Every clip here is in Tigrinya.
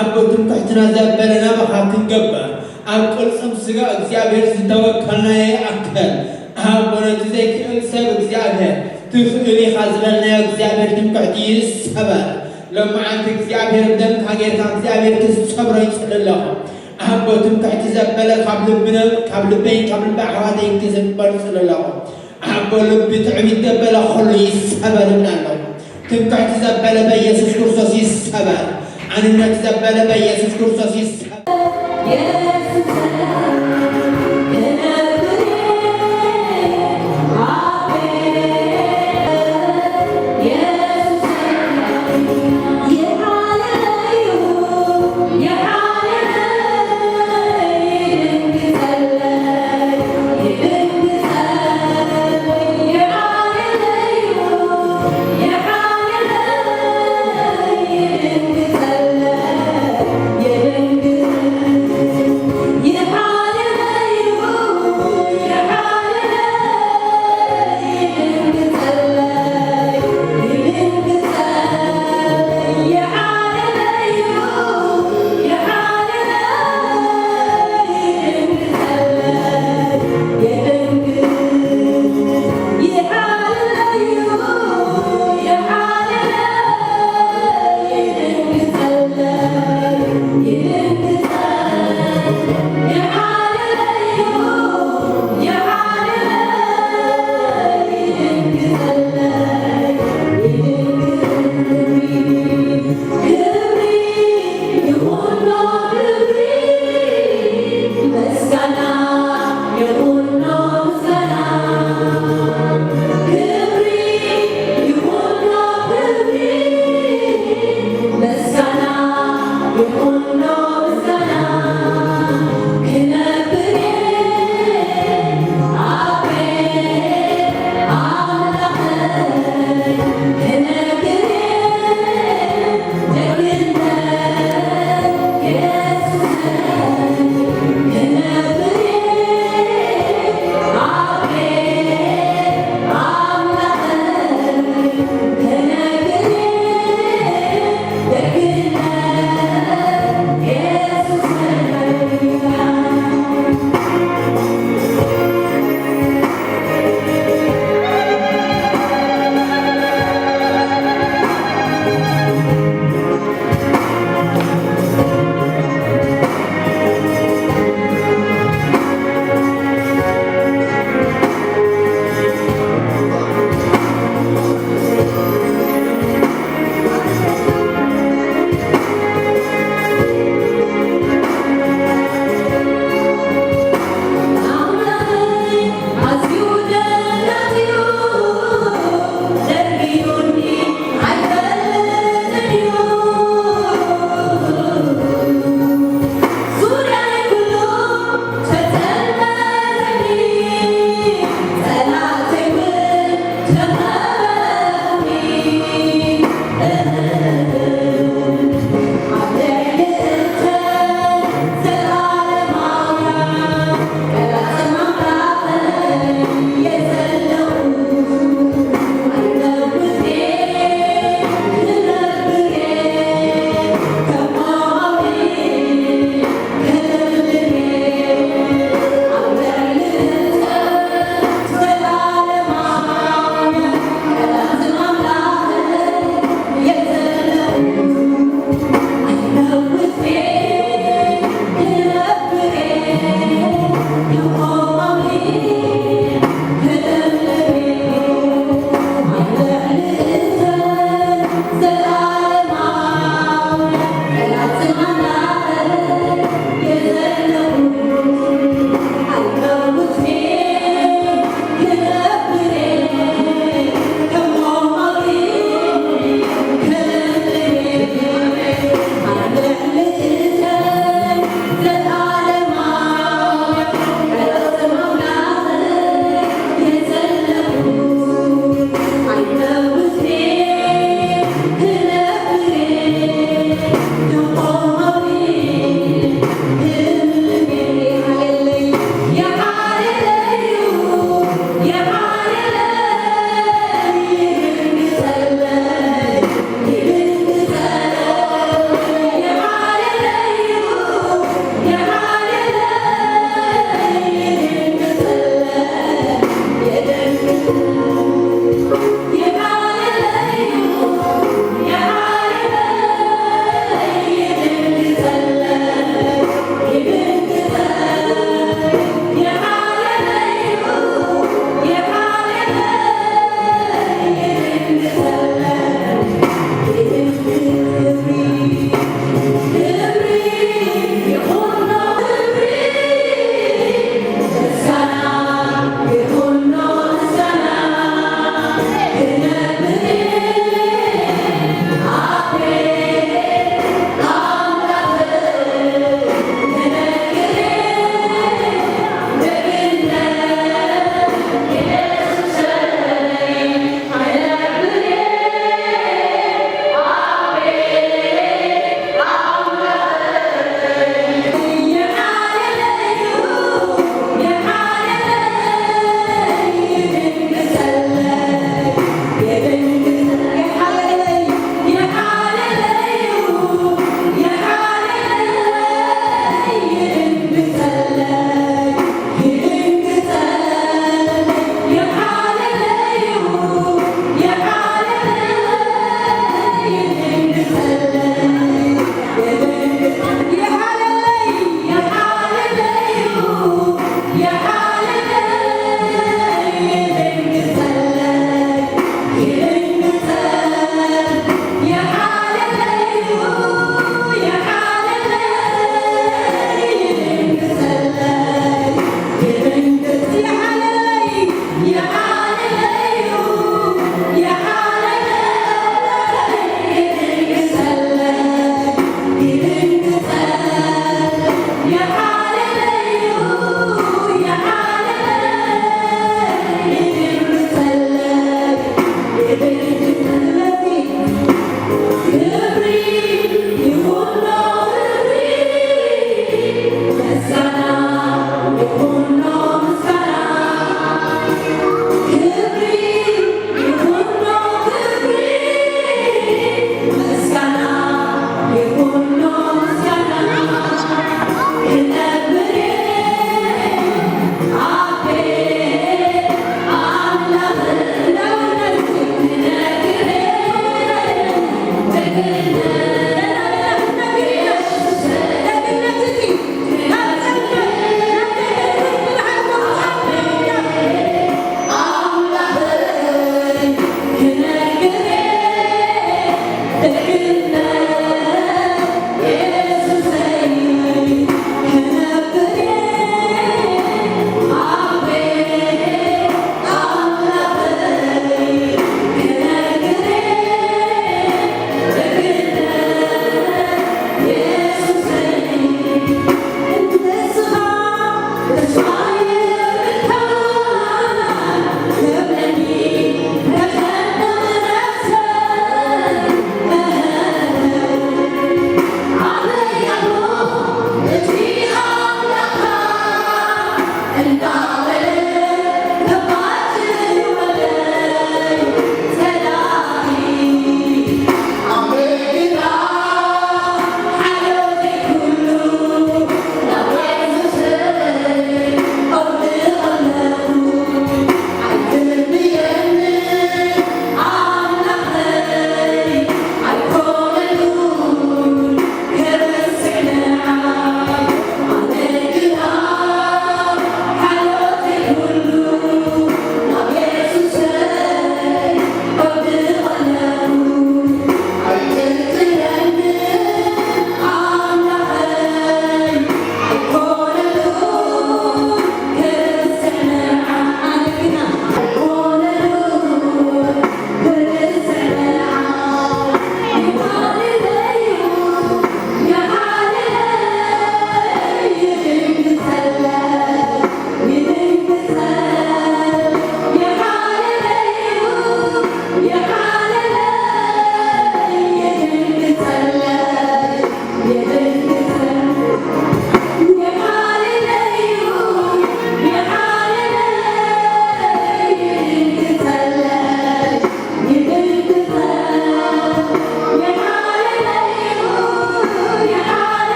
ኣቦ ትምክሕትና ዘበለ ናባኻ ክንገበር ኣብ ቅልጽም ስጋ እግዚኣብሔር ዝተወከልናዮ ይኣክል። ኣቦ ነቲ ዘይክእል ሰብ እግዚኣብሔር ትኽእል ኢኻ ዝበልናዮ እግዚኣብሔር ትምክሕቲ ይሰበር። ሎማዓንቲ እግዚኣብሔር ብደምካ ጌርካ እግዚኣብሔር ክሰብሮ ይጽሊ ኣለኹ። ኣቦ ትምክሕቲ ዘበለ ካብ ልብነ ካብ ልበይን ካብ ልቢ ኣሕዋተይን ክዝበር ይጽሊ ኣለኹ። ኣቦ ልቢ ትዕቢት ዘበለ ኩሉ ይሰበር እብላ ኣለኹ። ትምክሕቲ ዘበለ በኢየሱስ ክርስቶስ ይሰበር። ኣንነት ዘበለ በኢየሱስ ክርስቶስ ይሰበር።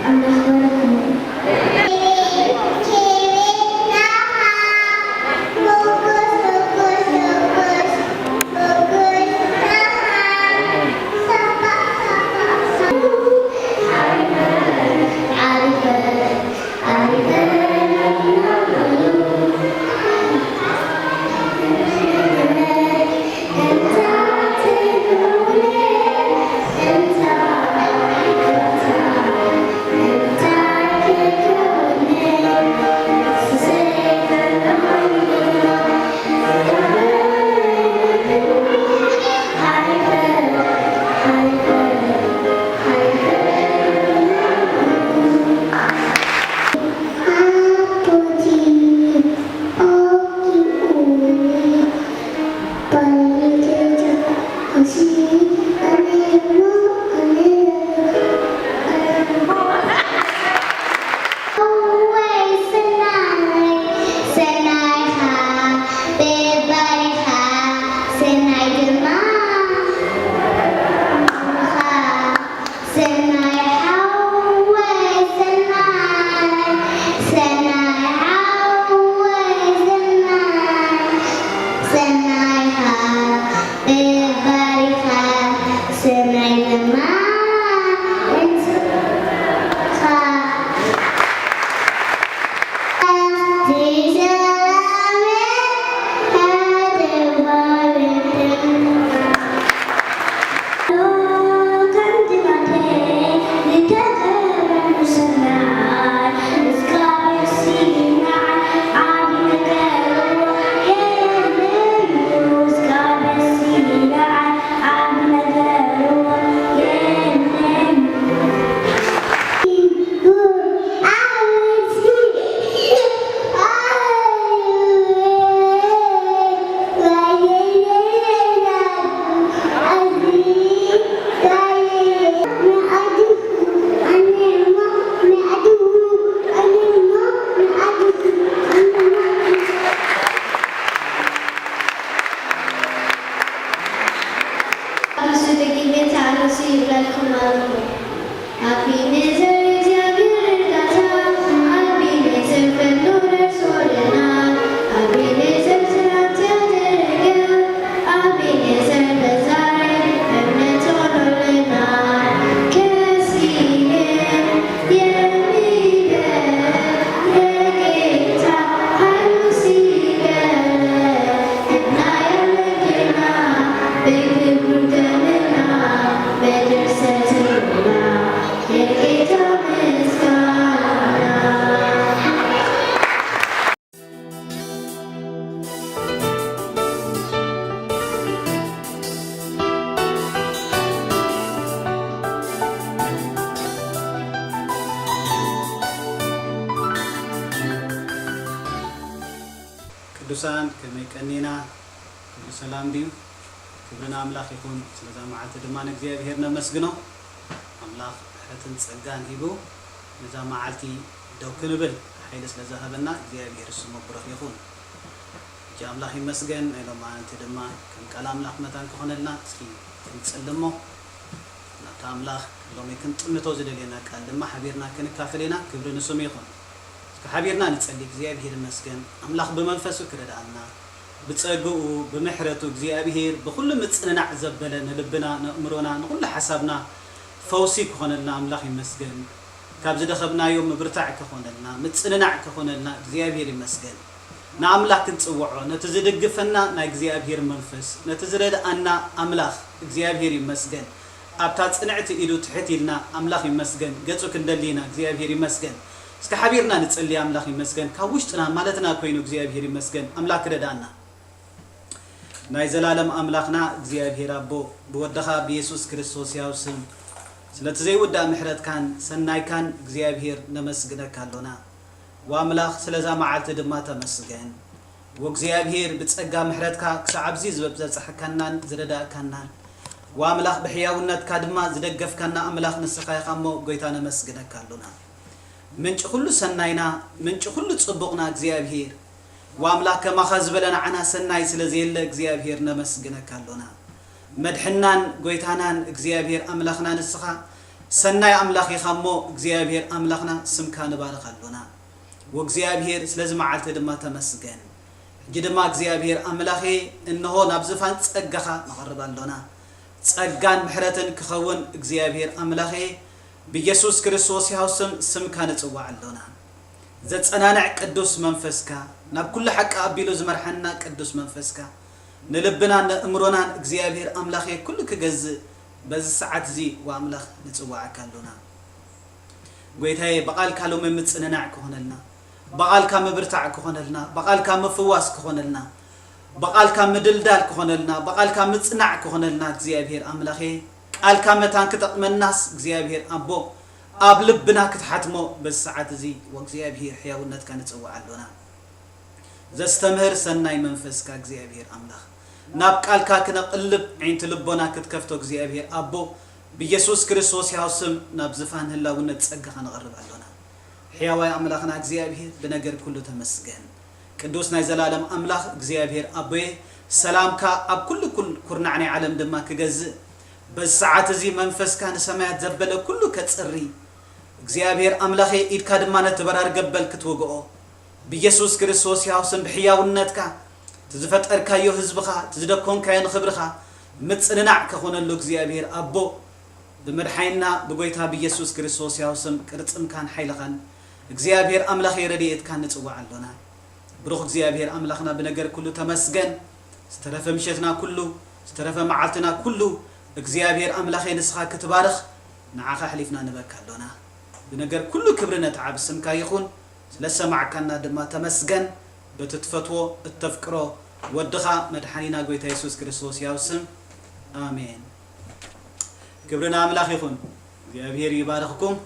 ኣምላኽ ባርኽና። ሰናይ ሓወይ ሰናይ፣ ሰናይ ሓወይ ሰናይ፣ ሰናይ ሃበይ ባሪኻ፣ ሰናይ ድማ እንስኻ። ኣነሱ ደጊመ ተኣነሱ ይብለኩም ኣለኹ። ኣቤኔዘር፣ የእግዚአብሔር እርዳታ፣ አቤኔዘር ፈጥኖ ደርሶልናል። አቤኔዘር ትናንት ያደረገ፣ አቤኔዘር በዛሬ እምነት ሆኖልናል። ከሲኦል የሚበልጥ የጌታ ኃይሉ ሲገለጥ እናያለን ገና በክብሩ ደመና። ቅዱሳን ከመይ ቀኒና? ኩሉ ሰላም ድዩ? ክብሪ ንኣምላኽ ይኹን። ስለዛ መዓልቲ ድማ ንእግዚኣብሔር ነመስግኖ። ኣምላኽ ምሕረትን ጸጋን ሂቡ ነዛ መዓልቲ ደው ክንብል ሓይሊ ስለ ዝሃበና እግዚኣብሔር ስሙ ብሩኽ ይኹን። ሕጂ ኣምላኽ ይመስገን። ናይ ሎማዓንቲ ድማ ከም ቃል ኣምላኽ መታን ክኾነልና እስኪ ክንጽሊ እሞ ናብቲ ኣምላኽ ሎሚ ክንጥምቶ ዝደልየና ቃል ድማ ሓቢርና ክንካፈል ኢና። ክብሪ ንስሙ ይኹን። እስኪ ሓቢርና ንጸሊ። እግዚኣብሔር ይመስገን ኣምላኽ ብመንፈሱ ክረድኣና፣ ብጸግኡ፣ ብምሕረቱ እግዚኣብሔር ብኹሉ ምጽንናዕ ዘበለ ንልብና፣ ነእምሮና፣ ንኹሉ ሓሳብና ፈውሲ ክኾነልና ኣምላኽ ይመስገን። ካብ ዝደኸምናዮ ምብርታዕ ክኾነልና፣ ምጽንናዕ ክኾነልና እግዚኣብሔር ይመስገን። ንኣምላኽ ክንጽውዖ፣ ነቲ ዝድግፈና ናይ እግዚኣብሔር መንፈስ፣ ነቲ ዝረድኣና ኣምላኽ እግዚኣብሔር ይመስገን። ኣብታ ጽንዕቲ ኢዱ ትሕት ኢልና ኣምላኽ ይመስገን፣ ገጹ ክንደሊ ኢና፣ እግዚኣብሔር ይመስገን። እስከ ሓቢርና ንጸሊ። ኣምላኽ ይመስገን፣ ካብ ውሽጥና ማለትና ኮይኑ እግዚኣብሔር ይመስገን፣ ኣምላኽ ክረድኣና። ናይ ዘላለም ኣምላኽና እግዚኣብሔር ኣቦ፣ ብወድኻ ብየሱስ ክርስቶስ ያው ስም፣ ስለቲ ዘይውዳእ ምሕረትካን ሰናይካን እግዚኣብሔር ነመስግነካ ኣሎና። ወኣምላኽ ስለዛ መዓልቲ ድማ ተመስገን። ወእግዚኣብሔር ብጸጋ ምሕረትካ ክሳዕ ኣብዚ ዝበብዘብጻሕካናን ዝረዳእካናን፣ ወኣምላኽ ብሕያውነትካ ድማ ዝደገፍካና ኣምላኽ ንስኻ ኢኻ እሞ፣ ጐይታ ነመስግነካ ኣሎና። ምንጪ ኹሉ ሰናይና፣ ምንጪ ኹሉ ጽቡቕና እግዚኣብሔር፣ ወኣምላኽ ከማኻ ዝበለ ንዓና ሰናይ ስለ ዘየለ እግዚኣብሔር ነመስግነካ ኣሎና። መድሕናን ጐይታናን እግዚኣብሔር ኣምላኽና ንስኻ፣ ሰናይ ኣምላኽ ኢኻ እሞ እግዚኣብሔር ኣምላኽና ስምካ ንባርኽ ኣሎና። ወእግዚኣብሔር ስለዚ መዓልቲ ድማ ተመስገን። ሕጂ ድማ እግዚኣብሔር ኣምላኸ እንሆ ናብ ዝፋን ጸጋኻ ንቐርብ ኣሎና። ጸጋን ምሕረትን ክኸውን እግዚኣብሔር ኣምላኸ ብኢየሱስ ክርስቶስ ሕያው ስም ስምካ ንጽዋዕ ኣሎና። ዘጸናንዕ ቅዱስ መንፈስካ ናብ ኩሉ ሓቂ ኣቢሉ ዝመርሓና ቅዱስ መንፈስካ ንልብናን ንእምሮናን እግዚኣብሔር ኣምላኸ ኩሉ ክገዝእ በዚ ሰዓት እዚ ወኣምላኽ ንጽዋዓካ ኣሎና። ጎይታዬ ብቓልካ ሎሚ ምጽንናዕ ክኾነልና፣ ብቓልካ ምብርታዕ ክኾነልና፣ ብቓልካ ምፍዋስ ክኾነልና፣ ብቓልካ ምድልዳል ክኾነልና፣ ብቓልካ ምጽናዕ ክኾነልና እግዚኣብሔር ኣምላኸ ቃልካ መታን ክጠቕመናስ እግዚኣብሔር ኣቦ ኣብ ልብና ክትሓትሞ በዚ ሰዓት እዚ ወእግዚኣብሔር ሕያውነትካ ንጽውዕ ኣሎና። ዘስተምህር ሰናይ መንፈስካ እግዚኣብሔር ኣምላኽ ናብ ቃልካ ክነቕልብ ዒንቲ ልቦና ክትከፍቶ እግዚኣብሔር ኣቦ ብኢየሱስ ክርስቶስ ሕያው ስም ናብ ዝፋን ህላውነት ጸጋኻ ንቐርብ ኣሎና። ሕያዋይ ኣምላኽና እግዚኣብሔር ብነገር ኩሉ ተመስገን። ቅዱስ ናይ ዘላለም ኣምላኽ እግዚኣብሔር ኣቦየ ሰላምካ ኣብ ኩሉ ኩል ኩርናዕ ናይ ዓለም ድማ ክገዝእ በዚ ሰዓት እዚ መንፈስካ ንሰማያት ዘበለ ኩሉ ከጽሪ እግዚኣብሔር ኣምላኸ ኢድካ ድማ ነቲ በራሪ ገበል ክትወግኦ ብኢየሱስ ክርስቶስ ሕያው ስም ብሕያውነትካ እቲ ዝፈጠርካዮ ህዝብኻ እቲ ዝደኮንካዮ ንኽብርኻ ምጽንናዕ ከኾነሉ እግዚኣብሔር ኣቦ ብመድሓይና ብጎይታ ብኢየሱስ ክርስቶስ ሕያው ስም ቅርጽምካን ሓይልኻን እግዚኣብሔር ኣምላኸ ረድኤትካን ንጽውዕ ኣሎና። ብሩኽ እግዚኣብሔር ኣምላኽና ብነገር ኩሉ ተመስገን። ዝተረፈ ምሸትና ኩሉ ዝተረፈ መዓልትና ኩሉ እግዚኣብሔር ኣምላኸ ንስኻ ክትባርኽ ንዓኻ ኣሕሊፍና ንበካ ኣሎና። ብነገር ኩሉ ክብሪ ነቲ ዓቢ ስምካ ይኹን። ስለ ሰማዕካና ድማ ተመስገን። በቲ ትፈትዎ እተፍቅሮ ወድኻ መድሓኒና ጎይታ የሱስ ክርስቶስ ያው ስም ኣሜን። ክብሪ ንኣምላኽ ይኹን። እግዚኣብሔር ይባርኽኩም።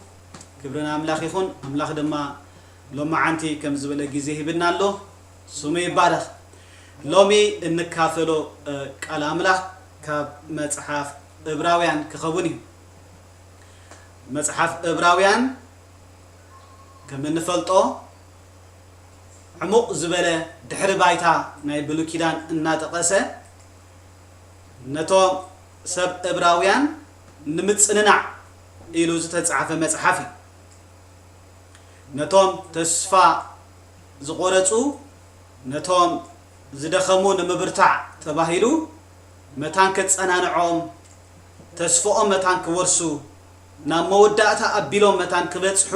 ክብሪ ንኣምላኽ ይኹን። ኣምላኽ ድማ ሎማዓንቲ ከም ዝበለ ግዜ ሂብና ኣሎ። ስሙ ይባረኽ። ሎሚ እንካፈሎ ቃል ኣምላኽ ካብ መጽሓፍ እብራውያን ክኸውን እዩ። መጽሓፍ እብራውያን ከም እንፈልጦ ዕሙቕ ዝበለ ድሕሪ ባይታ ናይ ብሉይ ኪዳን እናጠቐሰ ነቶም ሰብ እብራውያን ንምጽንናዕ ኢሉ ዝተጻሕፈ መጽሓፍ እዩ። ነቶም ተስፋ ዝቖረጹ ነቶም ዝደኸሙ ንምብርታዕ ተባሂሉ መታን ከጸናንዖም ተስፍኦም መታን ክወርሱ ናብ መወዳእታ ኣቢሎም መታን ክበጽሑ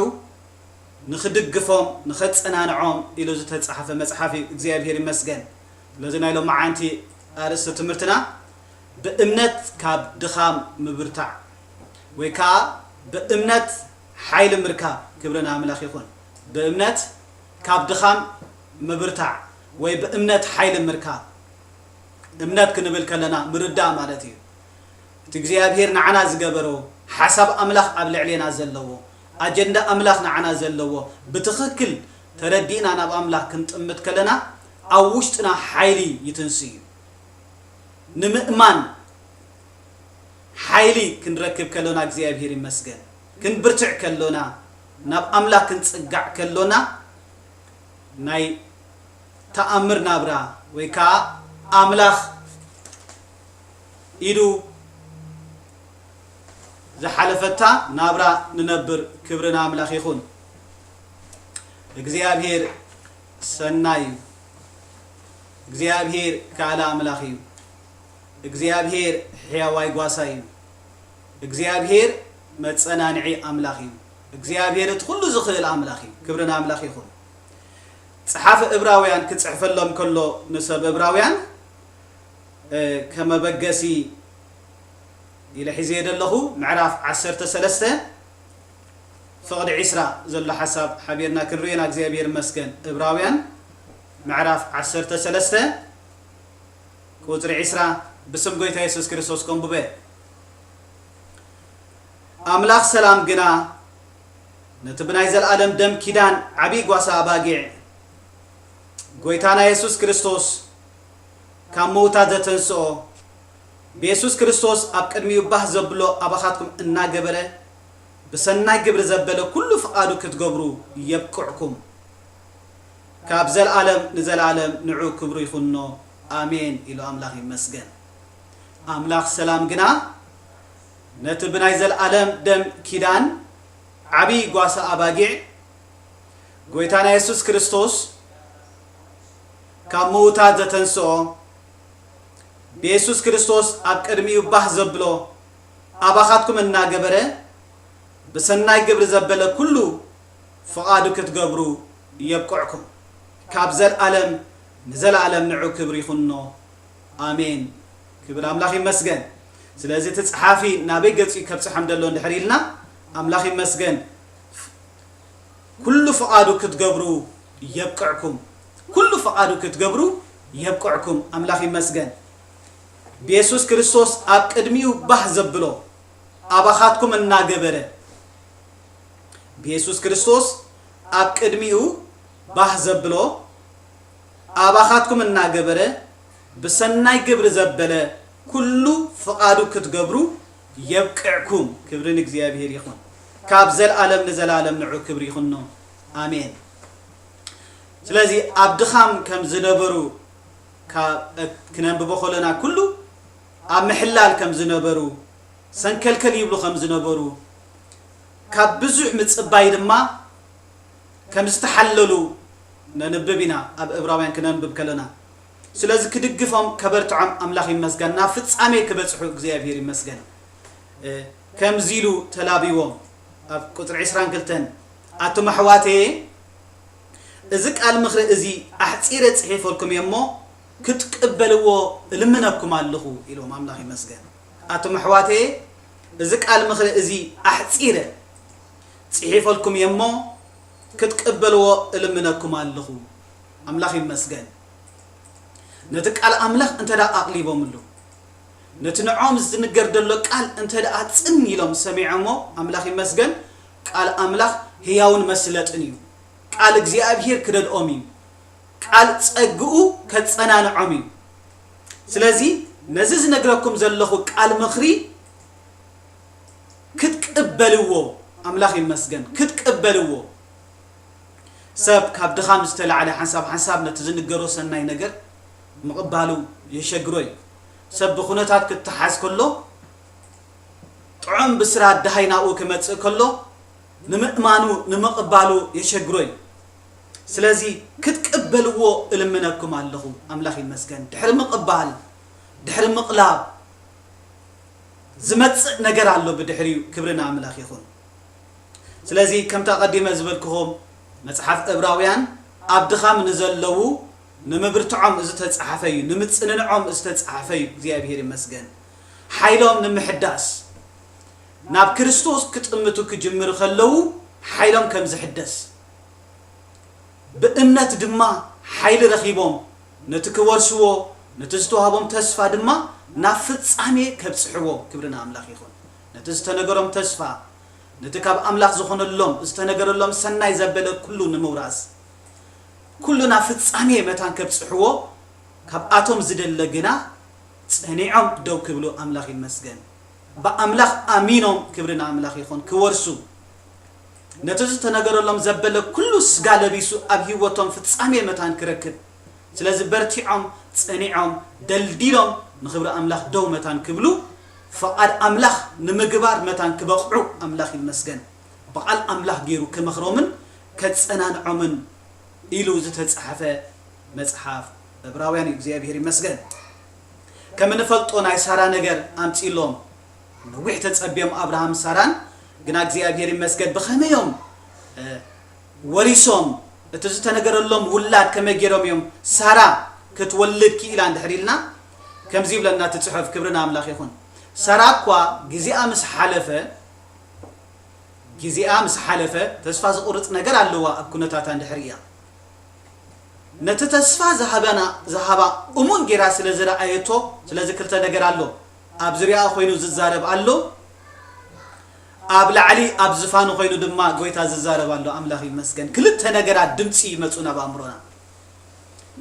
ንኽድግፎም ንኸጸናንዖም ኢሉ ዝተጻሕፈ መጽሓፍ እዩ። እግዚኣብሔር ይመስገን። ስለዚ ናይ ሎማዓንቲ ኣርእስቲ ትምህርትና ብእምነት ካብ ድኻም ምብርታዕ ወይ ከዓ ብእምነት ሓይሊ ምርካብ። ክብሪ ንኣምላኽ ይኹን። ብእምነት ካብ ድኻም ምብርታዕ ወይ ብእምነት ሓይሊ ምርካብ። እምነት ክንብል ከለና ምርዳእ ማለት እዩ። እቲ እግዚኣብሔር ንዓና ዝገበሮ ሓሳብ ኣምላኽ ኣብ ልዕሌና ዘለዎ ኣጀንዳ ኣምላኽ ንዓና ዘለዎ ብትኽክል ተረዲእና ናብ ኣምላኽ ክንጥምት ከለና ኣብ ውሽጥና ሓይሊ ይትንስ እዩ። ንምእማን ሓይሊ ክንረክብ ከሎና እግዚኣብሔር ይመስገን። ክንብርትዕ ከሎና ናብ ኣምላኽ ክንጽጋዕ ከሎና ናይ ተኣምር ናብራ ወይ ከዓ ኣምላኽ ኢዱ ዝሓለፈታ ናብራ ንነብር። ክብሪ ንኣምላኽ ይኹን። እግዚኣብሔር ሰናይ እዩ። እግዚኣብሔር ካልእ ኣምላኽ እዩ። እግዚኣብሔር ሕያዋይ ጓሳ እዩ። እግዚኣብሔር መጸናንዒ ኣምላኽ እዩ። እግዚኣብሔር እቲ ኩሉ ዝኽእል ኣምላኽ እዩ። ክብሪ ንኣምላኽ ይኹን። ጸሓፊ እብራውያን ክጽሕፈሎም ከሎ ንሰብ እብራውያን ከመበገሲ ኢለ ሒዘዮ ዘለኹ ምዕራፍ ዓሰርተ ሰለስተ ፍቕዲ ዒስራ ዘሎ ሓሳብ ሓቢርና ክንርእዮ ኢና። እግዚኣብሔር ይመስገን። እብራውያን ምዕራፍ ዓሰርተ ሰለስተ ቁጽሪ ዒስራ ብስም ጎይታ የሱስ ክርስቶስ ከንብበ። ኣምላኽ ሰላም ግና ነቲ ብናይ ዘለኣለም ደም ኪዳን ዓብዪ ጓሳ ኣባጊዕ ጎይታና የሱስ ክርስቶስ ካብ ምዉታት ዘተንስኦ ብየሱስ ክርስቶስ ኣብ ቅድሚኡ ባህ ዘብሎ ኣባኻትኩም እናገበረ ብሰናይ ግብሪ ዘበለ ኩሉ ፍቓዱ ክትገብሩ የብቅዕኩም። ካብ ዘለኣለም ንዘለኣለም ንዑ ክብሩ ይኹኖ። ኣሜን ኢሉ ኣምላኽ ይመስገን። ኣምላኽ ሰላም ግና ነቲ ብናይ ዘለኣለም ደም ኪዳን ዓብዪ ጓሳ ኣባጊዕ ጎይታና የሱስ ክርስቶስ ካብ ምዉታት ዘተንስኦ፣ ብየሱስ ክርስቶስ ኣብ ቅድሚኡ ባህ ዘብሎ ኣባኻትኩም እናገበረ ብሰናይ ግብሪ ዘበለ ኩሉ ፍቓዱ ክትገብሩ የብቅዕኩም። ካብ ዘለኣለም ንዘለኣለም ንዑ ክብሪ ይኹኖ። ኣሜን። ክብር ኣምላኽ ይመስገን። ስለዚ እቲ ጸሓፊ ናበይ ገጹ ከብጽሖም ደሎ እንድሕር ኢልና፣ ኣምላኽ ይመስገን። ኩሉ ፍቓዱ ክትገብሩ የብቅዕኩም። ኩሉ ፍቓዱ ክትገብሩ የብቅዕኩም። ኣምላኽ ይመስገን። ብየሱስ ክርስቶስ ኣብ ቅድሚኡ ባህ ዘብሎ ኣባኻትኩም እናገበረ፣ ብየሱስ ክርስቶስ ኣብ ቅድሚኡ ባህ ዘብሎ ኣባኻትኩም እናገበረ ብሰናይ ግብሪ ዘበለ ኩሉ ፍቓዱ ክትገብሩ የብቅዕኩም። ክብሪ ንእግዚኣብሔር ይኹን። ካብ ዘለኣለም ንዘለኣለም ንዑ ክብሪ ይኹኖ። ኣሜን። ስለዚ ኣብ ድኻም ከም ዝነበሩ ካብ ክነንብቦ ከለና ኩሉ ኣብ ምሕላል ከም ዝነበሩ፣ ሰንከልከል ይብሉ ከም ዝነበሩ፣ ካብ ብዙሕ ምጽባይ ድማ ከም ዝተሓለሉ ነንብብ ኢና ኣብ እብራውያን ክነንብብ ከለና። ስለዚ ክድግፎም ከበርትዖም ኣምላኽ ይመስገን፣ ናብ ፍጻሜ ክበጽሑ እግዚኣብሔር ይመስገን። እ፣ ከምዚ ኢሉ ተላቢዎም ኣብ ቁጽሪ ዕስራን ክልተን፣ ኣቱም ኣሕዋተየ፣ እዚ ቃል ምኽሪ እዚ ኣሕጺረ ጽሒፈልኩም እየ እሞ ክትቅበልዎ እልምነኩም ኣለኹ ኢሎም። ኣምላኽ ይመስገን። ኣቱም ኣሕዋተየ፣ እዚ ቃል ምኽሪ እዚ ኣሕጺረ ጽሒፈልኩም እየ እሞ ክትቅበልዎ እልምነኩም ኣለኹ። ኣምላኽ ይመስገን። ነቲ ቃል ኣምላኽ እንተ ደኣ ኣቕሊቦምሉ፣ ነቲ ንዖም ዝንገር ዘሎ ቃል እንተ ደኣ ጽን ኢሎም ሰሚዖሞ፣ ኣምላኽ ይመስገን፣ ቃል ኣምላኽ ህያውን መስለጥን እዩ። ቃል እግዚኣብሔር ክደልኦም እዩ። ቃል ጸግኡ ከጸናንዖም እዩ። ስለዚ ነዚ ዝነግረኩም ዘለኹ ቃል ምኽሪ ክትቅበልዎ፣ ኣምላኽ ይመስገን፣ ክትቅበልዎ። ሰብ ካብ ድኻም ዝተላዕለ ሓንሳብ ሓንሳብ ነቲ ዝንገሮ ሰናይ ነገር ምቕባሉ የሸግሮ እዩ። ሰብ ብኹነታት ክተሓዝ ከሎ፣ ጥዑም ብስራት ደሃይ ናብኡ ክመጽእ ከሎ፣ ንምእማኑ፣ ንምቕባሉ የሸግሮ እዩ። ስለዚ ክትቅበልዎ እልምነኩም ኣለኹ። ኣምላኽ ይመስገን። ድሕሪ ምቕባል፣ ድሕሪ ምቕላብ ዝመጽእ ነገር ኣሎ ብድሕሪኡ። ክብሪ ንኣምላኽ ይኹን። ስለዚ ከምቲ ኣቐዲመ ዝበልክኹም፣ መጽሓፍ ዕብራውያን ኣብ ድኻም ንዘለዉ ንምብርትዖም ዝተጻሕፈ እዩ፣ ንምጽንንዖም ዝተጻሕፈ እዩ። እግዚኣብሔር ይመስገን። ሓይሎም ንምሕዳስ፣ ናብ ክርስቶስ ክጥምቱ ክጅምሩ ከለዉ ሓይሎም ከም ዝሕደስ፣ ብእምነት ድማ ሓይሊ ረኺቦም ነቲ ክወርስዎ፣ ነቲ ዝተዋህቦም ተስፋ ድማ ናብ ፍጻሜ ከብጽሕዎ። ክብሪ ንኣምላኽ ይኹን። ነቲ ዝተነገሮም ተስፋ፣ ነቲ ካብ ኣምላኽ ዝኾነሎም፣ ዝተነገረሎም ሰናይ ዘበለ ኩሉ ንምውራስ፣ ኩሉ ናብ ፍጻሜ መታን ከብጽሕዎ፣ ካብኣቶም ዝደለ ግና ጸኒዖም ደው ክብሉ ኣምላኽ ይመስገን። ብኣምላኽ ኣሚኖም፣ ክብሪ ንኣምላኽ ይኹን፣ ክወርሱ፣ ነቲ ዝተነገረሎም ዘበለ ኩሉ ስጋ ለቢሱ ኣብ ህይወቶም ፍጻሜ መታን ክረክብ። ስለዚ በርቲዖም፣ ጸኒዖም፣ ደልዲሎም ንኽብሪ ኣምላኽ ደው መታን ክብሉ፣ ፍቓድ ኣምላኽ ንምግባር መታን ክበቕዑ ኣምላኽ ይመስገን። ብቓል ኣምላኽ ገይሩ ክመኽሮምን ከጸናንዖምን ኢሉ ዝተጻሕፈ መጽሓፍ ዕብራውያን እዩ። እግዚኣብሔር ይመስገን። ከም እንፈልጦ ናይ ሳራ ነገር ኣምጺሎም። ነዊሕ ተጸብዮም ኣብርሃም ሳራን፣ ግና እግዚኣብሔር ይመስገን ብኸመዮም፣ እ፣ ወሪሶም፣ እቲ ዝተነገረሎም ውላድ ከመይ ገይሮም እዮም ሳራ ክትወልድ ክኢላ እንድሕር ኢልና፣ ከምዚ ይብለና እቲ ጽሑፍ፣ ክብሪ ንኣምላኽ ይኹን። ሳራ እኳ ግዜኣ ምስ ሓለፈ፣ ግዜኣ ምስ ሓለፈ ተስፋ ዝቑርጽ ነገር ኣለዋ ኣብ ኩነታታ እንድሕር እያ። ነቲ ተስፋ ዝሃበና፣ ዝሃባ እሙን ጌራ ስለ ዝረኣየቶ፣ ስለዚ ክልተ ነገር ኣሎ። ኣብ ዙርያኣ ኮይኑ ዝዛረብ ኣሎ፣ ኣብ ላዕሊ ኣብ ዝፋኑ ኮይኑ ድማ ጎይታ ዝዛረብ ኣሎ። ኣምላኽ ይመስገን። ክልተ ነገራት ድምጺ ይመጹ ናብ ኣእምሮና።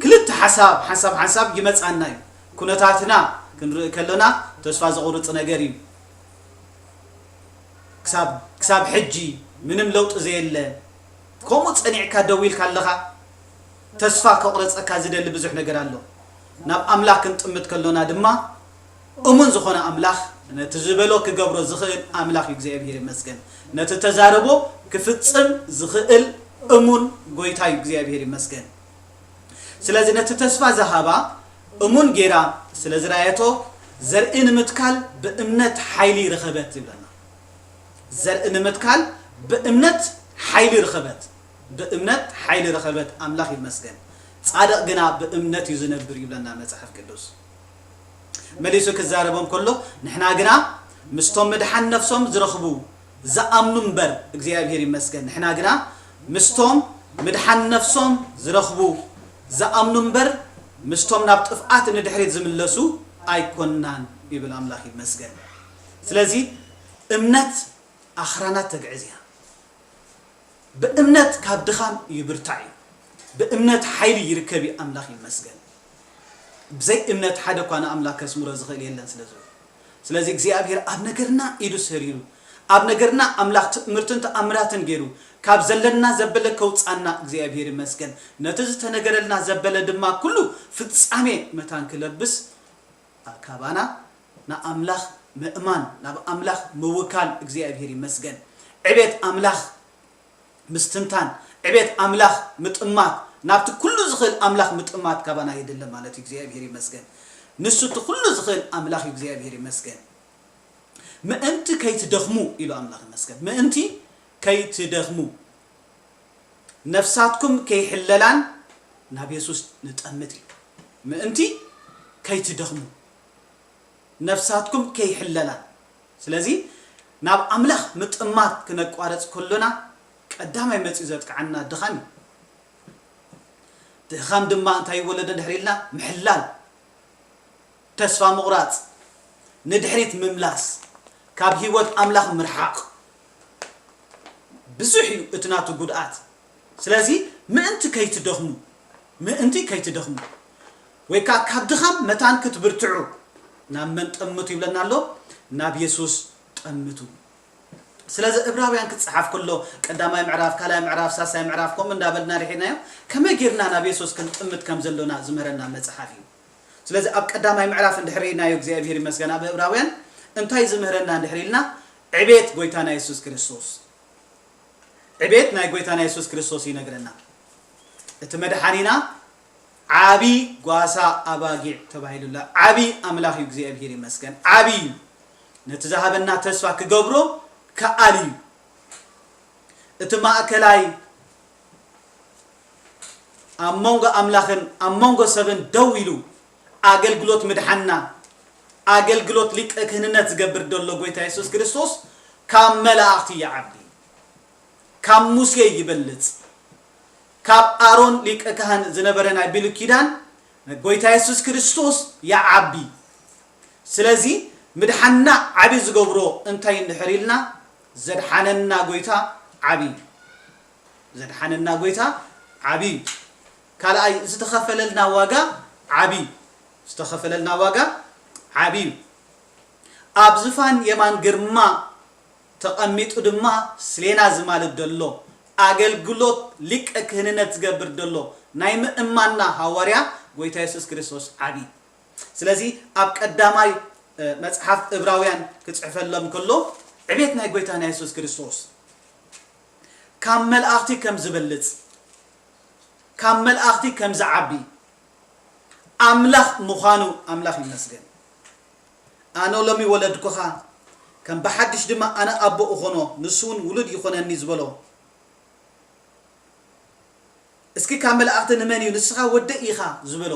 ክልተ ሓሳብ፣ ሓንሳብ ሓንሳብ ይመጻና እዩ። ኩነታትና ክንርኢ ከለና ተስፋ ዘቑርጽ ነገር እዩ። ክሳብ፣ ክሳብ ሕጂ ምንም ለውጢ ዘየለ፣ ከምኡ ጸኒዕካ ደው ኢልካ ኣለኻ። ተስፋ ከቑረጸካ ዝደሊ ብዙሕ ነገር ኣሎ። ናብ ኣምላኽ ክንጥምት ከሎና ድማ እሙን ዝኾነ ኣምላኽ ነቲ ዝበሎ ክገብሮ ዝኽእል ኣምላኽ እዩ፣ እግዚኣብሔር ይመስገን። ነቲ ተዛረቦ ክፍጽም ዝኽእል እሙን ጎይታ እዩ፣ እግዚኣብሔር ይመስገን። ስለዚ ነቲ ተስፋ ዝሃባ እሙን ጌራ ስለ ዝረኣየቶ፣ ዘርኢ ንምትካል ብእምነት ሓይሊ ረኸበት ይብለና። ዘርኢ ንምትካል ብእምነት ሓይሊ ረኸበት። ብእምነት ሓይሊ ረኸበት፣ ኣምላኽ ይመስገን። ጻድቕ ግና ብእምነት እዩ ዝነብር ይብለና መጽሓፍ ቅዱስ። መሊሱ ክዛረቦም ከሎ፣ ንሕና ግና ምስቶም ምድሓን ነፍሶም ዝረኽቡ ዝኣምኑ እምበር፣ እግዚኣብሔር ይመስገን፣ ንሕና ግና ምስቶም ምድሓን ነፍሶም ዝረኽቡ ዝኣምኑ እምበር፣ ምስቶም ናብ ጥፍኣት ንድሕሪት ዝምለሱ ኣይኮንናን ይብል። ኣምላኽ ይመስገን። ስለዚ እምነት ኣኽራናት ተግዕዝ እያ። ብእምነት ካብ ድኻም ይብርታዕ እዩ። ብእምነት ሓይሊ ይርከብ እዩ። ኣምላኽ ይመስገን። ብዘይ እምነት ሓደ እኳ ንኣምላኽ ከስምሮ ዝኽእል የለን ስለ ዝብል። ስለዚ እግዚኣብሔር ኣብ ነገርና ኢዱ ሰሪሩ፣ ኣብ ነገርና ኣምላኽ ትእምርትን ተኣምራትን ገይሩ፣ ካብ ዘለና ዘበለ ከውጻና እግዚኣብሔር ይመስገን። ነቲ ዝተነገረልና ዘበለ ድማ ኩሉ ፍጻሜ መታን ክለብስ ካባና ንኣምላኽ ምእማን፣ ናብ ኣምላኽ ምውካል እግዚኣብሔር ይመስገን። ዕቤት ኣምላኽ ምስትንታን፣ ዕቤት ኣምላኽ ምጥማት፣ ናብቲ ኩሉ ዝኽእል ኣምላኽ ምጥማት ካባና የድሊ ማለት እዩ። እግዚኣብሔር ይመስገን። ንሱ እቲ ኩሉ ዝኽእል ኣምላኽ እዩ። እግዚኣብሔር ይመስገን። ምእንቲ ከይትደኽሙ ኢሉ ኣምላኽ ይመስገን። ምእንቲ ከይትደኽሙ፣ ነፍሳትኩም ከይሕለላን ናብ የሱስ ንጠምት እዩ። ምእንቲ ከይትደኽሙ፣ ነፍሳትኩም ከይሕለላን። ስለዚ ናብ ኣምላኽ ምጥማት ክነቋርጽ ከሎና ቀዳማይ መጺኡ ዘጥቅዓና ድኻም እዩ። ድኻም ድማ እንታይ ይወለደ እንድሕር ኢልና፣ ምሕላል፣ ተስፋ ምቑራጽ፣ ንድሕሪት ምምላስ፣ ካብ ህይወት ኣምላኽ ምርሓቕ፣ ብዙሕ እዩ እቲ ናቱ ጉድኣት። ስለዚ ምእንቲ ከይትደኽሙ፣ ምእንቲ ከይትደኽሙ፣ ወይ ከኣ ካብ ድኻም መታን ክትብርትዑ፣ ናብ መን ጠምቱ ይብለና ኣሎ? ናብ የሱስ ጠምቱ። ስለዚ ዕብራውያን ክጸሓፍ ከሎ፣ ቀዳማይ ምዕራፍ፣ ካልኣይ ምዕራፍ፣ ሳሳይ ምዕራፍ፣ ከምኡ እንዳበልና ርሒናዮ፣ ከመይ ጌርና ናብ የሱስ ክንጥምት ከም ዘሎና ዝምህረና መጽሓፍ እዩ። ስለዚ ኣብ ቀዳማይ ምዕራፍ እንድሕር ርኢናዮ፣ እግዚኣብሔር ይመስገን፣ ኣብ ዕብራውያን እንታይ ዝምህረና እንድሕር ኢልና፣ ዕቤት ጎይታና የሱስ ክርስቶስ፣ ዕቤት ናይ ጎይታና የሱስ ክርስቶስ ይነግረና። እቲ መድሓኒና ዓቢ ጓሳ ኣባጊዕ ተባሂሉ ኣሎ። ዓቢ ኣምላኽ እዩ፣ እግዚኣብሔር ይመስገን። ዓቢ እዩ። ነቲ ዝሃበና ተስፋ ክገብሮ ከኣል እዩ። እቲ ማእከላይ ኣብ መንጎ ኣምላኽን ኣብ መንጎ ሰብን ደው ኢሉ ኣገልግሎት ምድሓንና፣ ኣገልግሎት ሊቀ ክህንነት ዝገብር ዘሎ ጎይታ የሱስ ክርስቶስ ካብ መላእኽቲ ይዓቢ፣ ካብ ሙሴ ይበልጽ። ካብ ኣሮን ሊቀ ካህን ዝነበረ ናይ ብሉይ ኪዳን ጎይታ የሱስ ክርስቶስ ይዓቢ። ስለዚ ምድሓንና ዓቢ ዝገብሮ እንታይ እንድሕር ኢልና፣ ዘድሓነና ጎይታ ዓቢ እዩ። ዘድሓነና ጎይታ ዓቢ እዩ። ካልኣይ፣ ዝተኸፈለልና ዋጋ ዓቢ እዩ። ዝተኸፈለልና ዋጋ ዓቢ እዩ። ኣብ ዝፋን የማን ግርማ ተቐሚጡ ድማ ስሌና ዝማልድ ዘሎ፣ ኣገልግሎት ሊቀ ክህንነት ዝገብር ዘሎ ናይ ምእማንና ሃዋርያ ጎይታ የሱስ ክርስቶስ ዓቢ። ስለዚ ኣብ ቀዳማይ፣ እ፣ መጽሓፍ ዕብራውያን ክጽሕፈሎም ከሎ፣ ዕቤት ናይ ጎይታና የሱስ ክርስቶስ ካብ መላእኽቲ ከም ዝበልጽ፣ ካብ መላእኽቲ ከም ዝዓቢ፣ ኣምላኽ ምዃኑ፣ ኣምላኽ ይመስገን። ኣነ ሎሚ ወለድኩኻ፣ ከም ብሓድሽ ድማ ኣነ ኣቦ እኾኖ፣ ንሱ እውን ውሉድ ይኾነኒ ዝበሎ። እስኪ ካብ መላእኽቲ ንመን እዩ ንስኻ ወደይ ኢኻ ዝበሎ?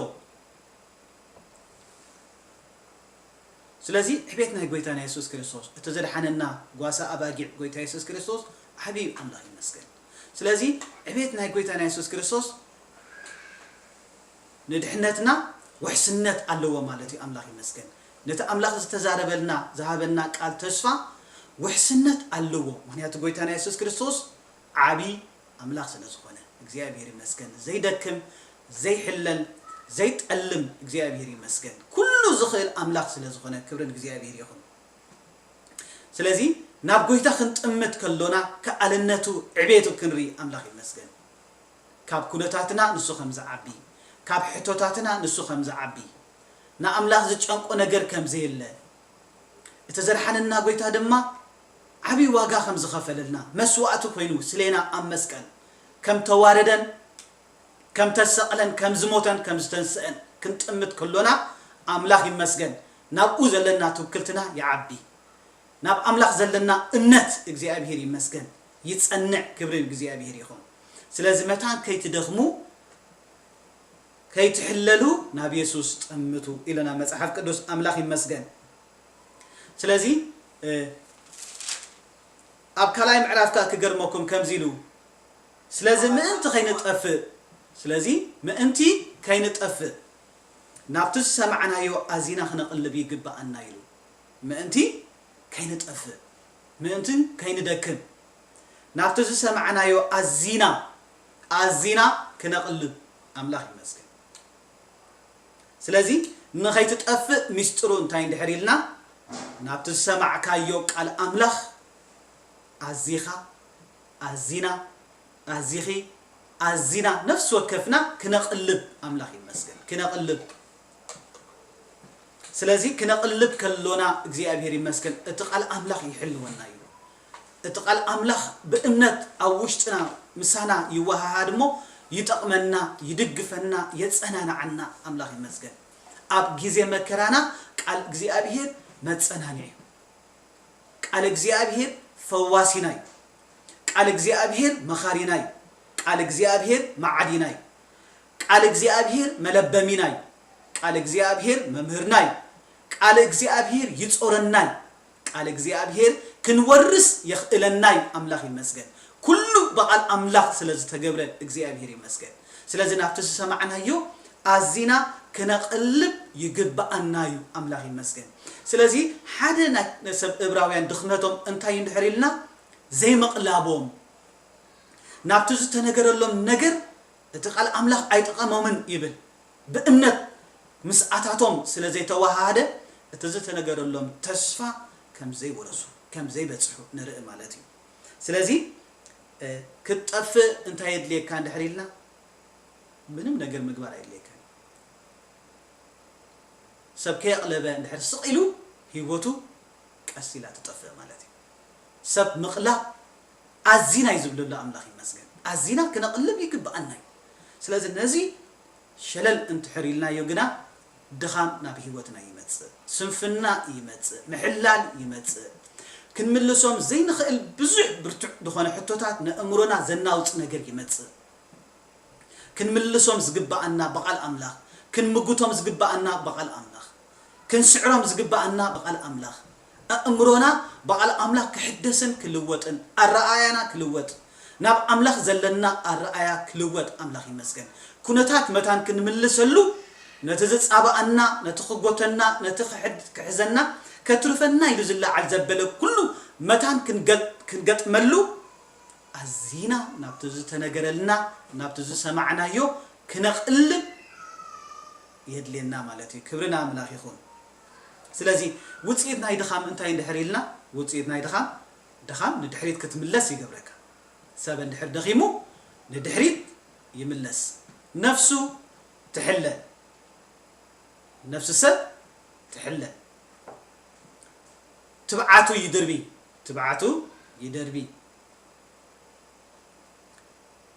ስለዚ ዕቤት ናይ ጎይታና የሱስ ክርስቶስ፣ እቲ ዘድሓነና ጓሳ ኣባጊዕ ጎይታ የሱስ ክርስቶስ ዓቢ እዩ፣ ኣምላኽ ይመስገን። ስለዚ ዕቤት ናይ ጎይታና የሱስ ክርስቶስ ንድሕነትና ውሕስነት ኣለዎ ማለት እዩ። ኣምላኽ ይመስገን። ነቲ ኣምላኽ ዝተዛረበልና፣ ዝሃበና ቃል ተስፋ ውሕስነት ኣለዎ። ምኽንያቱ ጎይታና የሱስ ክርስቶስ ዓቢ ኣምላኽ ስለ ዝኾነ፣ እግዚኣብሔር ይመስገን። ዘይደክም፣ ዘይሕለል፣ ዘይጠልም እግዚኣብሔር ይመስገን። ኩሉ ዝኽእል ኣምላኽ ስለ ዝኾነ፣ ክብሪ ንእግዚኣብሔር ይኹን። ስለዚ ናብ ጎይታ ክንጥምት ከሎና፣ ከኣልነቱ፣ ዕቤቱ ክንርኢ ኣምላኽ ይመስገን። ካብ ኩነታትና ንሱ ከም ዝዓቢ፣ ካብ ሕቶታትና ንሱ ከም ዝዓቢ፣ ንኣምላኽ ዝጨንቆ ነገር ከም ዘየለ፣ እቲ ዘድሓነና ጎይታ ድማ ዓብዪ ዋጋ ከም ዝኸፈለልና፣ መስዋእቲ ኮይኑ ስሌና ኣብ መስቀል ከም ተዋረደን ከም ተሰቕለን ከም ዝሞተን ከም ዝተንስአን ክንጥምት ከሎና፣ ኣምላኽ ይመስገን፣ ናብኡ ዘለና ትውክልትና ይዓቢ። ናብ ኣምላኽ ዘለና እምነት እግዚኣብሔር ይመስገን ይጸንዕ። ክብሪ እግዚኣብሔር ይኹን። ስለዚ መታን ከይትደኽሙ ከይትሕለሉ ናብ የሱስ ጠምቱ ኢለና መጽሓፍ ቅዱስ። ኣምላኽ ይመስገን። ስለዚ ኣብ ካልኣይ ምዕራፍ ከኣ ክገርመኩም ከምዚ ኢሉ፣ ስለዚ ምእንቲ ከይንጠፍእ፣ ስለዚ ምእንቲ ከይንጠፍእ ናብቲ ዝሰማዕናዮ ኣዚና ክነቕልብ ይግብኣና ኢሉ። ምእንቲ ከይንጠፍእ፣ ምእንቲ ከይንደክም ናብቲ ዝሰማዕናዮ ኣዚና ኣዚና ክነቕልብ ኣምላኽ ይመስገን። ስለዚ ንኸይትጠፍእ ሚስጥሩ እንታይ እንድሕር ኢልና፣ ናብቲ ዝሰማዕካዮ ቃል ኣምላኽ ኣዚኻ ኣዚና ኣዚኺ ኣዚና ነፍሲ ወከፍና ክነቕልብ ኣምላኽ ይመስገን። ክነቕልብ ስለዚ ክነቕልብ ከሎና እግዚኣብሔር ይመስገን እቲ ቃል ኣምላኽ ይሕልወና እዩ። እቲ ቃል ኣምላኽ ብእምነት ኣብ ውሽጥና ምሳና ይወሃሃድ እሞ ይጠቕመና፣ ይድግፈና፣ የጸናንዓና። ኣምላኽ ይመስገን። ኣብ ግዜ መከራና ቃል እግዚኣብሔር መጸናንዒ እዩ። ቃል እግዚኣብሔር ፈዋሲና እዩ። ቃል እግዚኣብሔር መኻሪና እዩ። ቃል እግዚኣብሔር መዓዲና እዩ። ቃል እግዚኣብሔር መለበሚና እዩ። ቃል እግዚኣብሔር መምህርና እዩ። ቃል እግዚኣብሔር ይጾረና እዩ። ቃል እግዚኣብሔር ክንወርስ የኽእለና እዩ። ኣምላኽ ይመስገን። ኩሉ ብቓል ኣምላኽ ስለ ዝተገብረ እግዚኣብሔር ይመስገን። ስለዚ ናብቲ ዝሰማዕናዮ ኣዚና ክነቕልብ ይግብኣና እዩ። ኣምላኽ ይመስገን። ስለዚ ሓደ ናይ ሰብ እብራውያን ድኽመቶም እንታይ እንድሕር ኢልና ዘይምቕላቦም ናብቲ ዝተነገረሎም ነገር እቲ ቃል ኣምላኽ ኣይጠቐሞምን ይብል። ብእምነት ምስኣታቶም ስለ ዘይተዋሃሃደ እቲ ዝተነገረሎም ተስፋ ከም ዘይወረሱ ከም ዘይበጽሑ ንርኢ ማለት እዩ። ስለዚ ክትጠፍእ እንታይ የድልየካ እንድሕር ኢልና ምንም ነገር ምግባር ኣይድልየካን። ሰብ ከየቕለበ እንድሕር ስቕ ኢሉ ህይወቱ ቀስ ኢላ ትጠፍእ ማለት እዩ። ሰብ ምቕላብ ኣዚና እዩ ዝብለሉ ኣምላኽ ይመስገን። ኣዚና ክነቕልብ ይግብኣና እዩ። ስለዚ ነዚ ሸለል እንትሕር ኢልናዮ ግና ድኻም ናብ ህይወትና ይመጽእ፣ ስንፍና ይመጽእ፣ ምሕላል ይመጽእ። ክንምልሶም ዘይንኽእል ብዙሕ ብርቱዕ ዝኾነ ሕቶታት ንእምሮና ዘናውጽ ነገር ይመጽእ። ክንምልሶም ዝግብኣና ብቓል ኣምላኽ፣ ክንምጉቶም ዝግብኣና ብቓል ኣምላኽ፣ ክንስዕሮም ዝግብኣና ብቓል ኣምላኽ። ኣእምሮና ብቓል ኣምላኽ ክሕደስን ክልወጥን፣ ኣረኣያና ክልወጥ፣ ናብ ኣምላኽ ዘለና ኣረኣያ ክልወጥ ኣምላኽ ይመስገን። ኩነታት መታን ክንምልሰሉ፣ ነቲ ዝጻባኣና፣ ነቲ ክጎተና፣ ነቲ ክሕድ-፣ ክሕዘና፣ ከትርፈና ኢሉ ዝለዓል ዘበለ ኩሉ መታን ክንገጥ-፣ ክንገጥመሉ ኣዚና ናብቲ ዝተነገረልና ናብቲ ዝሰማዕናዮ ክነቕልብ የድልየና ማለት እዩ። ክብሪ ንኣምላኽ ይኹን። ስለዚ ውፅኢት ናይ ድኻም እንታይ እንድሕር ኢልና፣ ውፅኢት ናይ ድኻም፣ ድኻም ንድሕሪት ክትምለስ ይገብረካ። ሰብ እንድሕር ደኺሙ ንድሕሪት ይምለስ፣ ነፍሱ ትሕለ፣ ነፍሲ ሰብ ትሕለ፣ ትብዓቱ ይድርቢ፣ ትብዓቱ ይደርቢ።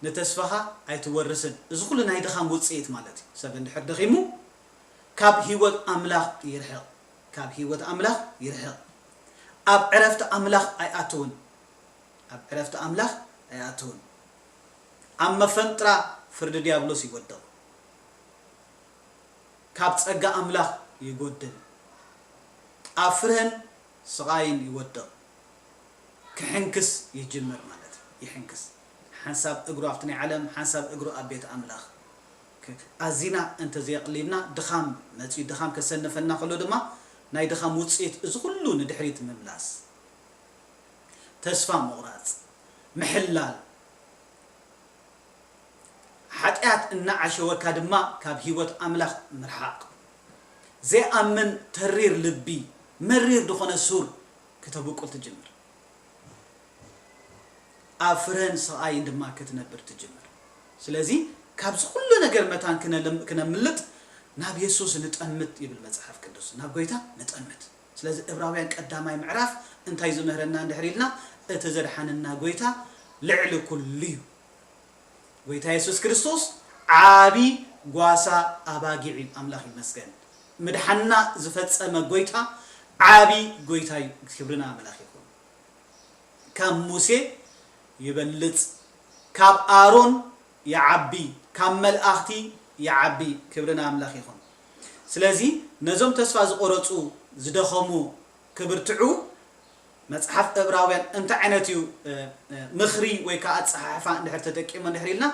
ንተስፋኻ ኣይትወርስን። እዚ ኩሉ ናይ ድኻም ውጽኢት ማለት እዩ። ሰብ እንድሕር ደኺሙ ካብ ህይወት ኣምላኽ ይርሕቕ፣ ካብ ህይወት ኣምላኽ ይርሕቕ። ኣብ ዕረፍቲ ኣምላኽ ኣይኣትውን፣ ኣብ ዕረፍቲ ኣምላኽ ኣይኣትውን። ኣብ መፈንጥራ ፍርዲ ዲያብሎስ ይወድቕ። ካብ ጸጋ ኣምላኽ ይጎድል። ኣብ ፍርህን ስቓይን ይወድቕ። ክሕንክስ ይጅምር ማለት እዩ። ይሕንክስ። ሓንሳብ እግሩ ኣብቲ ናይ ዓለም፣ ሓንሳብ እግሩ ኣብ ቤት ኣምላኽ። ክ-፣ ኣዚና እንተዘየቕሊብና፣ ድኻም መጺኡ፣ ድኻም ከሰንፈና ከሎ ድማ፣ ናይ ድኻም ውጽኢት እዚ ኩሉ ንድሕሪት ምምላስ። ተስፋ ምቑራጽ፣ ምሕላል፣ ሓጢኣት እናዓሸወካ ድማ ካብ ህይወት ኣምላኽ ምርሓቕ። ዘይኣምን ተሪር ልቢ፣ መሪር ዝኾነ ሱር ክተብቁል ትጅምር። ኣብ ፍርህን ስቓይን ድማ ክትነብር ትጅምር። ስለዚ ካብዚ ኩሉ ነገር መታን ክነልም-፣ ክነምልጥ ናብ የሱስ ንጠምት ይብል መጽሓፍ ቅዱስ። ናብ ጎይታ ንጠምት። ስለዚ ዕብራውያን ቀዳማይ ምዕራፍ እንታይ ዝምህረና እንድሕር ኢልና፣ እቲ ዘድሓነና ጎይታ ልዕሊ ኩሉ እዩ። ጎይታ የሱስ ክርስቶስ ዓቢ ጓሳ ኣባጊዕ እዩ። ኣምላኽ ይመስገን። ምድሓንና ዝፈጸመ ጎይታ ዓቢ ጎይታ እዩ። ክብርና ኣምላኽ ይኹን። ካብ ሙሴ ይበልጽ፣ ካብ ኣሮን ይዓቢ፣ ካብ መላእኽቲ ይዓቢ። ክብርና ኣምላኽ ይኹን። ስለዚ ነዞም ተስፋ ዝቆረጹ፣ ዝደኸሙ ክብርትዑ መጽሓፍ ዕብራውያን እንታይ ዓይነት እዩ ምኽሪ ወይ ከዓ ኣጸሓሕፋ እንድሕር ተጠቂሞ እንድሕር ኢልና፣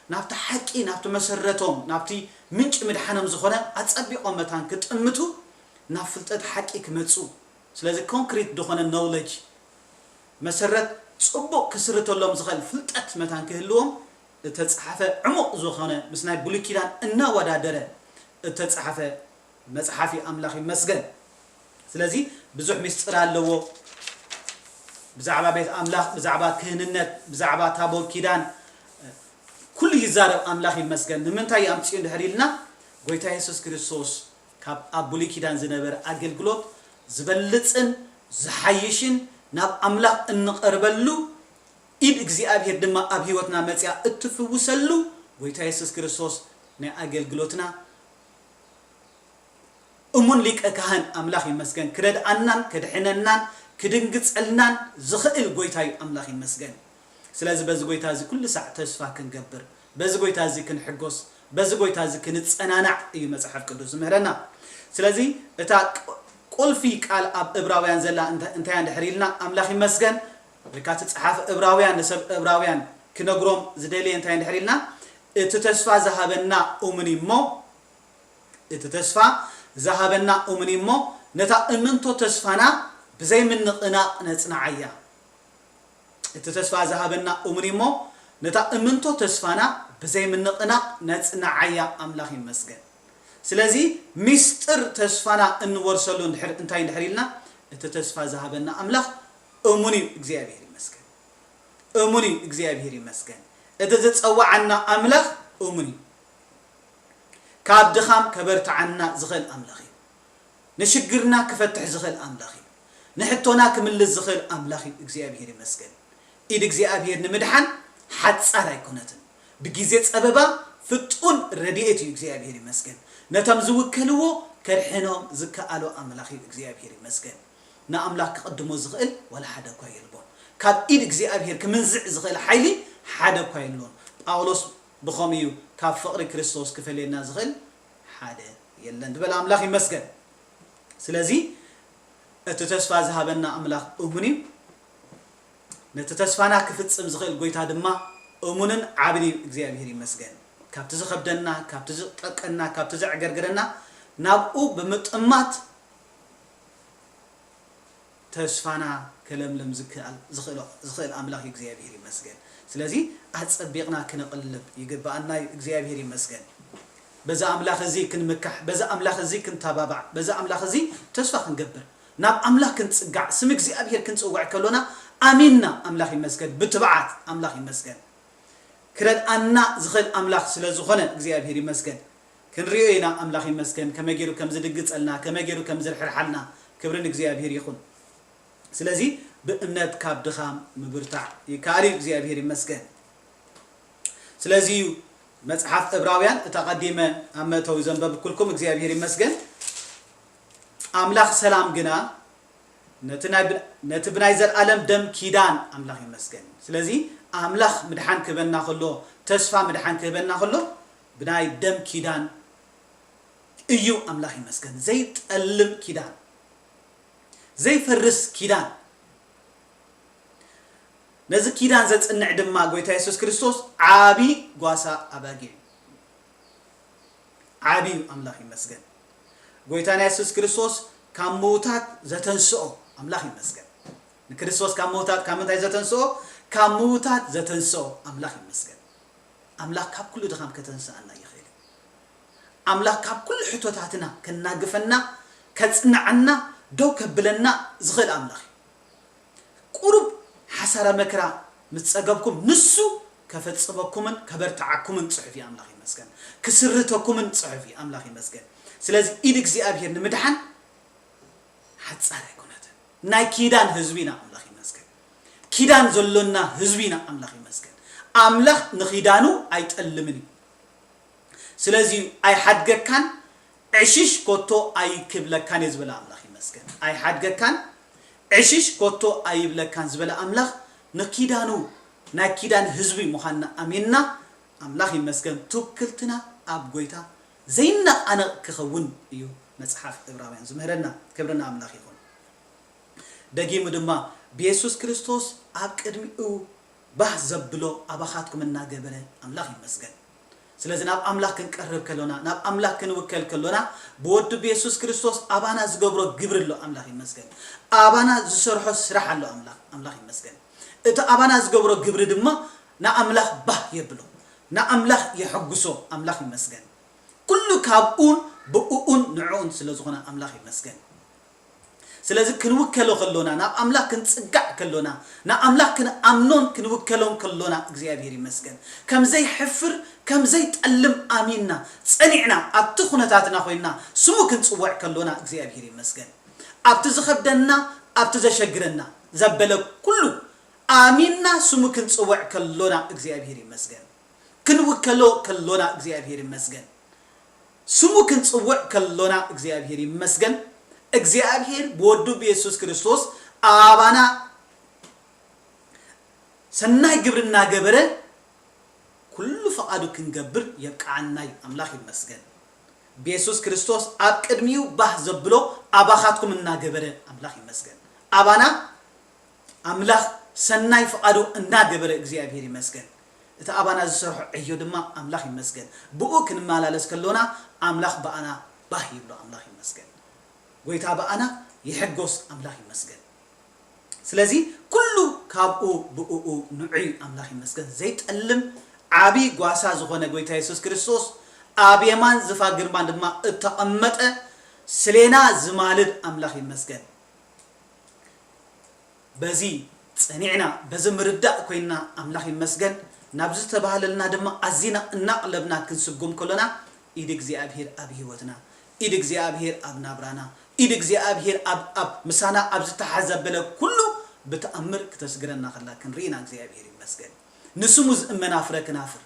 ናብቲ ሓቂ፣ ናብቲ መሰረቶም፣ ናብቲ ምንጪ ምድሓኖም ዝኾነ ኣጸቢቖም መታን ክጥምቱ፣ ናብ ፍልጠት ሓቂ ክመጹ። ስለዚ ኮንክሪት ዝኾነ ኖውለጅ፣ መሰረት ጽቡቕ ክስርተሎም ዝኽእል ፍልጠት መታን ክህልዎም እተጻሕፈ ዕሙቕ ዝኾነ ምስ ናይ ብሉይ ኪዳን እናወዳደረ እተጻሕፈ መጽሓፍ እዩ። ኣምላኽ ይመስገን። ስለዚ ብዙሕ ምስጢር ኣለዎ። ብዛዕባ ቤት ኣምላኽ፣ ብዛዕባ ክህንነት፣ ብዛዕባ ታቦት ኪዳን ኩሉ ይዛረብ። ኣምላኽ ይመስገን። ንምንታይ ኣምጽኡ እንድሕር ኢልና፣ ጎይታ የሱስ ክርስቶስ ካብ ኣብ ብሉይ ኪዳን ዝነበረ ኣገልግሎት ዝበልጽን ዝሓይሽን ናብ ኣምላኽ እንቐርበሉ ኢድ እግዚኣብሔር ድማ ኣብ ህይወትና መጽያ እትፍውሰሉ ጎይታ የሱስ ክርስቶስ ናይ ኣገልግሎትና እሙን ሊቀ ካህን ኣምላኽ ይመስገን። ክረድኣናን ከድሕነናን ክድንግጸልናን ዝኽእል ጎይታ እዩ። ኣምላኽ ይመስገን። ስለዚ በዚ ጎይታ እዚ ኩሉ ሳዕ ተስፋ ክንገብር፣ በዚ ጎይታ እዚ ክንሕጎስ፣ በዚ ጎይታ እዚ ክንጸናናዕ እዩ መጽሓፍ ቅዱስ ዝምህረና። ስለዚ እታ ቁ- ቁልፊ ቃል ኣብ እብራውያን ዘላ እንተ- እንታይ እንድሕር ኢልና ኣምላኽ ይመስገን። ወይ ከዓ እቲ ጸሓፊ እብራውያን ንሰብ እብራውያን ክነግሮም ዝደልየ እንታይ እንድሕር ኢልና፣ እቲ ተስፋ ዝሃበና እሙን እዩ እሞ፣ እቲ ተስፋ ዝሃበና እሙን እዩ እሞ፣ ነታ እምንቶ ተስፋና ብዘይምንቕናቕ ነጽንዓያ። እቲ ተስፋ ዝሃበና እሙን እዩ እሞ፣ ነታ እምንቶ ተስፋና ብዘይምንቕናቕ ነጽንዓያ። ኣምላኽ ይመስገን። ስለዚ ሚስጥር ተስፋና እንወርሰሉ እንድሕር እንታይ እንድሕር ኢልና፣ እቲ ተስፋ ዝሃበና ኣምላኽ እሙን እዩ። እግዚኣብሔር ይመስገን። እሙን እዩ። እግዚኣብሔር ይመስገን። እቲ ዝጸዋዓና ኣምላኽ እሙን እዩ። ካብ ድኻም ከበርትዓና ዝኽእል ኣምላኽ እዩ። ንሽግርና ክፈትሕ ዝኽእል ኣምላኽ እዩ። ንሕቶና ክምልስ ዝኽእል ኣምላኽ እዩ። እግዚኣብሔር ይመስገን። ኢድ እግዚኣብሔር ንምድሓን ሓጻር ኣይኮነትን። ብግዜ ጸበባ ፍጡን ረድኤት እዩ። እግዚኣብሔር ይመስገን። ነቶም ዝውከልዎ ከድሕኖም ዝከኣሎ ኣምላኽ እዩ። እግዚኣብሔር ይመስገን። ንኣምላኽ ክቕድሞ ዝኽእል ዋላ ሓደ እኳ የልቦን። ካብ ኢድ እግዚኣብሔር ክምንዝዕ ዝኽእል ሓይሊ ሓደ እኳ የልቦን። ጳውሎስ ብኸምኡ እዩ፣ ካብ ፍቕሪ ክርስቶስ ክፈልየና ዝኽእል ሓደ የለን ዝበለ። ኣምላኽ ይመስገን። ስለዚ እቲ ተስፋ ዝሃበና ኣምላኽ እሙን እዩ። ነቲ ተስፋና ክፍጽም ዝኽእል ጎይታ ድማ እሙንን ዓብን እዩ። እግዚኣብሔር ይመስገን። ካብቲ ዝኸብደና፣ ካብቲ ዝጠቀና፣ ካብቲ ዘዕገርግረና ናብኡ ብምጥማት ተስፋና ከለምልም ዝክኣል- ዝኽእሎ- ዝኽእል ኣምላኽ እግዚኣብሔር ይመስገን። ስለዚ ኣጸቢቕና ክነቕልብ ይግብኣና እዩ። እግዚኣብሔር ይመስገን። በዚ ኣምላኽ እዚ ክንምካሕ፣ በዚ ኣምላኽ እዚ ክንተባባዕ፣ በዚ ኣምላኽ እዚ ተስፋ ክንገብር፣ ናብ ኣምላኽ ክንጽጋዕ፣ ስም እግዚኣብሔር ክንጽውዕ ከሎና ኣሚንና፣ ኣምላኽ ይመስገን፣ ብትብዓት ኣምላኽ ይመስገን። ክረድኣና ዝኽእል ኣምላኽ ስለ ዝኾነ እግዚኣብሔር ይመስገን። ክንሪኦ ኢና። ኣምላኽ ይመስገን ከመይ ገይሩ ከም ዝድግጸልና፣ ከመይ ገይሩ ከም ዝርሕርሓልና። ክብሪ ንእግዚኣብሔር ይኹን። ስለዚ ብእምነት ካብ ድኻም ምብርታዕ ይከኣል እዩ። እግዚኣብሔር ይመስገን። ስለዚ እዩ መጽሓፍ ዕብራውያን፣ እታ ቀዲመ ኣብ መእተዊ ዘንበብኩልኩም፣ እግዚኣብሔር ይመስገን፣ ኣምላኽ ሰላም ግና ነቲ ናይ ብ- ነቲ ብናይ ዘልኣለም ደም ኪዳን፣ ኣምላኽ ይመስገን። ስለዚ ኣምላኽ ምድሓን ክህበና ከሎ፣ ተስፋ ምድሓን ክህበና ከሎ፣ ብናይ ደም ኪዳን እዩ። ኣምላኽ ይመስገን። ዘይጠልም ኪዳን፣ ዘይፈርስ ኪዳን። ነዚ ኪዳን ዘጽንዕ ድማ ጎይታ የሱስ ክርስቶስ ዓቢ ጓሳ ኣባጊዕ እዩ። ዓቢ እዩ። ኣምላኽ ይመስገን። ጎይታና የሱስ ክርስቶስ ካብ ምዉታት ዘተንስኦ፣ ኣምላኽ ይመስገን። ንክርስቶስ ካብ ምዉታት ካብ ምንታይ ዘተንስኦ? ካብ ምዉታት ዘተንስኦ። ኣምላኽ ይመስገን። ኣምላኽ ካብ ኩሉ ድኻም ከተንስኣና ይኽእል እዩ። ኣምላኽ ካብ ኩሉ ሕቶታትና ከናግፈና፣ ከጽንዓና፣ ደው ከብለና ዝኽእል ኣምላኽ እዩ። ቁሩብ ሓሳረ መከራ ምስ ጸገብኩም ንሱ ከፈጽመኩምን ከበርትዓኩምን ጽሑፍ እዩ። ኣምላኽ ይመስገን። ክስርተኩምን ጽሑፍ እዩ። ኣምላኽ ይመስገን። ስለዚ ኢድ እግዚኣብሔር ንምድሓን ሓጻር ኣይኮነትን። ናይ ኪዳን ህዝቢ ኢና፣ ኣምላኽ ይመስገን። ኪዳን ዘሎና ህዝቢ ኢና፣ ኣምላኽ ይመስገን። ኣምላኽ ንኪዳኑ ኣይጠልምን እዩ። ስለዚ ኣይሓድገካን ዕሽሽ ኮቶ ኣይክብለካን እየ ዝበለ ኣምላኽ ይመስገን። ኣይሓድገካን ዕሽሽ ኮቶ ኣይብለካን ዝበለ ኣምላኽ ንኪዳኑ ናይ ኪዳን ህዝቢ ምዃንና ኣሚንና ኣምላኽ ይመስገን ትውክልትና ኣብ ጎይታ ዘይነቓነቕ ክኸውን እዩ መጽሓፍ ዕብራውያን ዝምህረና። ክብሪ ንኣምላኽ ይኹን። ደጊሙ ድማ ብየሱስ ክርስቶስ ኣብ ቅድሚኡ ባህ ዘብሎ ኣባኻትኩም እናገበረ ኣምላኽ ይመስገን። ስለዚ ናብ ኣምላኽ ክንቀርብ ከሎና ናብ ኣምላኽ ክንውከል ከሎና ብወዱ ብየሱስ ክርስቶስ ኣባና ዝገብሮ ግብሪ ኣሎ ኣምላኽ ይመስገን። ኣባና ዝሰርሖ ስራሕ ኣሎ ኣምላኽ ኣምላኽ ይመስገን። እቲ ኣባና ዝገብሮ ግብሪ ድማ ንኣምላኽ ባህ የብሎ፣ ንኣምላኽ የሐጉሶ። ኣምላኽ ይመስገን። ኩሉ ካብኡን ብእኡን ንዕኡን ስለ ዝኾነ ኣምላኽ ይመስገን። ስለዚ ክንውከሎ ከሎና ናብ ኣምላኽ ክንጽጋዕ ከሎና ንኣምላኽ ክንኣምኖን ክንውከሎን ከሎና እግዚኣብሔር ይመስገን። ከም ዘይሕፍር ከም ዘይጠልም ኣሚንና ጸኒዕና ኣብቲ ኩነታትና ኮይንና ስሙ ክንጽውዕ ከሎና እግዚኣብሔር ይመስገን። ኣብቲ ዝኸብደና ኣብቲ ዘሸግረና ዘበለ ኩሉ ኣሚንና ስሙ ክንጽውዕ ከሎና እግዚኣብሔር ይመስገን። ክንውከሎ ከሎና እግዚኣብሔር ይመስገን። ስሙ ክንጽውዕ ከሎና እግዚኣብሔር ይመስገን። እግዚኣብሔር ብወዱ ብየሱስ ክርስቶስ ኣባና ሰናይ ግብሪ እናገበረ ኩሉ ፍቓዱ ክንገብር የብቅዓና እዩ። ኣምላኽ ይመስገን። ብየሱስ ክርስቶስ ኣብ ቅድሚኡ ባህ ዘብሎ ኣባኻትኩም እናገበረ ኣምላኽ ይመስገን። ኣባና ኣምላኽ ሰናይ ፍቓዱ እናገበረ እግዚኣብሔር ይመስገን። እቲ ኣባና ዝሰርሖ ዕዮ ድማ ኣምላኽ ይመስገን። ብኡ ክንመላለስ ከሎና ኣምላኽ ብኣና ባህ ይብሎ። ኣምላኽ ይመስገን። ጎይታ ብኣና ይሕጎስ። ኣምላኽ ይመስገን። ስለዚ ኩሉ ካብኡ ብእኡ ንዑ እዩ። ኣምላኽ ይመስገን። ዘይጠልም ዓቢ ጓሳ ዝኾነ ጎይታ የሱስ ክርስቶስ ኣብ የማን ዝፋ ግርማ ድማ እተቐመጠ ስሌና ዝማልድ ኣምላኽ ይመስገን። በዚ ጸኒዕና በዚ ምርዳእ ኮይንና ኣምላኽ ይመስገን ናብ ዝተባህለልና ድማ ኣዚና እናቕለብና ክንስጉም ከሎና ኢድ እግዚኣብሔር ኣብ ህይወትና ኢድ እግዚኣብሔር ኣብ ናብራና ኢድ እግዚኣብሔር ኣብ ኣብ ምሳና ኣብ ዝተሓዘበለ ኩሉ ብተኣምር ክተስግረና ከላ ክንርኢና እግዚኣብሔር ይመስገን። ንስሙ ዝእመና ፍረ ክናፍር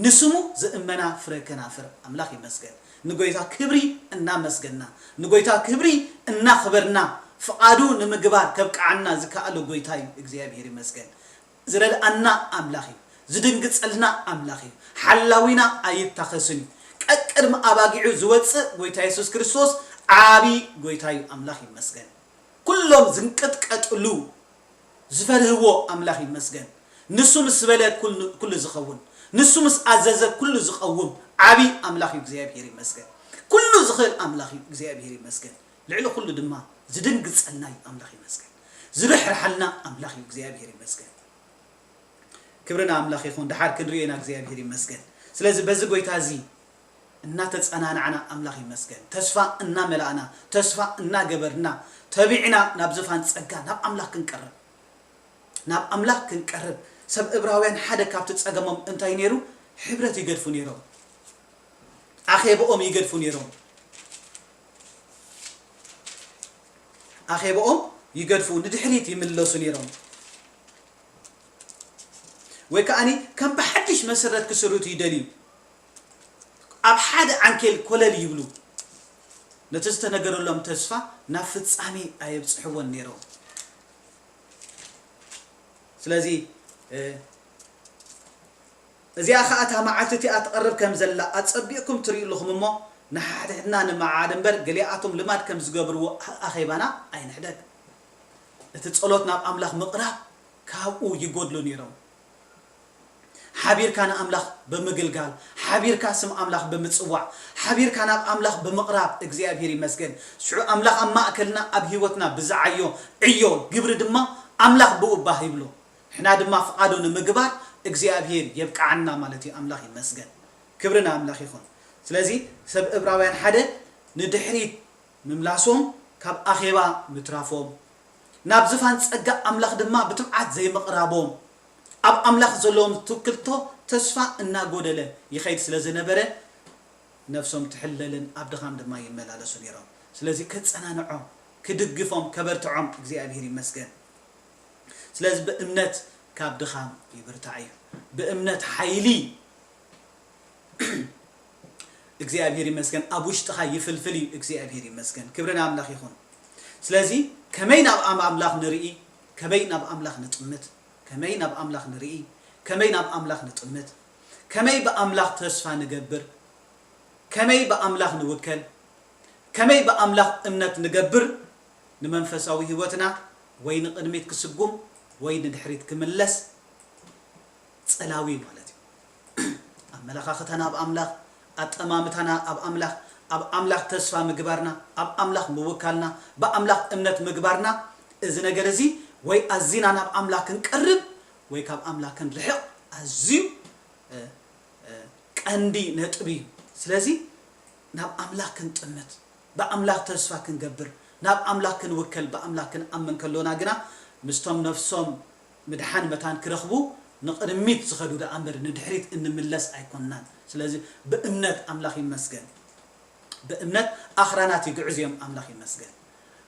ንስሙ ዝእመና ፍረ ከናፍር ኣምላኽ ይመስገን። ንጎይታ ክብሪ እናመስገና ንጎይታ ክብሪ እናኽበርና ፍቓዱ ንምግባር ከብቅዓና ዝከኣለ ጎይታ እዩ እግዚኣብሔር ይመስገን። ዝረድኣና ኣምላኽ እዩ። ዝድንግጸልና ኣምላኽ እዩ። ሓላዊና ኣይታኸስን እዩ። ቀቅድሚ ኣባጊዑ ዝወፅእ ጎይታ የሱስ ክርስቶስ ዓቢ ጎይታ እዩ። ኣምላኽ ይመስገን። ኩሎም ዝንቅጥቀጥሉ ዝፈርህዎ ኣምላኽ ይመስገን። ንሱ ምስ በለ ኩሉ ዝኸውን ንሱ ምስ ኣዘዘ ኩሉ ዝቐውም ዓቢ ኣምላኽ እዩ እግዚኣብሔር ይመስገን። ኩሉ ዝኽእል ኣምላኽ እዩ እግዚኣብሔር ይመስገን። ልዕሊ ኩሉ ድማ ዝድንግጸልና እዩ ኣምላኽ ይመስገን። ዝርሕርሓልና ኣምላኽ እዩ እግዚኣብሔር ይመስገን። ክብሪ ንኣምላኽ ይኹን። ደሓር ክንሪኦ ኢና እግዚኣብሔር ይመስገን። ስለዚ በዚ ጎይታ እዚ እናተጸናናዕና ኣምላኽ ይመስገን ተስፋ እናመላእና ተስፋ እናገበርና ተቢዕና ናብ ዝፋን ጸጋ ናብ ኣምላኽ ክንቀርብ ናብ ኣምላኽ ክንቀርብ ሰብ እብራውያን ሓደ ካብቲ ጸገሞም እንታይ ነይሩ? ሕብረት ይገድፉ ነይሮም። ኣኼብኦም ይገድፉ ነይሮም። ኣኼብኦም ይገድፉ ንድሕሪት ይምለሱ ነይሮም። ወይ ከዓኒ ከም ብሓድሽ መሰረት ክስርቱ ይደልዩ። ኣብ ሓደ ዓንኬል ኮለል ይብሉ። ነቲ ዝተነገረሎም ተስፋ ናብ ፍጻሜ ኣየብጽሕዎን ነይሮም። ስለዚ እዚኣ ኸኣ እታ መዓልቲ እቲኣ ትቐርብ ከም ዘላ ኣጸቢቕኩም ትርእዩ ኣለኹም እሞ ንሓድሕድና ንመዓድ እምበር ገሊኣቶም ልማድ ከም ዝገብርዎ ኣኼባና ኣይንሕደግ። እቲ ጸሎት ናብ ኣምላኽ ምቕራብ ካብኡ ይጎድሉ ነይሮም። ሓቢርካ ንኣምላኽ ብምግልጋል ሓቢርካ ስም ኣምላኽ ብምጽዋዕ ሓቢርካ ናብ ኣምላኽ ብምቕራብ እግዚኣብሔር ይመስገን። ሽዑ ኣምላኽ ኣብ ማእከልና ኣብ ህይወትና ብዝዓዮ ዕዮ ግብሪ ድማ ኣምላኽ ብኡ ባህ ይብሎ። ንሕና ድማ ፍቓዱ ንምግባር እግዚኣብሔር የብቅዓና ማለት እዩ። ኣምላኽ ይመስገን። ክብሪ ንኣምላኽ ይኹን። ስለዚ ሰብ እብራውያን ሓደ ንድሕሪት ምምላሶም ካብ ኣኼባ ምትራፎም ናብ ዝፋን ጸጋ ኣምላኽ ድማ ብትብዓት ዘይምቕራቦም ኣብ ኣምላኽ ዘለዎም ትውክልቶ ተስፋ እናጎደለ ይኸይድ ስለ ዝነበረ ነፍሶም ትሕለልን ኣብ ድኻም ድማ ይመላለሱ ነይሮም። ስለዚ ከጸናንዖም ክድግፎም፣ ከበርትዖም እግዚኣብሔር ይመስገን። ስለዚ ብእምነት ካብ ድኻም ይብርታዕ እዩ። ብእምነት ሓይሊ እግዚኣብሔር ይመስገን ኣብ ውሽጥኻ ይፍልፍል እዩ። እግዚኣብሔር ይመስገን፣ ክብሪ ንኣምላኽ ይኹን። ስለዚ ከመይ ናብ ኣም-፣ ኣምላኽ ንርኢ፣ ከመይ ናብ ኣምላኽ ንጥምት፣ ከመይ ናብ ኣምላኽ ንርኢ፣ ከመይ ናብ ኣምላኽ ንጥምት፣ ከመይ ብኣምላኽ ተስፋ ንገብር፣ ከመይ ብኣምላኽ ንውከል፣ ከመይ ብኣምላኽ እምነት ንገብር፣ ንመንፈሳዊ ህይወትና ወይ ንቕድሚት ክስጉም ወይ ንድሕሪት ክምለስ ጸላዊ ማለት እዩ። ኣመለኻኽታና ኣብ ኣምላኽ፣ ኣጠማምታና ኣብ ኣምላኽ፣ ኣብ ኣምላኽ ተስፋ ምግባርና፣ ኣብ ኣምላኽ ምውካልና፣ ብኣምላኽ እምነት ምግባርና፣ እዚ ነገር እዚ ወይ ኣዚና ናብ ኣምላኽ ክንቀርብ ወይ ካብ ኣምላኽ ክንርሕቕ ኣዝዩ፣ እ፣ እ፣ ቀንዲ ነጥቢ እዩ። ስለዚ ናብ ኣምላኽ ክንጥምት፣ ብኣምላኽ ተስፋ ክንገብር፣ ናብ ኣምላኽ ክንውከል፣ ብኣምላኽ ክንኣምን ከሎና ግና ምስቶም ነፍሶም ምድሓን መታን ክረኽቡ ንቕድሚት ዝኸዱ ደኣ እምበር ንድሕሪት እንምለስ ኣይኮንናን። ስለዚ ብእምነት ኣምላኽ ይመስገን። ብእምነት ኣኽራናት ይግዕዙ እዮም፣ ኣምላኽ ይመስገን።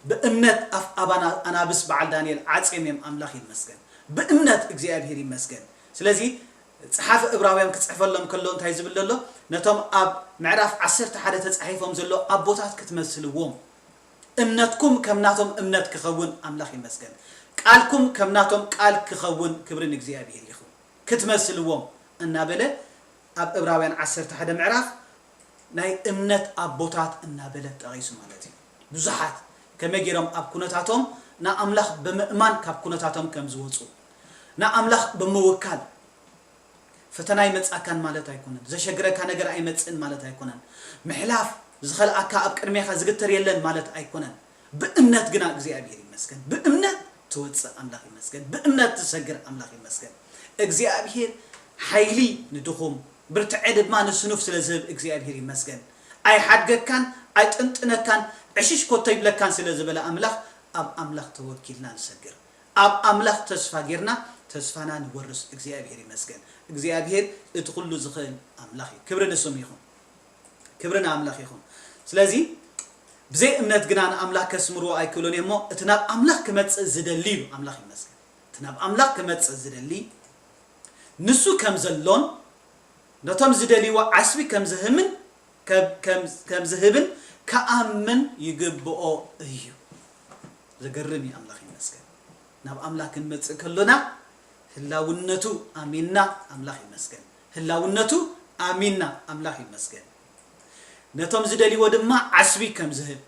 ብእምነት ኣፍ ኣባና ኣናብስ በዓል ዳንኤል ዓጽዮም እዮም፣ ኣምላኽ ይመስገን። ብእምነት እግዚኣብሔር ይመስገን። ስለዚ ጸሓፊ እብራውያን ክጽሕፈሎም ከሎ እንታይ ዝብል ዘሎ? ነቶም ኣብ ምዕራፍ ዓሰርተ ሓደ ተጻሒፎም ዘሎ ኣቦታት ክትመስልዎም፣ እምነትኩም ከም ናቶም እምነት ክኸውን ኣምላኽ ይመስገን። ቃልኩም ከም ናቶም ቃል ክኸውን ክብሪ ንእግዚኣብሔር ይኹን። ክትመስልዎም እናበለ ኣብ እብራውያን ዓሰርተ ሓደ ምዕራፍ ናይ እምነት ኣቦታት እናበለ ጠቒሱ ማለት እዩ። ብዙሓት ከመይ ገይሮም ኣብ ኩነታቶም ንኣምላኽ ብምእማን ካብ ኩነታቶም ከም ዝወጹ፣ ንኣምላኽ ብምውካል፣ ፈተና ኣይመጻካን ማለት ኣይኮነን። ዘሸግረካ ነገር ኣይመጽእን ማለት ኣይኮነን። ምሕላፍ ዝኸልኣካ ኣብ ቅድሜኻ ዝግተር የለን ማለት ኣይኮነን። ብእምነት ግና እግዚኣብሔር ይመስገን። ብእምነት ትወጽእ ኣምላኽ ይመስገን። ብእምነት ትሰግር ኣምላኽ ይመስገን። እግዚኣብሔር ሓይሊ ንድኹም፣ ብርትዐ ድማ ንስኑፍ ስለ ዝህብ እግዚኣብሔር ይመስገን። ኣይሓድገካን፣ ኣይጥንጥነካን፣ ዕሽሽ ኮቶ ይብለካን ስለ ዝበለ ኣምላኽ፣ ኣብ ኣምላኽ ተወኪልና ንሰግር። ኣብ ኣምላኽ ተስፋ ጌርና ተስፋና ንወርስ። እግዚኣብሔር ይመስገን። እግዚኣብሔር እቲ ኩሉ ዝኽእል ኣምላኽ እዩ። ክብሪ ንስሙ ይኹን። ክብሪ ንኣምላኽ ይኹን። ስለዚ ብዘይ እምነት ግና ንኣምላኽ ከስምርዎ ኣይክእሉን እሞ፣ እቲ ናብ ኣምላኽ ክመጽእ ዝደሊ እዩ። ኣምላኽ ይመስገን። እቲ ናብ ኣምላኽ ክመጽእ ዝደሊ ንሱ ከም ዘሎን ነቶም ዝደልይዎ ዓስቢ ከም ዝህምን ከም፣ ከም፣ ከም ዝህብን ክኣምን ይግብኦ እዩ። ዘገርም እዩ። ኣምላኽ ይመስገን። ናብ ኣምላኽ ክንመጽእ ከሎና ህላውነቱ ኣሚንና ኣምላኽ ይመስገን። ህላውነቱ ኣሚንና ኣምላኽ ይመስገን። ነቶም ዝደልይዎ ድማ ዓስቢ ከም ዝህብ፣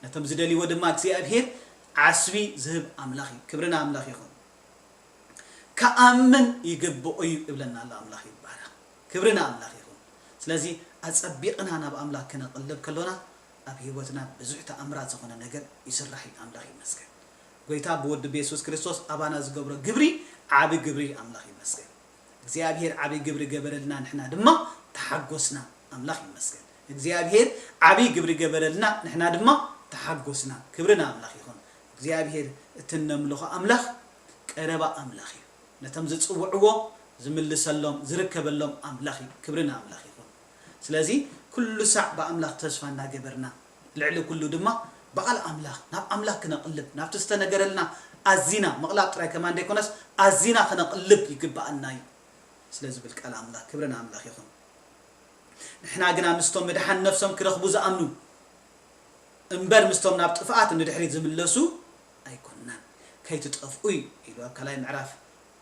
ነቶም ዝደልይዎ ድማ እግዚኣብሔር ዓስቢ ዝህብ ኣምላኽ እዩ። ክብሪ ንኣምላኽ ይኹን። ክኣምን ይግብኦ እዩ እብለና ኣሎ። ኣምላኽ ይባረኽ። ክብሪ ንኣምላኽ ይኹን። ስለዚ ኣጸቢቕና ናብ ኣምላኽ ክነቕልብ ከሎና ኣብ ህይወትና ብዙሕ ተኣምራት ዝኾነ ነገር ይስራሕ እዩ። ኣምላኽ ይመስገን። ጎይታ ብወዲ ብየሱስ ክርስቶስ ኣባና ዝገብሮ ግብሪ ዓቢ ግብሪ እዩ። ኣምላኽ ይመስገን። እግዚኣብሔር ዓቢ ግብሪ ገበረልና፣ ንሕና ድማ ተሓጎስና። ኣምላኽ ይመስገን። እግዚኣብሔር ዓቢ ግብሪ ገበረልና፣ ንሕና ድማ ተሓጎስና። ክብሪ ንኣምላኽ ይኹን። እግዚኣብሔር እቲ እነምልኾ ኣምላኽ ቀረባ ኣምላኽ እዩ። ነቶም ዝጽውዕዎ ዝምልሰሎም ዝርከበሎም ኣምላኽ እዩ። ክብሪ ንኣምላኽ ይኹን። ስለዚ ኩሉ ሳዕ ብኣምላኽ ተስፋ እናገበርና፣ ልዕሊ ኩሉ ድማ ብቓል ኣምላኽ፣ ናብ ኣምላኽ ክነቕልብ፣ ናብቲ ዝተነገረልና ኣዚና ምቕላብ ጥራይ ከማን ደይኮነስ ኣዚና ክነቕልብ ይግብኣና እዩ ስለ ዝብል ቃል ኣምላኽ። ክብሪ ንኣምላኽ ይኹን። ንሕና ግና ምስቶም ምድሓን ነፍሶም ክረኽቡ ዝኣምኑ እምበር ምስቶም ናብ ጥፍኣት ንድሕሪት ዝምለሱ ኣይኮንናን። ከይትጠፍኡ እዩ ኢሉ ኣብ ካልኣይ ምዕራፍ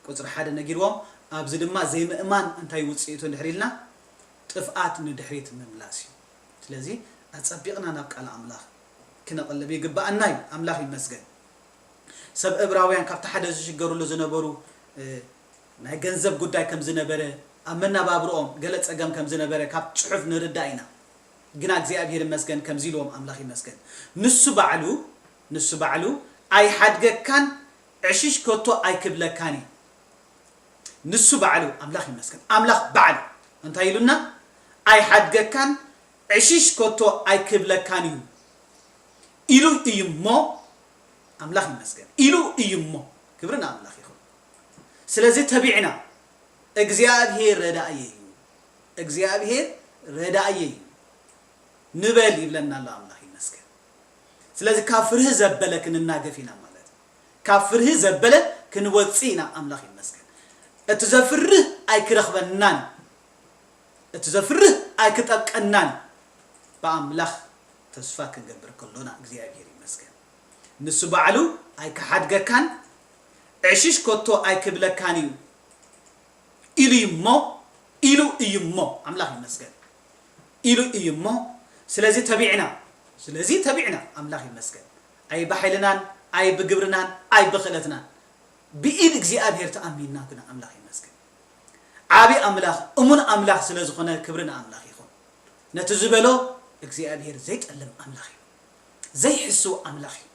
ቁጽሪ ሓደ ነጊርዎም። ኣብዚ ድማ ዘይምእማን እንታይ ውጽኢቱ እንድሕር ኢልና፣ ጥፍኣት ንድሕሪት ምምላስ እዩ። ስለዚ ኣጸቢቕና ናብ ቃል ኣምላኽ ክነቕልብ ይግብኣና እዩ። ኣምላኽ ይመስገን። ሰብ እብራውያን ካብቲ ሓደ ዝሽገሩሉ ዝነበሩ፣ እ፣ ናይ ገንዘብ ጉዳይ ከም ዝነበረ፣ ኣብ መነባብርኦም ገለ ጸገም ከም ዝነበረ ካብ ጽሑፍ ንርዳእ ኢና። ግና እግዚኣብሔር ይመስገን ከምዚ ኢልዎም፣ ኣምላኽ ይመስገን። ንሱ ባዕሉ፣ ንሱ ባዕሉ ኣይሓድገካን ዕሽሽ ከቶ ኣይክብለካን እዩ። ንሱ ባዕሉ፣ ኣምላኽ ይመስገን፣ ኣምላኽ ባዕሉ እንታይ ኢሉና? ኣይሓድገካን ዕሽሽ ከቶ ኣይክብለካን እዩ ኢሉ እዩ እሞ፣ ኣምላኽ ይመስገን፣ ኢሉ እዩ እሞ፣ ክብሪ ንኣምላኽ ይኹን። ስለዚ ተቢዕና፣ እግዚኣብሔር ረዳእየ እዩ፣ እግዚኣብሔር ረዳእየ እዩ ንበል ይብለና ኣሎ። ኣምላኽ ይመስገን። ስለዚ ካብ ፍርሂ ዘበለ ክንናገፍ ኢና ማለት እዩ። ካብ ፍርሂ ዘበለ ክንወጽእ ኢና። ኣምላኽ ይመስገን። እቲ ዘፍርህ ኣይክረኽበናን፣ እቲ ዘፍርህ ኣይክጠብቀናን። ብኣምላኽ ተስፋ ክንገብር ከሎና እግዚኣብሔር ይመስገን። ንሱ ባዕሉ ኣይክሓድገካን፣ ዕሽሽ ከቶ ኣይክብለካን እዩ ኢሉ እዩ እሞ፣ ኢሉ እዩ እሞ፣ ኣምላኽ ይመስገን፣ ኢሉ እዩ እሞ፣ ስለዚ ተቢዕና፣ ስለዚ ተቢዕና፣ ኣምላኽ ይመስገን። ኣይ ብሓይልናን ኣይ ብግብርናን ኣይ ብኽእለትናን፣ ብኢድ እግዚኣብሔር ተኣሚንና ግና ኣምላኽ ይመስገን። ዓቢ ኣምላኽ፣ እሙን ኣምላኽ ስለ ዝኾነ ክብሪ ንኣምላኽ ይኹን። ነቲ ዝበሎ እግዚኣብሔር ዘይጠልም ኣምላኽ እዩ። ዘይሕስው ኣምላኽ እዩ።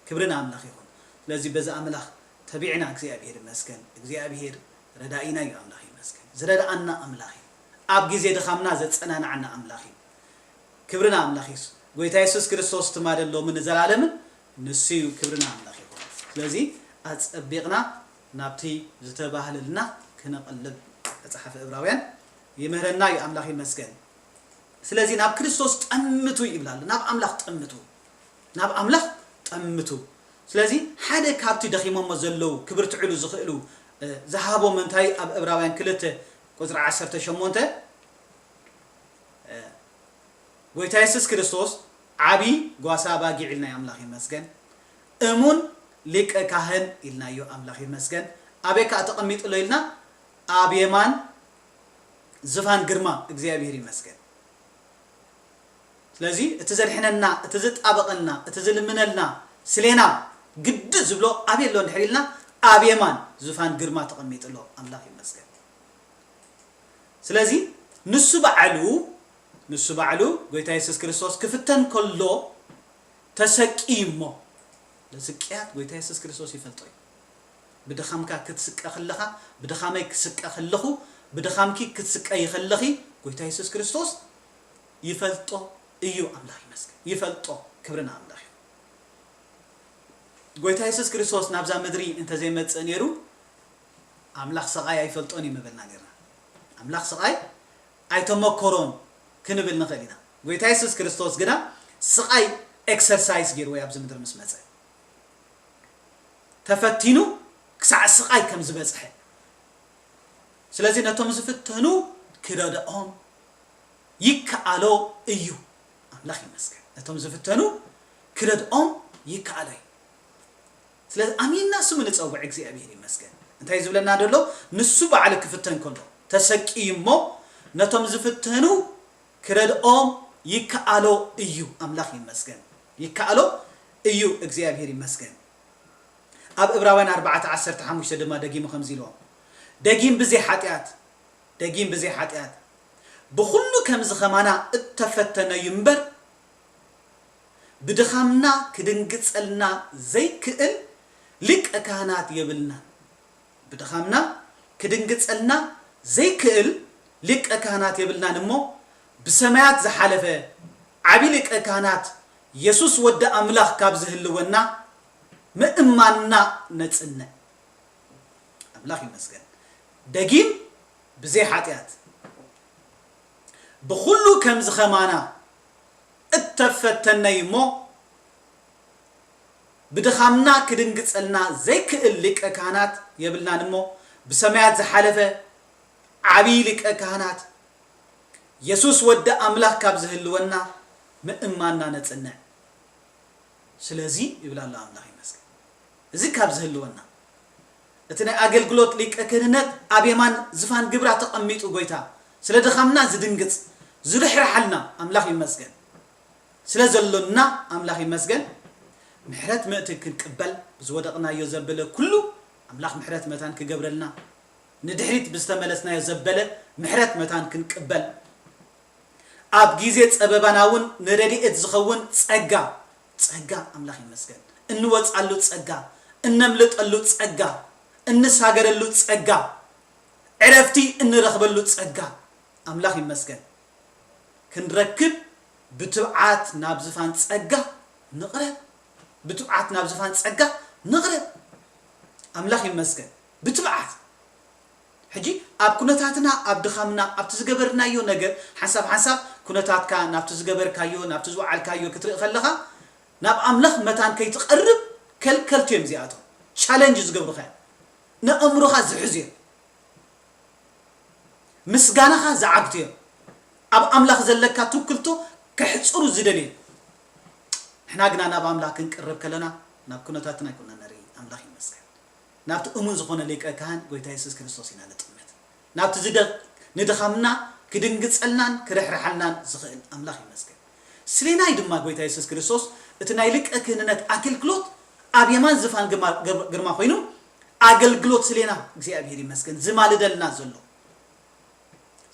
ክብሪ ንኣምላኽ ይኹን። ስለዚ በዚ ኣምላኽ ተቢዕና እግዚኣብሔር ይመስገን። እግዚኣብሔር ረዳኢና እዩ፣ ኣምላኽ ይመስገን። ዝረድኣና ኣምላኽ እዩ። ኣብ ግዜ ድኻምና ዘጸናንዓና ኣምላኽ እዩ። ክብሪ ንኣምላኽ ይኹን። ጎይታ የሱስ ክርስቶስ ትማሊ ሎሚ ንዘላለምን ንሱ እዩ። ክብሪ ንኣምላኽ ይኹን። ስለዚ ኣጸቢቕና ናብቲ ዝተባህለልና ክነቐልብ መጽሓፍ ዕብራውያን ይምህረና እዩ። ኣምላኽ ይመስገን። ስለዚ ናብ ክርስቶስ ጠምቱ ይብላሉ። ናብ ኣምላኽ ጠምቱ። ናብ ኣምላኽ ጠምቱ። ስለዚ ሓደ ካብቲ ደኺሞሞ ዘለዉ ክብርትዕሉ ዝኽእሉ፣ እ፣ ዝሃቦም እንታይ ኣብ ዕብራውያን ክልተ ቁጽሪ ዓሰርተ ሸሞንተ፣ እ፣ ጎይታ የሱስ ክርስቶስ ዓቢ ጓሳ ኣባጊዕ ኢልናዮ ኣምላኽ ይመስገን። እሙን ሊቀ ካህን ኢልናዮ ኣምላኽ ይመስገን። ኣበይ ከኣ ተቐሚጡ ኣሎ ኢልና? ኣብ የማን ዝፋን ግርማ እግዚኣብሔር ይመስገን። ስለዚ እቲ ዘድሕነና፣ እቲ ዝጣበቐና፣ እቲ ዝልምነልና፣ ስሌና ግዲ ዝብሎ ኣበይ ኣሎ እንድሕር ኢልና? ኣብ የማን ዝፋን ግርማ ተቐሚጡ ኣሎ። ኣምላኽ ይመስገን። ስለዚ ንሱ ባዕሉ፣ ንሱ ባዕሉ ጎይታ የሱስ ክርስቶስ ክፍተን ከሎ ተሰቅዩ እሞ፣ ስቅያት ጎይታ የሱስ ክርስቶስ ይፈልጦ እዩ። ብድኻምካ ክትስቀ ከለኻ፣ ብድኻመይ ክስቀ ከለኹ፣ ብድኻምኪ ክትስቀይ ከለኺ፣ ጎይታ የሱስ ክርስቶስ ይፈልጦ እዩ። ኣምላኽ ይመስገን። ይፈልጦ። ክብሪ ንኣምላኽ እዩ። ጎይታ የሱስ ክርስቶስ ናብዛ ምድሪ እንተዘይመጽእ ነይሩ፣ ኣምላኽ ስቓይ ኣይፈልጦን እዩ ምበልና ነርና። ኣምላኽ ስቓይ ኣይተመኮሮን ክንብል ንኽእል ኢና። ጎይታ የሱስ ክርስቶስ ግና ስቓይ ኤክሰርሳይዝ ገይርዎ እዩ ኣብዚ ምድሪ ምስ መጸ። ተፈቲኑ ክሳዕ ስቓይ ከም ዝበጽሐ። ስለዚ ነቶም ዝፍተኑ ክረድኦም ይከኣሎ እዩ። ኣምላኽ ይመስገን። ነቶም ዝፍተኑ ክረድኦም ይከኣሎ እዩ። ስለዚ ኣሚንና ስሙ ንጸውዕ፣ እግዚኣብሔር ይመስገን። እንታይ ዝብለና ዘሎ? ንሱ ባዕሉ ክፍተን ከሎ ተሰቅዩ እሞ ነቶም ዝፍተኑ ክረድኦም ይከኣሎ እዩ። ኣምላኽ ይመስገን። ይከኣሎ እዩ። እግዚኣብሔር ይመስገን። ኣብ ዕብራውያን ኣርባዕተ ዓሰርተ ሓሙሽተ ድማ ደጊሙ ከምዚ ኢልዎም፣ ደጊም ብዘይ ሓጢኣት፣ ደጊም ብዘይ ሓጢኣት፣ ብኹሉ ከምዚ ኸማና እተፈተነ እዩ እምበር፣ ብድኻምና ክድንግጸልና ዘይክእል ሊቀ ካህናት የብልናን። ብድኻምና ክድንግጸልና ዘይክእል ሊቀ ካህናት የብልናን እሞ፣ ብሰማያት ዝሓለፈ ዓቢ ሊቀ ካህናት የሱስ ወዲ ኣምላኽ ካብ ዝህልወና ምእማንና ነጽንዕ። ኣምላኽ ይመስገን። ደጊም ብዘይ ሓጢኣት ብኹሉ ከምዚ ኸማና እተፈተነ እዩ እሞ፣ ብድኻምና ክድንግጸልና ዘይክእል ሊቀ ካህናት የብልናን እሞ፣ ብሰማያት ዝሓለፈ ዓብዪ ሊቀ ካህናት የሱስ ወዲ ኣምላኽ ካብ ዝህልወና ምእማንና ነጽንዕ። ስለዚ ይብል ኣሎ ኣምላኽ ይመስገን። እዚ ካብ ዝህልወና፣ እቲ ናይ ኣገልግሎት ሊቀ ክህንነት ኣብ የማን ዝፋን ግብራ ተቐሚጡ፣ ጎይታ ስለ ድኻምና ዝድንግጽ፣ ዝርሕርሓልና ኣምላኽ ይመስገን። ስለ ዘሎና ኣምላኽ ይመስገን። ምሕረት ምእንቲ ክንቅበል፣ ብዝወደቕናዮ ዘበለ ኩሉ ኣምላኽ ምሕረት መታን ክገብረልና፣ ንድሕሪት ብዝተመለስናዮ ዘበለ ምሕረት መታን ክንቅበል፣ ኣብ ግዜ ጸበባና እውን ንረድኤት ዝኸውን ጸጋ፣ ጸጋ ኣምላኽ ይመስገን፣ እንወጽኣሉ ጸጋ፣ እነምልጠሉ ጸጋ፣ እንሳገረሉ ጸጋ፣ ዕረፍቲ እንረኽበሉ ጸጋ ኣምላኽ ይመስገን። ክንረክብ ብትብዓት ናብ ዝፋን ጸጋ ንቕረብ። ብትብዓት ናብ ዝፋን ጸጋ ንቕረብ። ኣምላኽ ይመስገን። ብትብዓት። ሕጂ ኣብ ኩነታትና፣ ኣብ ድኻምና፣ ኣብቲ ዝገበርናዮ ነገር፣ ሓንሳብ ሓንሳብ ኩነታትካ፣ ናብቲ ዝገበርካዮ፣ ናብቲ ዝወዓልካዮ ክትርኢ ከለኻ፣ ናብ ኣምላኽ መታን ከይትቐርብ ከልከልቲ እዮም እዚኣቶም። ቻለንጅ ዝገብሩኻ እዮም። ንኣእምሮኻ ዝሕዙ እዮም። ምስጋናኻ ዝዓግቱ እዮም። ኣብ ኣምላኽ ዘለካ ትውክልቶ ከሕጽሩ ዝደልዩ እዮም። ንሕና ግና ናብ ኣምላኽ ክንቅርብ ከለና ናብ ኩነታትና ኣይኮና ንርኢ። ኣምላኽ ይመስገን። ናብቲ እሙን ዝኾነ ሊቀ ካህን ጎይታ የሱስ ክርስቶስ ኢና ንጥምት። ናብቲ ዝደ ንድኻምና ክድንግጸልናን ክርሕርሓልናን ዝኽእል ኣምላኽ ይመስገን። ስሌናይ ድማ ጎይታ የሱስ ክርስቶስ እቲ ናይ ሊቀ ክህንነት ኣገልግሎት ኣብ የማን ዝፋን ግርማ ኮይኑ ኣገልግሎት ስሌና እግዚኣብሔር ይመስገን ዝማልደልና ዘሎ።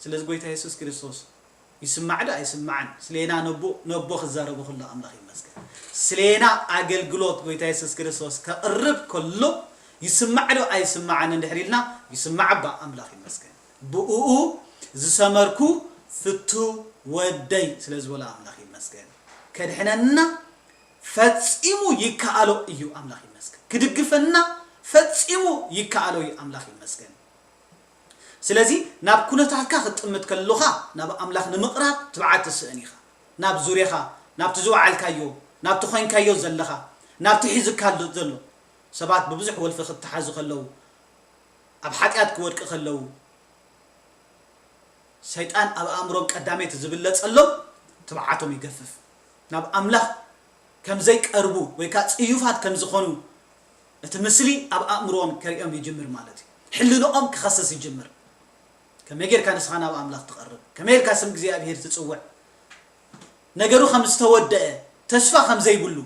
ስለዚ ጎይታ የሱስ ክርስቶስ ይስማዕ ዶ ኣይስማዕን? ስሌና ነቦ ነቦ ክዛረቡ ከሎ ኣምላኽ ይመስገን። ስሌና ኣገልግሎት ጎይታ የሱስ ክርስቶስ ከቕርብ ከሎ ይስማዕ ዶ ኣይስማዕን እንድሕር ኢልና ይስማዕ እባ ኣምላኽ ይመስገን። ብእኡ ዝሰመርኩ ፍቱ ወደይ ስለ ዝበሎ ኣምላኽ ይመስገን። ከድሕነና ፈጺሙ ይከኣሎ እዩ ኣምላኽ ይመስገን። ክድግፈና ፈጺሙ ይከኣሎ እዩ ኣምላኽ ይመስገን። ስለዚ ናብ ኩነታትካ ክትጥምት ከለኻ ናብ ኣምላኽ ንምቕራብ ትብዓት ትስእን ኢኻ። ናብ ዙርያኻ፣ ናብቲ ዝወዓልካዮ፣ ናብቲ ኮይንካዮ ዘለኻ፣ ናብቲ ሒዝካ ዘሎ ሰባት ብብዙሕ ወልፊ ክተሓዙ ከለዉ፣ ኣብ ሓጢኣት ክወድቂ ከለዉ፣ ሰይጣን ኣብ ኣእምሮም ቀዳመይቲ ዝብለጸሎም ትብዓቶም ይገፍፍ። ናብ ኣምላኽ ከም ዘይቀርቡ ወይ ከኣ ጽዩፋት ከም ዝኾኑ እቲ ምስሊ ኣብ ኣእምሮኦም ከርእዮም ይጅምር ማለት እዩ። ሕልንኦም ክኸስስ ይጅምር። ከመይ ጌርካ ንስኻ ናብ ኣምላኽ ትቐርብ? ከመይ ጌርካ ስም እግዚኣብሔር ትጽውዕ? ነገሩ ከም ዝተወደአ፣ ተስፋ ከም ዘይብሉ፣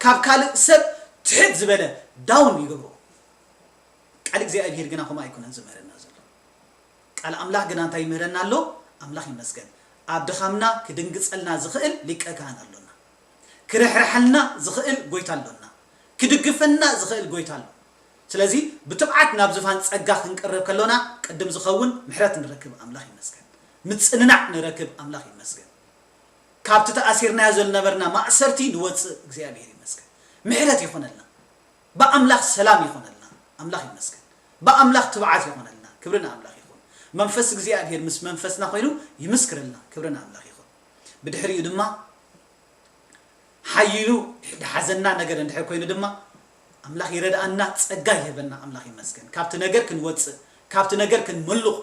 ካብ ካልእ ሰብ ትሕት ዝበለ ዳውን ይገብሮ። ቃል እግዚኣብሔር ግና ከምኡ ኣይኮነን ዝምህረና ዘሎ። ቃል ኣምላኽ ግና እንታይ ይምህረና ኣሎ? ኣምላኽ ይመስገን። ኣብ ድኻምና ክድንግጸልና ዝኽእል ሊቀ ካህን ኣሎና። ክርሕርሓልና ዝኽእል ጎይታ ኣሎና። ክድግፈና ዝኽእል ጎይታ ኣሎ። ስለዚ ብትብዓት ናብ ዝፋን ጸጋ ክንቀርብ ከሎና ቅድም ዝኸውን ምሕረት ንረክብ ኣምላኽ ይመስገን። ምጽንናዕ ንረክብ ኣምላኽ ይመስገን። ካብቲ ተኣሲርናዮ ዝነበርና ማእሰርቲ ንወጽእ እግዚኣብሔር ይመስገን። ምሕረት ይኾነልና። ብኣምላኽ ሰላም ይኾነልና። ኣምላኽ ይመስገን። ብኣምላኽ ትብዓት ይኾነልና። ክብሪ ንኣምላኽ ይኹን። መንፈስ እግዚኣብሔር ምስ መንፈስና ኮይኑ ይምስክረልና። ክብሪ ንኣምላኽ ይኹን። ብድሕሪኡ ድማ ሓይሉ ድሓዘና ነገር እንድሕር ኮይኑ ድማ ኣምላኽ ይረድኣና፣ ጸጋ ይህበና። ኣምላኽ ይመስገን። ካብቲ ነገር ክንወጽእ፣ ካብቲ ነገር ክንምሉቕ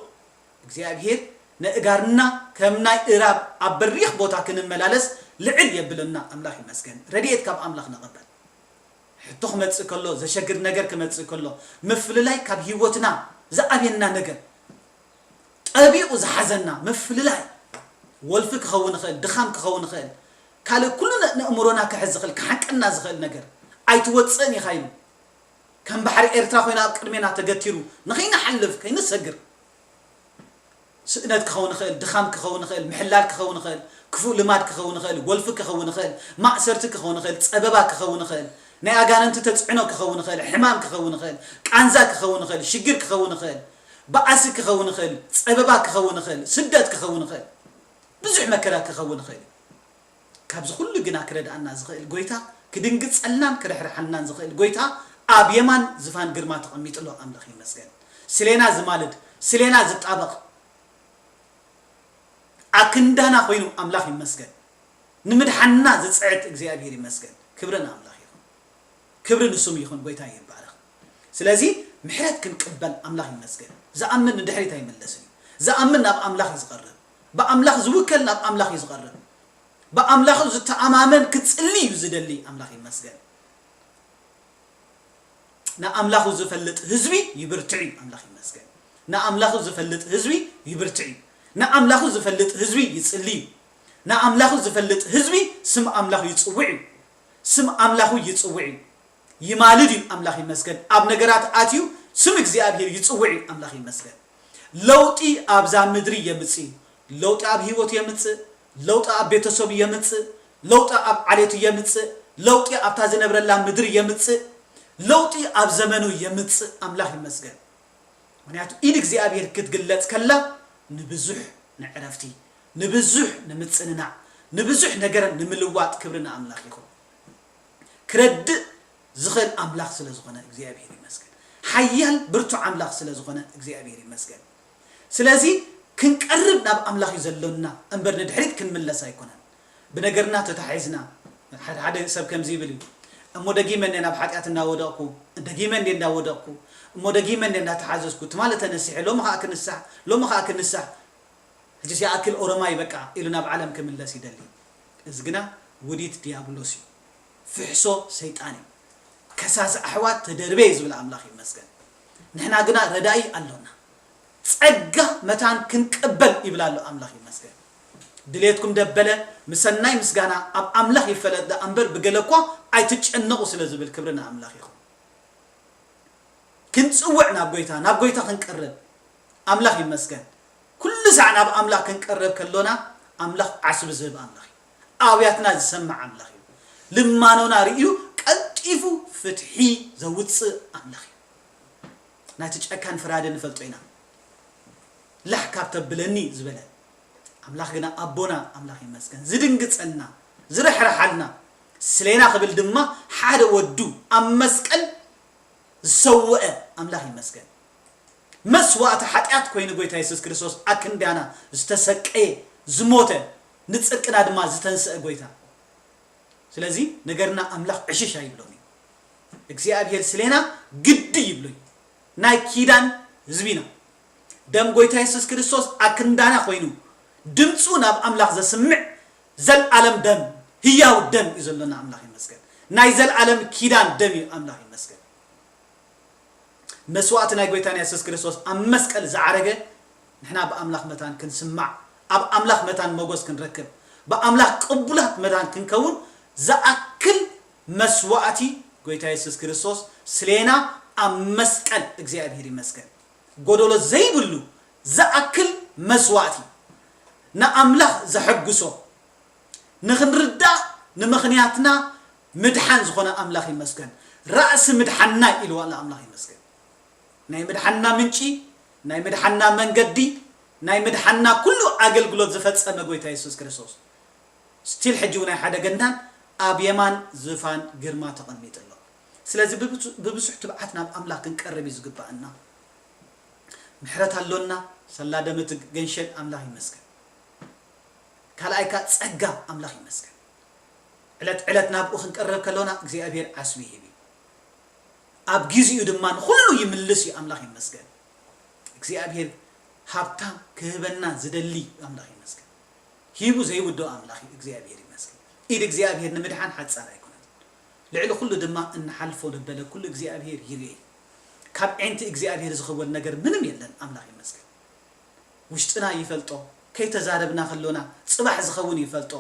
እግዚኣብሔር ነእጋርና ከም ናይ እራብ ኣብ በሪኽ ቦታ ክንመላለስ ልዕል የብለና። ኣምላኽ ይመስገን። ረድኤት ካብ ኣምላኽ ንቐበል። ሕቶ ክመጽእ ከሎ፣ ዘሸግር ነገር ክመጽእ ከሎ፣ ምፍልላይ ካብ ህይወትና ዝኣብየና ነገር፣ ጠቢቑ ዝሓዘና ምፍልላይ፣ ወልፊ ክኸውን ይኽእል፣ ድኻም ክኸውን ይኽእል፣ ካልእ ኩሉ ነ- ነእምሮና ክሕዝ ዝኽእል፣ ክሓንቀና ዝኽእል ነገር ኣይትወጽእን ኢኻ ኢሉ ከም ባሕሪ ኤርትራ ኮይኑ ኣብ ቅድሜና ተገቲሩ ንኸይንሓልፍ ከይንሰግር፣ ስእነት ክኸውን ይኽእል፣ ድኻም ክኸውን ይኽእል፣ ምሕላል ክኸውን ይኽእል፣ ክፉእ ልማድ ክኸውን ይኽእል፣ ወልፊ ክኸውን ይኽእል፣ ማእሰርቲ ክኸውን ይኽእል፣ ጸበባ ክኸውን ይኽእል፣ ናይ ኣጋንንቲ ተጽዕኖ ክኸውን ይኽእል፣ ሕማም ክኸውን ይኽእል፣ ቃንዛ ክኸውን ይኽእል፣ ሽግር ክኸውን ይኽእል፣ ባእሲ ክኸውን ይኽእል፣ ጸበባ ክኸውን ይኽእል፣ ስደት ክኸውን ይኽእል፣ ብዙሕ መከራ ክኸውን ይኽእል እዩ። ካብዚ ኩሉ ግና ክረድኣና ዝኽእል ጎይታ፣ ክድንግጸልናን ክርሕርሓልናን ዝኽእል ጎይታ ኣብ የማን ዝፋን ግርማ ተቐሚጡ ኣሎ። ኣምላኽ ይመስገን። ስሌና ዝማልድ፣ ስሌና ዝጣበቕ፣ ኣክንዳና ኮይኑ ኣምላኽ ይመስገን። ንምድሓንና ዝጽዕት እግዚኣብሔር ይመስገን። ክብሪ ንኣምላኽ ይኹን። ክብሪ ንስሙ ይኹን። ጎይታ ይባረኽ። ስለዚ ምሕረት ክንቅበል ኣምላኽ ይመስገን። ዝኣምን ንድሕሪት ኣይምለስን እዩ። ዝኣምን ናብ ኣምላኽ እዩ ዝቐርብ። ብኣምላኽ ዝውከል ናብ ኣምላኽ እዩ ዝቐርብ። ብኣምላኹ ዝተኣማመን ክጽሊ እዩ ዝደሊ። ኣምላኽ ይመስገን። ንኣምላኹ ዝፈልጥ ህዝቢ ይብርትዕ እዩ። ኣምላኽ ይመስገን። ንኣምላኹ ዝፈልጥ ህዝቢ ይብርትዕ እዩ። ንኣምላኹ ዝፈልጥ ህዝቢ ይጽሊ እዩ። ንኣምላኹ ዝፈልጥ ህዝቢ ስም ኣምላኹ ይጽውዕ እዩ። ስም ኣምላኹ ይጽውዕ እዩ። ይማልድ እዩ። ኣምላኽ ይመስገን። ኣብ ነገራት ኣትዩ ስም እግዚኣብሔር ይጽውዕ እዩ። ኣምላኽ ይመስገን። ለውጢ ኣብዛ ምድሪ የምጽእ እዩ። ለውጢ ኣብ ህይወቱ የምጽእ፣ ለውጢ ኣብ ቤተሰቡ የምጽእ፣ ለውጢ ኣብ ዓሌቱ የምጽእ፣ ለውጢ ኣብታ ዝነብረላ ምድሪ የምጽእ፣ ለውጢ ኣብ ዘመኑ የምጽእ። ኣምላኽ ይመስገን። ምኽንያቱ ኢድ እግዚኣብሔር ክትግለጽ ከላ ንብዙሕ ንዕረፍቲ፣ ንብዙሕ ንምጽንናዕ፣ ንብዙሕ ነገር ንምልዋጥ ክብሪ ንኣምላኽ ይኹን። ክረድእ ዝኽእል ኣምላኽ ስለ ዝኾነ እግዚኣብሔር ይመስገን። ሓያል ብርቱዕ ኣምላኽ ስለ ዝኾነ እግዚኣብሔር ይመስገን። ስለዚ ክንቀርብ ናብ ኣምላኽ እዩ ዘሎና እምበር ንድሕሪት ክንምለስ ኣይኮነን። ብነገርና ተታሒዝና፣ ሓደ ሓደ ሰብ ከምዚ ይብል እዩ። እሞ ደጊመ እንደ ናብ ሓጢኣት እንዳወደቕኩ፣ ደጊመ እንደ እንዳወደቕኩ፣ እሞ ደጊመ እንደ እንዳተሓዘዝኩ፣ ትማሊ ተነሲሐ፣ ሎሚ ኸኣ ክንሳሕ፣ ሎሚ ኸኣ ክንሳሕ፣ ሕጂስ ይኣክል ኦሮማይ በቃ ኢሉ ናብ ዓለም ክምለስ ይደሊ። እዚ ግና ውዲት ዲያብሎስ እዩ። ፍሕሶ ሰይጣን እዩ። ከሳሲ ኣሕዋት ተደርበ እዩ ዝብል ኣምላኽ ይመስገን። ንሕና ግና ረዳኢ ኣሎና። ጸጋ መታን ክንቀበል ይብል ኣሎ ኣምላኽ ይመስገን። ድሌትኩም ደበለ ምሰናይ ምስጋና ኣብ ኣምላኽ ይፈለጥ ደኣ እምበር ብገለ እኳ ኣይትጨነቑ ስለ ዝብል ክብሪ ንኣምላኽ ይኹን። ክንጽውዕ ናብ ጎይታ፣ ናብ ጎይታ ክንቀርብ ኣምላኽ ይመስገን። ኩሉ ሳዕ ናብ ኣምላኽ ክንቀርብ ከሎና ኣምላኽ ዓስቢ ዝህብ ኣምላኽ እዩ። ኣውያትና ዝሰምዕ ኣምላኽ እዩ። ልማኖና ርእዩ ቀልጢፉ ፍትሒ ዘውጽእ ኣምላኽ እዩ። ናይቲ ጨካን ፈራዲ ንፈልጦ ኢና። ላሕ ካብ ተብለኒ ዝበለ ኣምላኽ ግና ኣቦና ኣምላኽ ይመስገን። ዝድንግጸልና፣ ዝርሕርሓልና፣ ስሌና ክብል ድማ ሓደ ወዱ ኣብ መስቀል ዝሰውአ ኣምላኽ ይመስገን። መስዋእቲ ሓጢኣት ኮይኑ ጎይታ የሱስ ክርስቶስ ኣክንዳና ዝተሰቀየ፣ ዝሞተ፣ ንጽድቅና ድማ ዝተንስአ ጎይታ። ስለዚ ነገርና ኣምላኽ ዕሽሽ ኣይብሎን እዩ። እግዚኣብሔር ስሌና ግዲ ይብሎ እዩ። ናይ ኪዳን ህዝቢ ኢና። ደም ጎይታ የሱስ ክርስቶስ ኣክንዳና ኮይኑ ድምፁ ናብ ኣምላኽ ዘስምዕ ዘልኣለም ደም፣ ህያው ደም እዩ ዘሎና። ኣምላኽ ይመስገን። ናይ ዘልኣለም ኪዳን ደም እዩ። ኣምላኽ ይመስገን። መስዋእቲ ናይ ጎይታና የሱስ ክርስቶስ ኣብ መስቀል ዝዓረገ ንሕና ብኣምላኽ መታን ክንስማዕ፣ ኣብ ኣምላኽ መታን መጎስ ክንረክብ፣ ብኣምላኽ ቅቡላት መታን ክንከውን ዝኣክል መስዋእቲ ጎይታ የሱስ ክርስቶስ ስሌና ኣብ መስቀል እግዚኣብሔር ይመስገን። ጎደሎ ዘይብሉ ዝኣክል መስዋእቲ ንኣምላኽ ዘሐጉሶ ንኽንርዳእ ንምኽንያትና ምድሓን ዝኾነ ኣምላኽ ይመስገን። ራእሲ ምድሓንና ኢልዋ ኣሎ ኣምላኽ ይመስገን። ናይ ምድሓንና ምንጪ፣ ናይ ምድሓንና መንገዲ፣ ናይ ምድሓንና ኩሉ ኣገልግሎት ዝፈጸመ ጎይታ የሱስ ክርስቶስ ስቲል ሕጂ እውን ኣይሓደገናን ኣብ የማን ዝፋን ግርማ ተቐሚጡ ኣሎ። ስለዚ ብብዙ- ብብዙሕ ትብዓት ናብ ኣምላኽ ክንቀርብ እዩ ዝግባኣና። ምሕረት ኣሎና። ሰላ ደም እቲ ገንሸል ኣምላኽ ይመስገን። ካልኣይ ከኣ ጸጋ ኣምላኽ ይመስገን። ዕለት ዕለት ናብኡ ክንቀርብ ከሎና እግዚኣብሔር ዓስቢ ይህብ እዩ። ኣብ ግዚኡ ድማ ንኹሉ ይምልስ እዩ። ኣምላኽ ይመስገን። እግዚኣብሔር ሃብታም ክህበና ዝደሊ ኣምላኽ ይመስገን። ሂቡ ዘይውድኦ ኣምላኽ እዩ። እግዚኣብሔር ይመስገን። ኢድ እግዚኣብሔር ንምድሓን ሓጻር ኣይኮነትን። ልዕሊ ኩሉ ድማ እንሓልፎ ደበለ ኩሉ እግዚኣብሔር ይርኢ እዩ። ካብ ዒንቲ እግዚኣብሔር ዝኽወል ነገር ምንም የለን። ኣምላኽ ይመስገን። ውሽጥና ይፈልጦ፣ ከይተዛረብና ከሎና ጽባሕ ዝኸውን ይፈልጦ።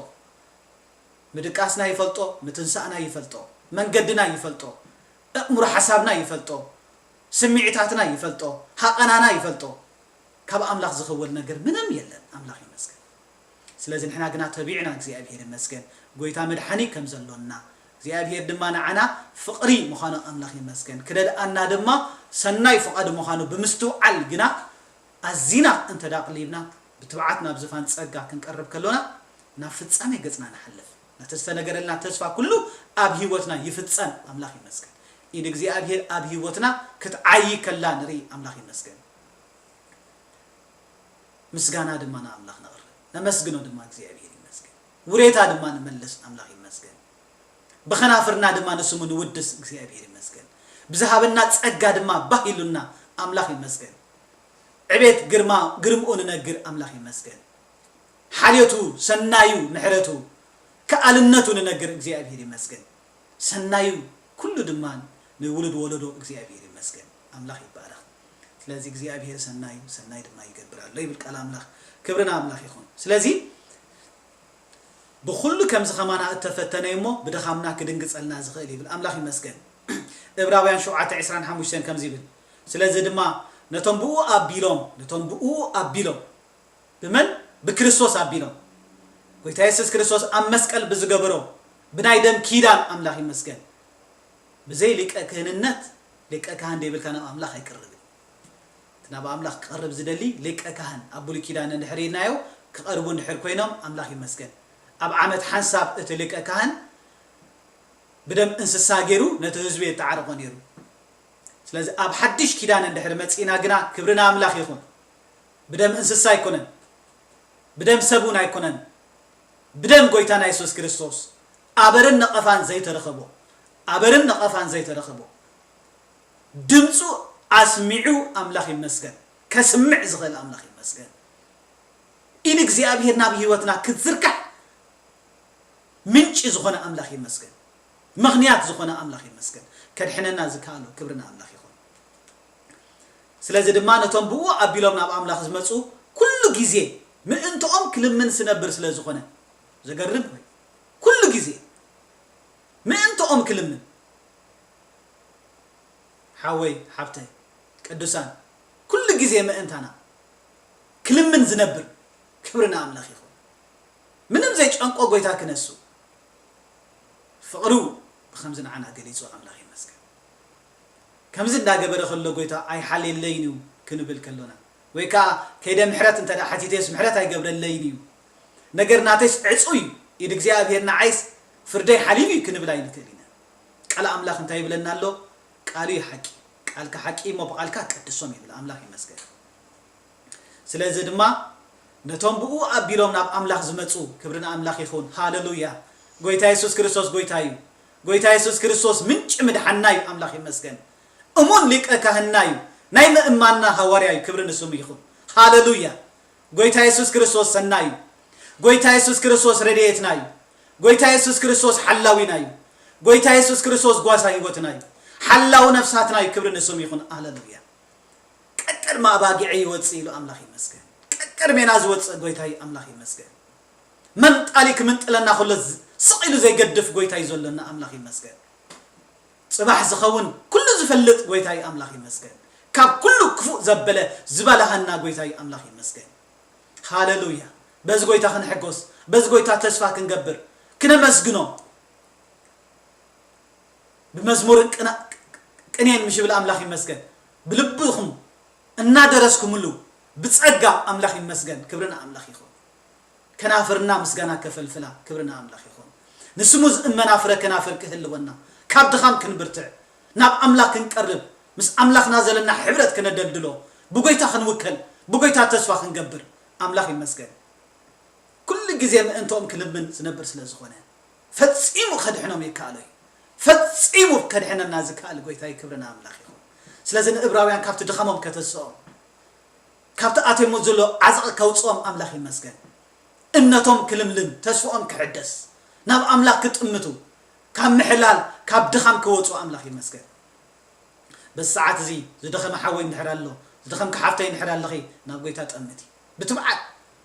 ምድቃስና ይፈልጦ፣ ምትንሳእና ይፈልጦ፣ መንገድና ይፈልጦ፣ ኣእምሮ ሓሳብና ይፈልጦ፣ ስምዒታትና ይፈልጦ፣ ሃቐናና ይፈልጦ። ካብ ኣምላኽ ዝኽወል ነገር ምንም የለን። ኣምላኽ ይመስገን። ስለዚ ንሕና ግና ተቢዕና እግዚኣብሔር ይመስገን ጎይታ መድሓኒ ከም ዘሎና፣ እግዚኣብሔር ድማ ንዓና ፍቕሪ ምዃኑ ኣምላኽ ይመስገን። ክረድኣና ድማ ሰናይ ፍቓዱ ምዃኑ ብምስትውዓል ግና ኣዚና እንተ ደኣ ኣቕሊብና ብትብዓት ናብ ዝፋን ጸጋ ክንቀርብ ከሎና ናብ ፍጻሜ ገጽና ንሓልፍ። ነቲ ዝተነገረልና ተስፋ ኩሉ ኣብ ህይወትና ይፍጸም። ኣምላኽ ይመስገን። ኢድ እግዚኣብሔር ኣብ ህይወትና ክትዓዪ ከላ ንርኢ። ኣምላኽ ይመስገን። ምስጋና ድማ ንኣምላኽ ነቕርብ፣ ነመስግኖ ድማ እግዚኣብሔር ይመስገን። ውሬታ ድማ ንመልስ፣ ኣምላኽ ይመስገን። ብኸናፍርና ድማ ንስሙ ንውድስ፣ እግዚኣብሔር ይመስገን። ብዝሃበና ጸጋ ድማ ባህ ኢሉና፣ ኣምላኽ ይመስገን። ዕቤት ግርማ ግርምኡ ንነግር፣ ኣምላኽ ይመስገን። ሓልዮቱ፣ ሰናዩ፣ ምሕረቱ፣ ከኣልነቱ ንነግር፣ እግዚኣብሔር ይመስገን። ሰናዩ ኩሉ ድማ ንውሉድ ወለዶ እግዚኣብሔር ይመስገን። ኣምላኽ ይባረኽ። ስለዚ እግዚኣብሔር ሰናዩ ሰናይ ድማ ይገብር ኣሎ ይብል ቃል ኣምላኽ። ክብሪ ንኣምላኽ ይኹን። ስለዚ ብኹሉ ከምዚ ከማና እተፈተነ እዩ እሞ ብድኻምና ክድንግጸልና ዝኽእል ይብል። ኣምላኽ ይመስገን። ዕብራውያን ሸውዓተ ዕስራን ሓሙሽተን ከምዚ ይብል፣ ስለዚ ድማ ነቶም ብኡ ኣቢሎም፣ ነቶም ብኡ ኣቢሎም፣ ብመን? ብክርስቶስ ኣቢሎም። ጎይታ የሱስ ክርስቶስ ኣብ መስቀል ብዝገበሮ ብናይ ደም ኪዳን ኣምላኽ ይመስገን። ብዘይ ሊቀ ክህንነት ሊቀ ካህን ዘይብልካ ናብ ኣምላኽ ኣይቅርብን። እቲ ናብ ኣምላኽ ክቐርብ ዝደሊ ሊቀ ካህን ኣብ ብሉይ ኪዳን እንድሕር ኢልናዮ ክቐርቡ እንድሕር ኮይኖም ኣምላኽ ይመስገን። ኣብ ዓመት ሓንሳብ እቲ ሊቀ ካህን ብደም እንስሳ ገይሩ ነቲ ህዝቢ የተዓርቆ ነይሩ። ስለዚ ኣብ ሓድሽ ኪዳን እንድሕር መጺእና ግና ክብሪ ንኣምላኽ ይኹን። ብደም እንስሳ ኣይኮነን፣ ብደም ሰብ እውን ኣይኮነን፣ ብደም ጎይታና የሱስ ክርስቶስ ኣበርን ነቐፋን ዘይተረኸቦ፣ ኣበርን ነቐፋን ዘይተረኸቦ፣ ድምፁ ኣስሚዑ ኣምላኽ ይመስገን፣ ከስምዕ ዝኽእል ኣምላኽ ይመስገን። ኢድ እግዚኣብሔር ናብ ህይወትና ክትዝርጋሕ ምንጪ ዝኾነ ኣምላኽ ይመስገን፣ ምኽንያት ዝኾነ ኣምላኽ ይመስገን። ከድሕነና ዝከኣሎ ክብሪ ንኣምላኽ ይኹን። ስለዚ ድማ ነቶም ብኡ ኣቢሎም ናብ ኣምላኽ ዝመፁ ኩሉ ግዜ ምእንትኦም ክልምን ዝነብር ስለ ዝኾነ፣ ዘገርም ኮይኑ፣ ኩሉ ግዜ ምእንትኦም ክልምን፣ ሓወይ ሓብተይ ቅዱሳን፣ ኩሉ ግዜ ምእንታና ክልምን ዝነብር፣ ክብሪ ንኣምላኽ ይኹን። ምንም ዘይጨንቆ ጎይታ ክነሱ ፍቕሩ ብኸምዚ ንዓና ገሊጹ ኣምላኽ ይመስገን። ከምዚ እንዳገበረ ከሎ ጎይታ ኣይሓልየለይን እዩ ክንብል ከሎና፣ ወይ ከኣ ከይደ ምሕረት እንተ ደኣ ሓቲተስ ምሕረት ኣይገብረለይን እዩ፣ ነገር ናተይስ ዕጹ እዩ፣ ኢድ እግዚኣብሔር ንዓይስ ፍርደይ ሓሊሉ እዩ ክንብል ኣይንክእል ኢና። ቃል ኣምላኽ እንታይ ይብለና ኣሎ? ቃሉ እዩ ሓቂ፣ ቃልካ ሓቂ እሞ ብቓልካ ቀድሶም ይብል። ኣምላኽ ይመስገን። ስለዚ ድማ ነቶም ብኡ ኣቢሎም ናብ ኣምላኽ ዝመጹ፣ ክብሪ ንኣምላኽ ይኹን። ሃሌሉያ! ጎይታ የሱስ ክርስቶስ ጎይታ እዩ። ጎይታ የሱስ ክርስቶስ ምንጪ ምድሓንና እዩ። ኣምላኽ ይመስገን። እሙን ሊቀ ካህንና እዩ። ናይ ምእማንና ሃዋርያ እዩ። ክብሪ ንስሙ ይኹን። ሃሌሉያ! ጎይታ የሱስ ክርስቶስ ሰናይ እዩ። ጎይታ የሱስ ክርስቶስ ረድኤትና እዩ። ጎይታ የሱስ ክርስቶስ ሓላዊና እዩ። ጎይታ የሱስ ክርስቶስ ጓሳ ህይወትና እዩ። ሓላዊ ነፍሳትና እዩ። ክብሪ ንስሙ ይኹን። ሃሌሉያ! ቀቅድሚ ኣባጊዐይ ይወጽእ ኢሉ ኣምላኽ ይመስገን። ቀቅድሜና ዝወጽእ ጎይታይ ኣምላኽ ይመስገን። መንጣሊ ክምንጥለና ከሎ ዝ-፣ ስቕ ኢሉ ዘይገድፍ ጎይታይ ዘሎና ኣምላኽ ይመስገን። ጽባሕ ዝኸውን ኩሉ ዝፈልጥ ጎይታይ ኣምላኽ ይመስገን። ካብ ኩሉ ክፉእ ዘበለ ዝበላሃና ጎይታይ ኣምላኽ ይመስገን። ሃሌሉያ! በዚ ጎይታ ክንሕጎስ፣ በዚ ጎይታ ተስፋ ክንገብር፣ ክነመስግኖ፣ ብመዝሙርን ቅና-፣ ቅኔን ምሽ ይብል ኣምላኽ ይመስገን። ብልብኹም እናደረስኩምሉ ብጸጋ ኣምላኽ ይመስገን። ክብሪ ንኣምላኽ ይኹን። ከናፍርና ምስጋና ከፈልፍላ፣ ክብሪ ንኣምላኽ ይኹን። ንስሙ ዝእመና ፍረ ከናፍር ክህልወና፣ ካብ ድኻም ክንብርትዕ፣ ናብ ኣምላኽ ክንቀርብ፣ ምስ ኣምላኽና ዘለና ሕብረት ከነደልድሎ፣ ብጎይታ ክንውከል፣ ብጎይታ ተስፋ ክንገብር፣ ኣምላኽ ይመስገን። ኩሉ ግዜ ምእንትኦም ክልምን ዝነብር ስለ ዝኾነ፣ ፈጺሙ ከድሕኖም ይከኣሎ እዩ። ፈጺሙ ከድሕነና ዝከኣል ጎይታይ ክብሪ ንኣምላኽ ይኹን። ስለዚ ንእብራውያን ካብቲ ድኻሞም ከተስኦም፣ ካብቲ ኣትየሞ ዘሎ ዓዘቕ ከውጽኦም ኣምላኽ ይመስገን። እምነቶም ክልምልም፣ ተስፍኦም ክሕደስ፣ ናብ ኣምላኽ ክጥምቱ፣ ካብ ምሕላል፣ ካብ ድኻም ክወጹ ኣምላኽ ይመስገን። በዚ ሰዓት እዚ ዝደኸመ ሓወይ እንድሕር ኣሎ፣ ዝደኸምኪ ሓፍተይ እንድሕር ኣለኺ፣ ናብ ጎይታ ጠምቲ። ብትብዓት፣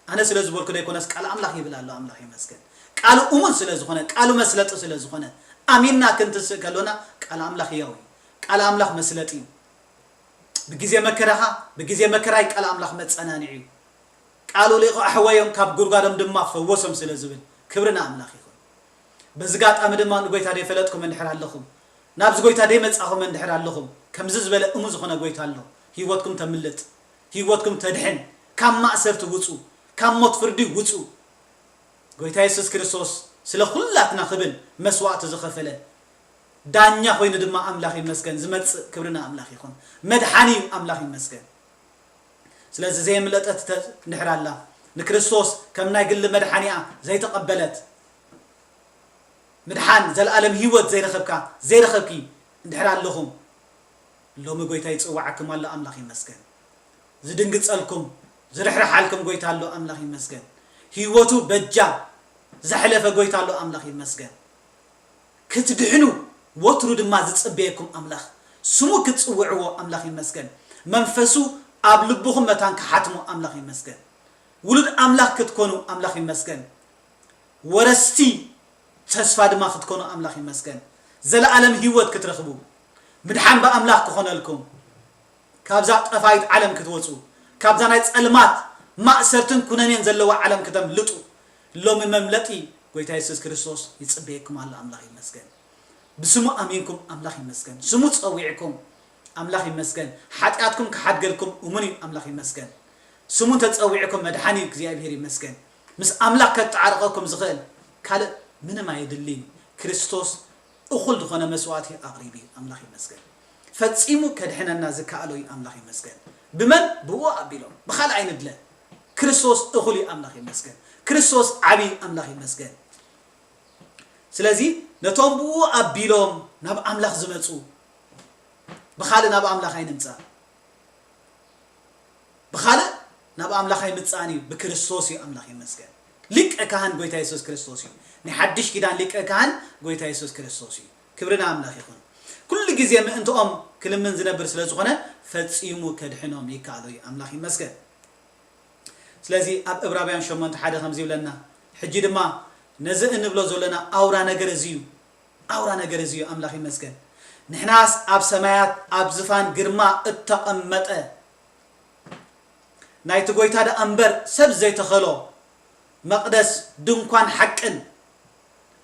ኣነ ስለ ዝበልኩ ዘይኮነስ ቃል ኣምላኽ ይብል ኣሎ፣ ኣምላኽ ይመስገን። ቃሉ እሙን ስለ ዝኾነ፣ ቃሉ መስለጢ ስለ ዝኾነ፣ ኣሚንና ክንትስእ ከሎና ቃል ኣምላኽ ህያው እዩ። ቃል ኣምላኽ መስለጢ እዩ። ብግዜ መከራኻ፣ ብግዜ መከራይ ቃል ኣምላኽ መጸናንዒ እዩ። ቃሉ ልኢኹ ኣሕወዮም፣ ካብ ጉድጓዶም ድማ ፈወሶም ስለ ዝብል፣ ክብሪ ንኣምላኽ ይኹን። በዚ ጋጣሚ ድማ ንጎይታ ደይፈለጥኩም እንድሕር ኣለኹም፣ ናብዚ ጎይታ ደይመጻኹም እንድሕር ኣለኹም፣ ከምዚ ዝበለ እሙ ዝኾነ ጎይታ ኣሎ። ህይወትኩም ተምልጥ፣ ህይወትኩም ተድሕን፣ ካብ ማእሰርቲ ውጹ፣ ካብ ሞት ፍርዲ ውጹ። ጎይታ የሱስ ክርስቶስ ስለ ኩላትና ክብል መስዋእቲ ዝኸፈለ፣ ዳኛ ኮይኑ ድማ ኣምላኽ ይመስገን ዝመጽእ፣ ክብሪ ንኣምላኽ ይኹን። መድሓኒ እዩ፣ ኣምላኽ ይመስገን። ስለዚ ዘየምለጠት ተ-፣ እንድሕር ኣላ፣ ንክርስቶስ ከም ናይ ግሊ መድሓኒኣ ዘይተቐበለት፣ ምድሓን፣ ዘለኣለም ህይወት ዘይረኸብካ፣ ዘይረኸብኪ እንድሕር ኣለኹም፣ ሎሚ ጎይታ ይጽውዓኩም ኣሎ፣ ኣምላኽ ይመስገን። ዝድንግጸልኩም፣ ዝርሕርሓልኩም ጎይታ ኣሎ፣ ኣምላኽ ይመስገን። ህይወቱ በጃ ዘሕለፈ ጎይታ ኣሎ፣ ኣምላኽ ይመስገን። ክትድሕኑ ወትሩ ድማ ዝጽበየኩም ኣምላኽ፣ ስሙ ክትጽውዕዎ ኣምላኽ ይመስገን። መንፈሱ ኣብ ልብኹም መታን ክሓትሞ ኣምላኽ ይመስገን። ውሉድ ኣምላኽ ክትኮኑ ኣምላኽ ይመስገን። ወረስቲ ተስፋ ድማ ክትኮኑ ኣምላኽ ይመስገን። ዘለኣለም ህይወት ክትረኽቡ፣ ምድሓን ብኣምላኽ ክኾነልኩም፣ ካብዛ ጠፋይት ዓለም ክትወጹ፣ ካብዛ ናይ ጸልማት ማእሰርትን ኩነኔን ዘለዋ ዓለም ክተምልጡ፣ ሎሚ መምለጢ ጎይታ የሱስ ክርስቶስ ይጽበየኩም ኣሎ። ኣምላኽ ይመስገን። ብስሙ ኣሚንኩም ኣምላኽ ይመስገን። ስሙ ጸዊዕኩም ኣምላኽ ይመስገን። ሓጢኣትኩም ክሓድገልኩም እሙን እዩ ኣምላኽ ይመስገን። ስሙ እንተጸዊዕኩም መድሓኒ እግዚኣብሔር ይመስገን። ምስ ኣምላኽ ከጣዕርቐኩም ዝኽእል ካልእ ምንም ኣየድልይን። ክርስቶስ እኹል ዝኾነ መስዋእቲ ኣቕሪቡ እዩ። ኣምላኽ ይመስገን። ፈጺሙ ከድሕነና ዝከኣሎ እዩ። ኣምላኽ ይመስገን። ብመን? ብኡ ኣቢሎም። ብኻልእ ኣይንድለ። ክርስቶስ እኹል እዩ። ኣምላኽ ይመስገን። ክርስቶስ ዓቢ እዩ። ኣምላኽ ይመስገን። ስለዚ ነቶም ብኡ ኣቢሎም ናብ ኣምላኽ ዝመጹ፣ ብኻልእ ናብ ኣምላኽ ኣይንምጻእ። ብኻልእ ናብ ኣምላኽ ኣይምጻእን እዩ፣ ብክርስቶስ እዩ። ኣምላኽ ይመስገን። ሊቀ ካህን ጎይታ የሱስ ክርስቶስ እዩ። ናይ ሓድሽ ኪዳን ሊቀ ካህን ጎይታ የሱስ ክርስቶስ እዩ። ክብሪ ንኣምላኽ ይኹን። ኩሉ ግዜ ምእንትኦም ክልምን ዝነብር ስለ ዝኾነ ፈጺሙ ከድሕኖም ይከኣሎ እዩ። ኣምላኽ ይመስገን። ስለዚ ኣብ ዕብራውያን ሸሞንተ ሓደ ከምዚ ይብለና፣ ሕጂ ድማ ነዚ እንብሎ ዘለና ኣውራ ነገር እዚ እዩ። ኣውራ ነገር እዚ እዩ። ኣምላኽ ይመስገን። ንሕናስ ኣብ ሰማያት ኣብ ዝፋን ግርማ እተቐመጠ ናይቲ ጎይታ ደኣ እምበር ሰብ ዘይተኸሎ መቕደስ ድንኳን ሓቅን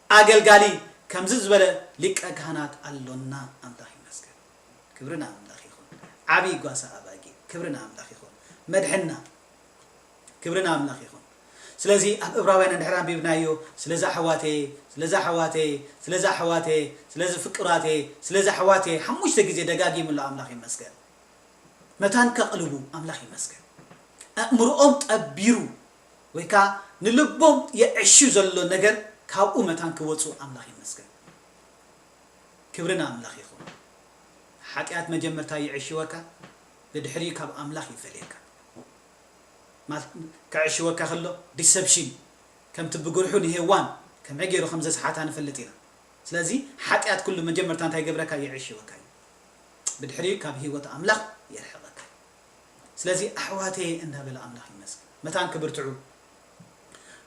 ኣገልጋሊ ከምዚ ዝበለ ሊቀ ካህናት ኣሎና። ኣምላኽ ይመስገን። ክብሪ ንኣምላኽ ይኹን። ዓብዪ ጓሳ ኣባጊ። ክብሪ ንኣምላኽ ይኹን። መድሕና። ክብሪ ንኣምላኽ ይኹን። ስለዚ ኣብ ዕብራውያን እንድሕር ኣንቢብናዮ፣ ስለዛ ኣሕዋተይ፣ ስለዛ ኣሕዋተይ፣ ስለዛ ኣሕዋተይ፣ ስለዚ ፍቅራተይ፣ ስለዛ ኣሕዋተይ ሓሙሽተ ግዜ ደጋጊሙ ኣሎ። ኣምላኽ ይመስገን። መታን ከቕልቡ ኣምላኽ ይመስገን። ኣእምሮኦም ጠቢሩ ወይ ከኣ ንልቦም የዕሹ ዘሎ ነገር ካብኡ መታን ክወጹ ኣምላኽ ይመስገን። ክብሪ ንኣምላኽ ይኹን። ሓጢኣት መጀመርታ ይዕሽወካ፣ ብድሕሪኡ ካብ ኣምላኽ ይፈልየካ። ማለት ከዕሽወካ ከሎ ዲሰፕሽን፣ ከምቲ ብጉርሑ ንሄዋን ከመይ ገይሩ ከም ዘስሓታ ንፈልጥ ኢና። ስለዚ ሓጢኣት ኩሉ መጀመርታ እንታይ ይገብረካ? የዕሽወካ እዩ። ብድሕሪኡ ካብ ህይወት ኣምላኽ የርሕቐካ እዩ። ስለዚ ኣሕዋተየ እንዳበለ ኣምላኽ ይመስገን። መታን ክብርትዑ፣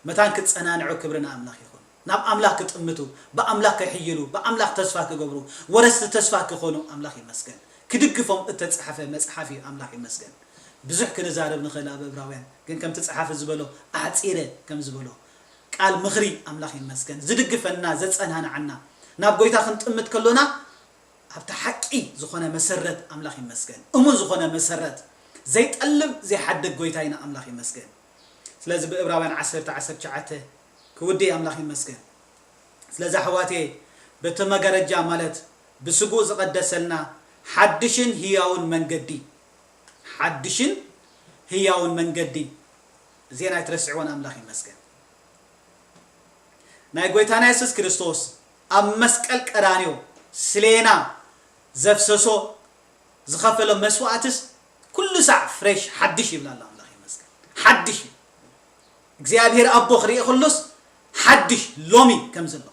መታን ክጸናንዑ ክብሪ ንኣምላኽ ይኹን። ናብ ኣምላኽ ክጥምቱ፣ ብኣምላኽ ክሕይሉ፣ ብኣምላኽ ተስፋ ክገብሩ፣ ወረስቲ ተስፋ ክኾኑ ኣምላኽ ይመስገን። ክድግፎም እተጻሕፈ መጽሓፍ እዩ። ኣምላኽ ይመስገን። ብዙሕ ክንዛረብ ንኽእል ኣብ ዕብራውያን፣ ግን ከምቲ ጸሓፊ ዝበሎ ኣሕጺረ ከም ዝበሎ ቃል ምኽሪ ኣምላኽ ይመስገን። ዝድግፈና፣ ዘጸናንዓና፣ ናብ ጎይታ ክንጥምት ከሎና ኣብቲ ሓቂ ዝኾነ መሰረት ኣምላኽ ይመስገን። እሙን ዝኾነ መሰረት፣ ዘይጠልም ዘይሓድግ ጎይታ ኢና ኣምላኽ ይመስገን። ስለዚ ብዕብራውያን ዓሰርተ ዓሰርተ ትሽዓተ ክውዲ ኣምላኽ ይመስገን። ስለዚ ኣሕዋቴ በቲ መጋረጃ ማለት ብስግኡ ዝቐደሰልና ሓድሽን ህያውን መንገዲ፣ ሓድሽን ህያውን መንገዲ፣ እዚአን ኣይትረስዕወን ኣምላኽ ይመስገን። ናይ ጎይታና የሱስ ክርስቶስ ኣብ መስቀል ቀራንዮ ስሌና ዘፍሰሶ ዝኸፈሎ መስዋእትስ ኩሉ ሳዕ ፍሬሽ ሓድሽ ይብላ ኣሎ። ኣምላኽ ይመስገን። ሓድሽ እዩ። እግዚኣብሔር ኣቦ ክርኢ ከሎስ ሓድሽ ሎሚ ከም ዘሎ፣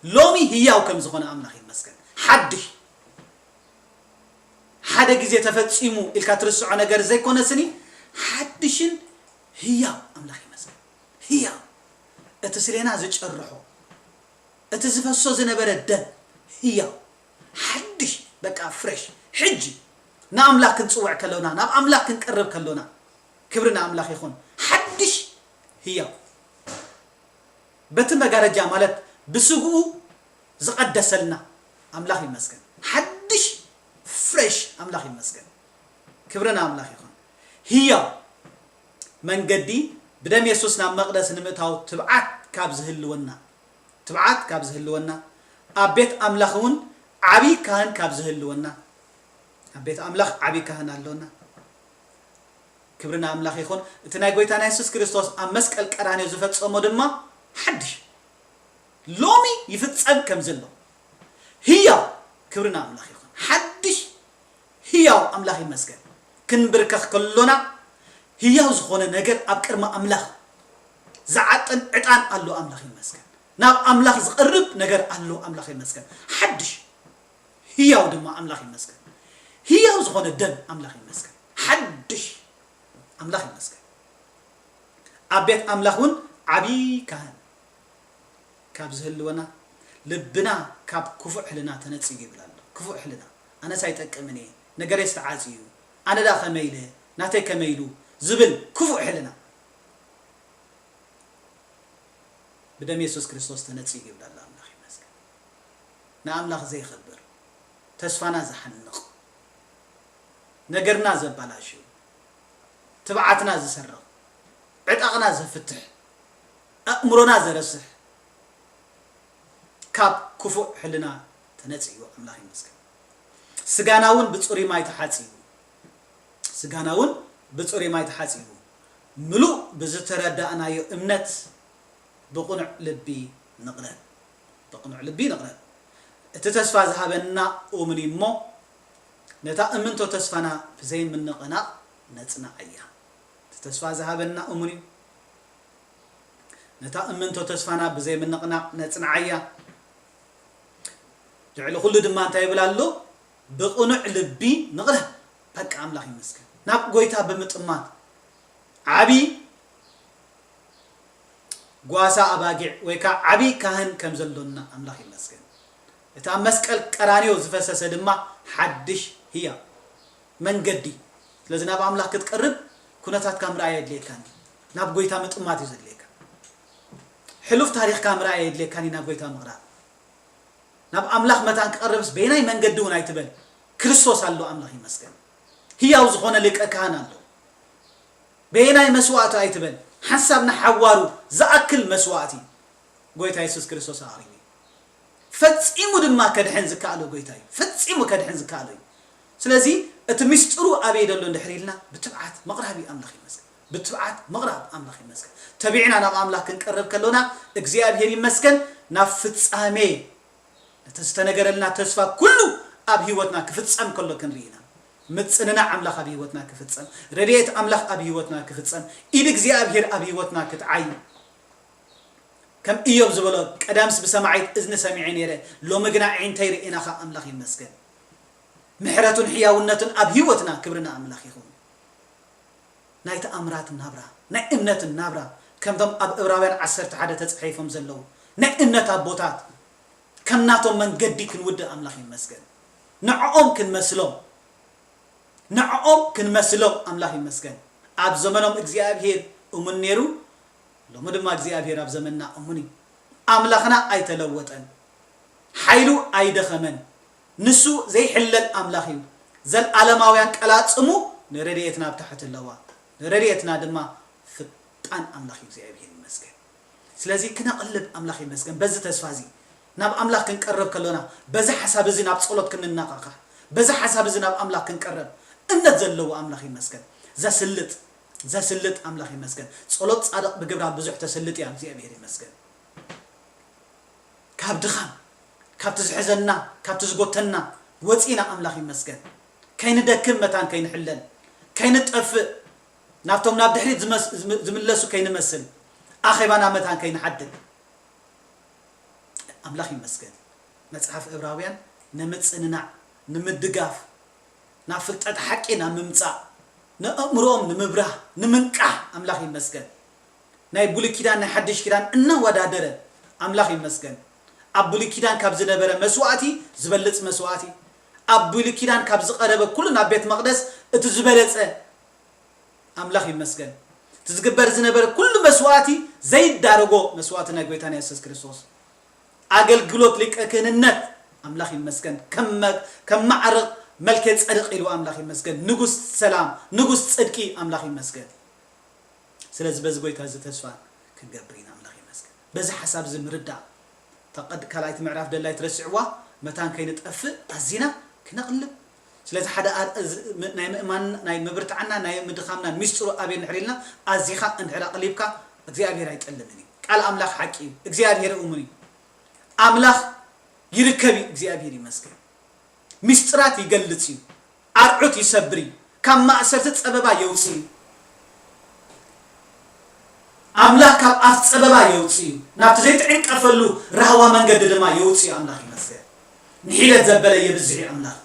ሎሚ ህያው ከም ዝኾነ ኣምላኽ ይመስገን። ሓድሽ ሓደ ግዜ ተፈጺሙ ኢልካ ትርስዖ ነገር ዘይኮነ ስኒ ሓድሽን ህያው ኣምላኽ ይመስገን። ህያው እቲ ስሌና ዝጨርሖ እቲ ዝፈሶ ዝነበረ ደም ህያው ሓድሽ በቃ ፍሬሽ ሕጂ ንኣምላኽ ክንጽውዕ ከሎና ናብ ኣምላኽ ክንቀርብ ከሎና ክብሪ ንኣምላኽ ይኹን። ሓድሽ ህያው በቲ መጋረጃ ማለት ብስግኡ ዝቐደሰልና ኣምላኽ ይመስገን። ሓድሽ ፍሬሽ ኣምላኽ ይመስገን። ክብሪ ንኣምላኽ ይኹን። ህያው መንገዲ ብደም የሱስ ናብ መቕደስ ንምእታው ትብዓት ካብ ዝህልወና ትብዓት ካብ ዝህልወና ኣብ ቤት ኣምላኽ እውን ዓብዪ ካህን ካብ ዝህልወና ኣብ ቤት ኣምላኽ ዓብዪ ካህን ኣሎና። ክብሪ ንኣምላኽ ይኹን። እቲ ናይ ጎይታና የሱስ ክርስቶስ ኣብ መስቀል ቀራንዮ ዝፈጸሞ ድማ ሓድሽ ሎሚ ይፍጸም ከም ዘሎ ህያው ክብሪ ንኣምላኽ ይኹን። ሓድሽ ህያው ኣምላኽ ይመስገን። ክንብርከኽ ከሎና ህያው ዝኾነ ነገር ኣብ ቅድሚ ኣምላኽ ዝዓጥን ዕጣን ኣሎ። ኣምላኽ ይመስገን። ናብ ኣምላኽ ዝቐርብ ነገር ኣሎ። ኣምላኽ ይመስገን። ሓድሽ ህያው ድማ ኣምላኽ ይመስገን። ህያው ዝኾነ ደም ኣምላኽ ይመስገን። ሓድሽ ኣምላኽ ይመስገን። ኣብ ቤት ኣምላኽ እውን ዓብዪ ካህን ካብ ዝህልወና ልብና ካብ ክፉእ ሕልና ተነጺጉ ይብል ኣሎ። ክፉእ ሕልና ኣነስ ኣይጠቅምን እየ፣ ነገረይስ ተዓጽዩ፣ ኣነ ደኣ ከመይ ኢለ ናተይ ከመይ ኢሉ ዝብል ክፉእ ሕልና ብደም የሱስ ክርስቶስ ተነጺጉ ይብል ኣሎ። ኣምላኽ ይመስገን። ንኣምላኽ ዘይኸብር ተስፋና ዝሓንቕ ነገርና ዘባላሹ ትብዓትና ዝሰርቕ ዕጣቕና ዘፍትሕ ኣእምሮና ዘረስሕ ካብ ክፉእ ሕልና ተነጺኡ ኣምላኽ ይመስገን። ስጋና እውን ብጽሩይ ማይ ተሓጺቡ ስጋና እውን ብጽሩይ ማይ ተሓጺቡ ምሉእ ብዝተረዳእናዮ እምነት ብቕኑዕ ልቢ ንቕረብ። ብቕኑዕ ልቢ ንቕረብ። እቲ ተስፋ ዝሃበና እሙን እዩ እሞ፣ ነታ እምንቶ ተስፋና ብዘይምንቕናቕ ነጽንዓያ። እቲ ተስፋ ዝሃበና እሙን እዩ። ነታ እምንቶ ተስፋና ብዘይምንቕናቕ ነጽንዓያ። ልዕሊ ኩሉ ድማ እንታይ ይብል ኣሎ? ብቕኑዕ ልቢ ንቕረብ። በቃ ኣምላኽ ይመስገን። ናብ ጎይታ ብምጥማት ዓቢ ጓሳ ኣባጊዕ ወይ ከዓ ዓቢ ካህን ከም ዘሎና ኣምላኽ ይመስገን። እቲ ኣብ መስቀል ቀራንዮ ዝፈሰሰ ድማ ሓድሽ ህያው መንገዲ። ስለዚ ናብ ኣምላኽ ክትቀርብ ኩነታትካ ምርኣይ የድልየካን እዩ። ናብ ጎይታ ምጥማት እዩ ዘድልየካ። ሕሉፍ ታሪኽካ ምርኣይ የድልየካን እዩ ናብ ጎይታ ምቕራብ። ናብ ኣምላኽ መታን ክቐርብስ በየናይ መንገዲ እውን ኣይትበል። ክርስቶስ ኣሎ፣ ኣምላኽ ይመስገን። ህያው ዝኾነ ሊቀ ካህን ኣሎ። በየናይ መስዋእቲ ኣይትበል። ሓንሳብ ንሓዋሩ ዝኣክል መስዋእቲ ጎይታ የሱስ ክርስቶስ ኣቕሪቡ እዩ። ፈጺሙ ድማ ከድሕን ዝከኣሎ ጎይታ እዩ። ፈጺሙ ከድሕን ዝከኣሎ እዩ። ስለዚ እቲ ምስጢሩ ኣበይ ደሎ እንድሕር ኢልና ብትብዓት ምቕራብ እዩ። ኣምላኽ ይመስገን። ብትብዓት ምቕራብ ኣምላኽ ይመስገን። ተቢዕና ናብ ኣምላኽ ክንቀርብ ከሎና እግዚኣብሔር ይመስገን ናብ ፍጻሜ ነቲ ዝተነገረልና ተስፋ ኩሉ ኣብ ህይወትና ክፍጸም ከሎ ክንርኢ ኢና። ምጽንናዕ ኣምላኽ ኣብ ህይወትና ክፍጸም፣ ረድኤት ኣምላኽ ኣብ ህይወትና ክፍጸም፣ ኢድ እግዚኣብሔር ኣብ ህይወትና ክትዓይ። ከም ኢዮብ ዝበሎ፣ ቀደምስ ብሰማዒት እዝኒ ሰሚዐ ነይረ፣ ሎሚ ግና ኣዒንተይ ርኢናኻ፣ ኣምላኽ ይመስገን። ምሕረቱን ሕያውነቱን ኣብ ህይወትና፣ ክብሪ ንኣምላኽ ይኹን። ናይ ተኣምራት ናብራ፣ ናይ እምነትን ናብራ፣ ከምቶም ኣብ ዕብራውያን ዓሰርተ ሓደ ተጻሒፎም ዘለዉ ናይ እምነት ኣቦታት፣ ከም ናቶም መንገዲ ክንውድእ ኣምላኽ ይመስገን። ንዕኦም ክንመስሎም፣ ንዕኦም ክንመስሎም ኣምላኽ ይመስገን። ኣብ ዘመኖም እግዚኣብሔር እሙን ነይሩ፣ ሎሚ ድማ እግዚኣብሔር ኣብ ዘመንና እሙን እዩ። ኣምላኽና ኣይተለወጠን፣ ሓይሉ ኣይደኸመን። ንሱ ዘይሕለል ኣምላኽ እዩ። ዘለዓለማውያን ቀላጽሙ ንረድኤትና ኣብ ታሕቲ ኣለዋ፣ ንረድኤትና ድማ ፍጣን ኣምላኽ እዩ። እግዚኣብሔር ይመስገን። ስለዚ ክነቕልብ ኣምላኽ ይመስገን። በዚ ተስፋ እዚ ናብ ኣምላኽ ክንቀርብ ከሎና፣ በዚ ሓሳብ እዚ ናብ ጸሎት ክንነቓቓሕ፣ በዚ ሓሳብ እዚ ናብ ኣምላኽ ክንቀርብ፣ እምነት ዘለዎ ኣምላኽ ይመስገን። ዘስልጥ፣ ዘስልጥ ኣምላኽ ይመስገን። ጸሎት ጻድቕ ብግብራ ብዙሕ ተስልጥ እያ። እግዚኣብሔር ይመስገን። ካብ ድኻም፣ ካብቲ ዝሕዘና፣ ካብቲ ዝጎተና ወጺና ኣምላኽ ይመስገን። ከይንደክም መታን ከይንሕለል፣ ከይንጠፍእ፣ ናብቶም ናብ ድሕሪት ዝመስ-፣ ዝም-፣ ዝምለሱ ከይንመስል፣ ኣኼባና መታን ከይንሓድግ። ኣምላኽ ይመስገን። መጽሓፍ ዕብራውያን ንምጽንናዕ፣ ንምድጋፍ፣ ናብ ፍልጠት ሓቂ ናብ ምምጻእ፣ ንኣእምሮኦም ንምብራህ፣ ንምንቃሕ ኣምላኽ ይመስገን። ናይ ብሉይ ኪዳን ናይ ሓድሽ ኪዳን እናወዳደረ ኣምላኽ ይመስገን። ኣብ ብሉይ ኪዳን ካብ ዝነበረ መስዋእቲ ዝበልጽ መስዋእቲ፣ ኣብ ብሉይ ኪዳን ካብ ዝቐረበ ኩሉ ናብ ቤት መቕደስ እቲ ዝበለጸ ኣምላኽ ይመስገን። እቲ ዝግበር ዝነበረ ኩሉ መስዋእቲ ዘይዳረጎ መስዋእቲ ናይ ጎይታና የሱስ ክርስቶስ። ኣገልግሎት ሊቀ ክህንነት ኣምላኽ ይመስገን። ከም መ-፣ ከም ማዕረቕ መልከ ጸድቕ ኢሉ ኣምላኽ ይመስገን። ንጉስ ሰላም፣ ንጉስ ጽድቂ ኣምላኽ ይመስገን። ስለዚ በዚ ጎይታ እዚ ተስፋ ክንገብር ኢና። ኣምላኽ ይመስገን። በዚ ሓሳብ እዚ ምርዳእ ተቐድ-፣ ካልኣይቲ ምዕራፍ ደላይ ትረስዕዋ፣ መታን ከይንጠፍእ ኣዚና ክነቕልብ። ስለዚ ሓደ ኣር-፣ እዚ ም-፣ ናይ ምእማን፣ ናይ ምብርታዕና፣ ናይ ምድኻምና ሚስጥሩ ኣበይ እንድሕር ኢልና ኣዚኻ እንድሕር ኣቕሊብካ እግዚኣብሔር ኣይጠልምን እዩ። ቃል ኣምላኽ ሓቂ እዩ። እግዚኣብሔር እሙን እዩ። ኣምላኽ ይርከብ እዩ። እግዚኣብሔር ይመስገን። ሚስጥራት ይገልጽ እዩ። ኣርዑት ይሰብር እዩ። ካብ ማእሰርቲ ጸበባ የውጽእ እዩ። ኣምላኽ ካብ ኣፍ ጸበባ የውጽእ እዩ። ናብቲ ዘይትዕንቀፈሉ ራህዋ መንገዲ ድማ የውጽእ እዩ። ኣምላኽ ይመስገን። ንሒለት ዘበለ የብዝሕ እዩ ኣምላኽ።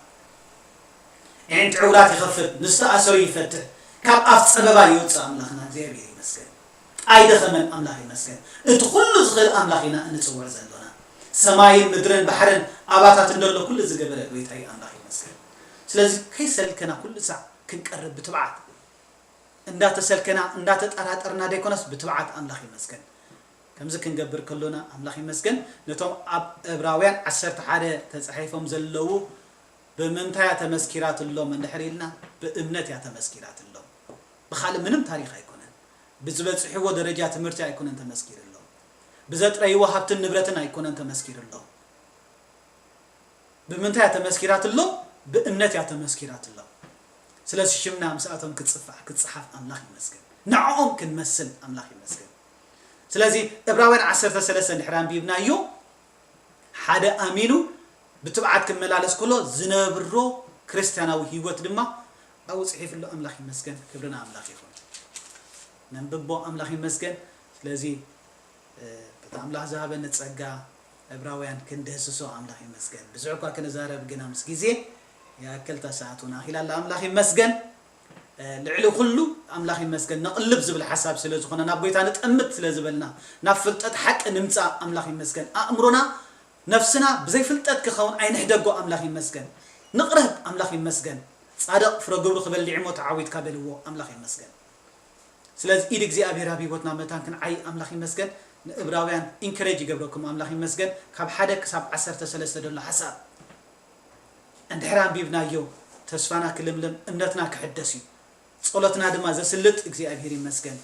ኣዒንቲ ዕውራት ይኸፍት፣ ንዝተኣሰሩ ይፈትሕ። ካብ ኣፍ ጸበባ የውጽእ ኣምላኽና እግዚኣብሔር ይመስገን። ኣይደኸመን ኣምላኽ ይመስገን። እቲ ኩሉ ዝኽእል ኣምላኽ ኢና እንጽውዕ ዘሎና። ሰማይን ምድርን ባሕርን ኣባታትን ደሎ ኩሉ ዝገበረ ጎይታ እዩ ኣምላኽ ይመስገን። ስለዚ ከይሰልከና ኩሉ ሳዕ ክንቀርብ ብትብዓት፣ እንዳተሰልከና እንዳተጠራጠርና ደይኮነስ ብትብዓት ኣምላኽ ይመስገን። ከምዚ ክንገብር ከሎና ኣምላኽ ይመስገን። ነቶም ኣብ ዕብራውያን ዓሰርተ ሓደ ተጻሒፎም ዘለዉ ብምንታይ እያ ተመስኪራትሎም እንድሕር ኢልና፣ ብእምነት እያ ተመስኪራትሎም። ብኻልእ ምንም ታሪኽ ኣይኮነን። ብዝበጽሕዎ ደረጃ ትምህርቲ ኣይኮነን ተመስኪርሎም። ብዘጥረይዎ ሃብትን ንብረትን ኣይኮነን ተመስኪርሎም። ብምንታይ እያ ተመስኪራትሎም? ብእምነት እያ ተመስኪራትሎም። ስለዚ ሽምና ምስኣቶም ክጽፋዕ፣ ክጽሓፍ ኣምላኽ ይመስገን። ንዕኦም ክንመስል ኣምላኽ ይመስገን። ስለዚ ዕብራውያን ዓሰርተ ሰለስተ እንድሕር ኣንቢብናዮ፣ ሓደ ኣሚኑ ብትብዓት ክመላለስ ከሎ ዝነብሮ ክርስትያናዊ ህይወት ድማ ኣብኡ ጽሒፍሉ። ኣምላኽ ይመስገን፣ ክብሪ ንኣምላኽ ይኹን። ነንብቦ፣ ኣምላኽ ይመስገን። ስለዚ እቲ ኣምላኽ ዝሃበኒ ጸጋ ዕብራውያን ክንድህስሶ ኣምላኽ ይመስገን። ብዙሕ እኳ ክንዛረብ ግና ምስ ግዜ ይኣክል፣ እታ ሰዓት እውን ኣኺላ ኣላ። ኣምላኽ ይመስገን። ልዕሊ ኩሉ ኣምላኽ ይመስገን፣ ነቕልብ ዝብል ሓሳብ ስለ ዝኾነ፣ ናብ ጎይታ ንጠምት ስለ ዝበልና፣ ናብ ፍልጠት ሓቂ ንምጻእ ኣምላኽ ይመስገን። ኣእምሮና፣ ነፍስና ብዘይ ፍልጠት ክኸውን ኣይንሕደጎ። ኣምላኽ ይመስገን። ንቕረብ። ኣምላኽ ይመስገን። ጻድቕ ፍረ ግብሩ ክበልዕ እሞ ተዓዊትካ በልዎ። ኣምላኽ ይመስገን። ስለዚ ኢድ እግዚኣብሔር ኣብ ህይወትና መታን ክንዓይ ኣምላኽ ይመስገን። ንእብራውያን ኢንከሬጅ ይገብረኩም ኣምላኽ ይመስገን። ካብ ሓደ ክሳብ ዓሰርተ ሰለስተ ዘሎ ሓሳብ እንድሕር ኣንቢብናዮ፣ ተስፋና ክልምልም፣ እምነትና ክሕደስ እዩ። ጸሎትና ድማ ዘስልጥ እግዚኣብሔር ይመስገን።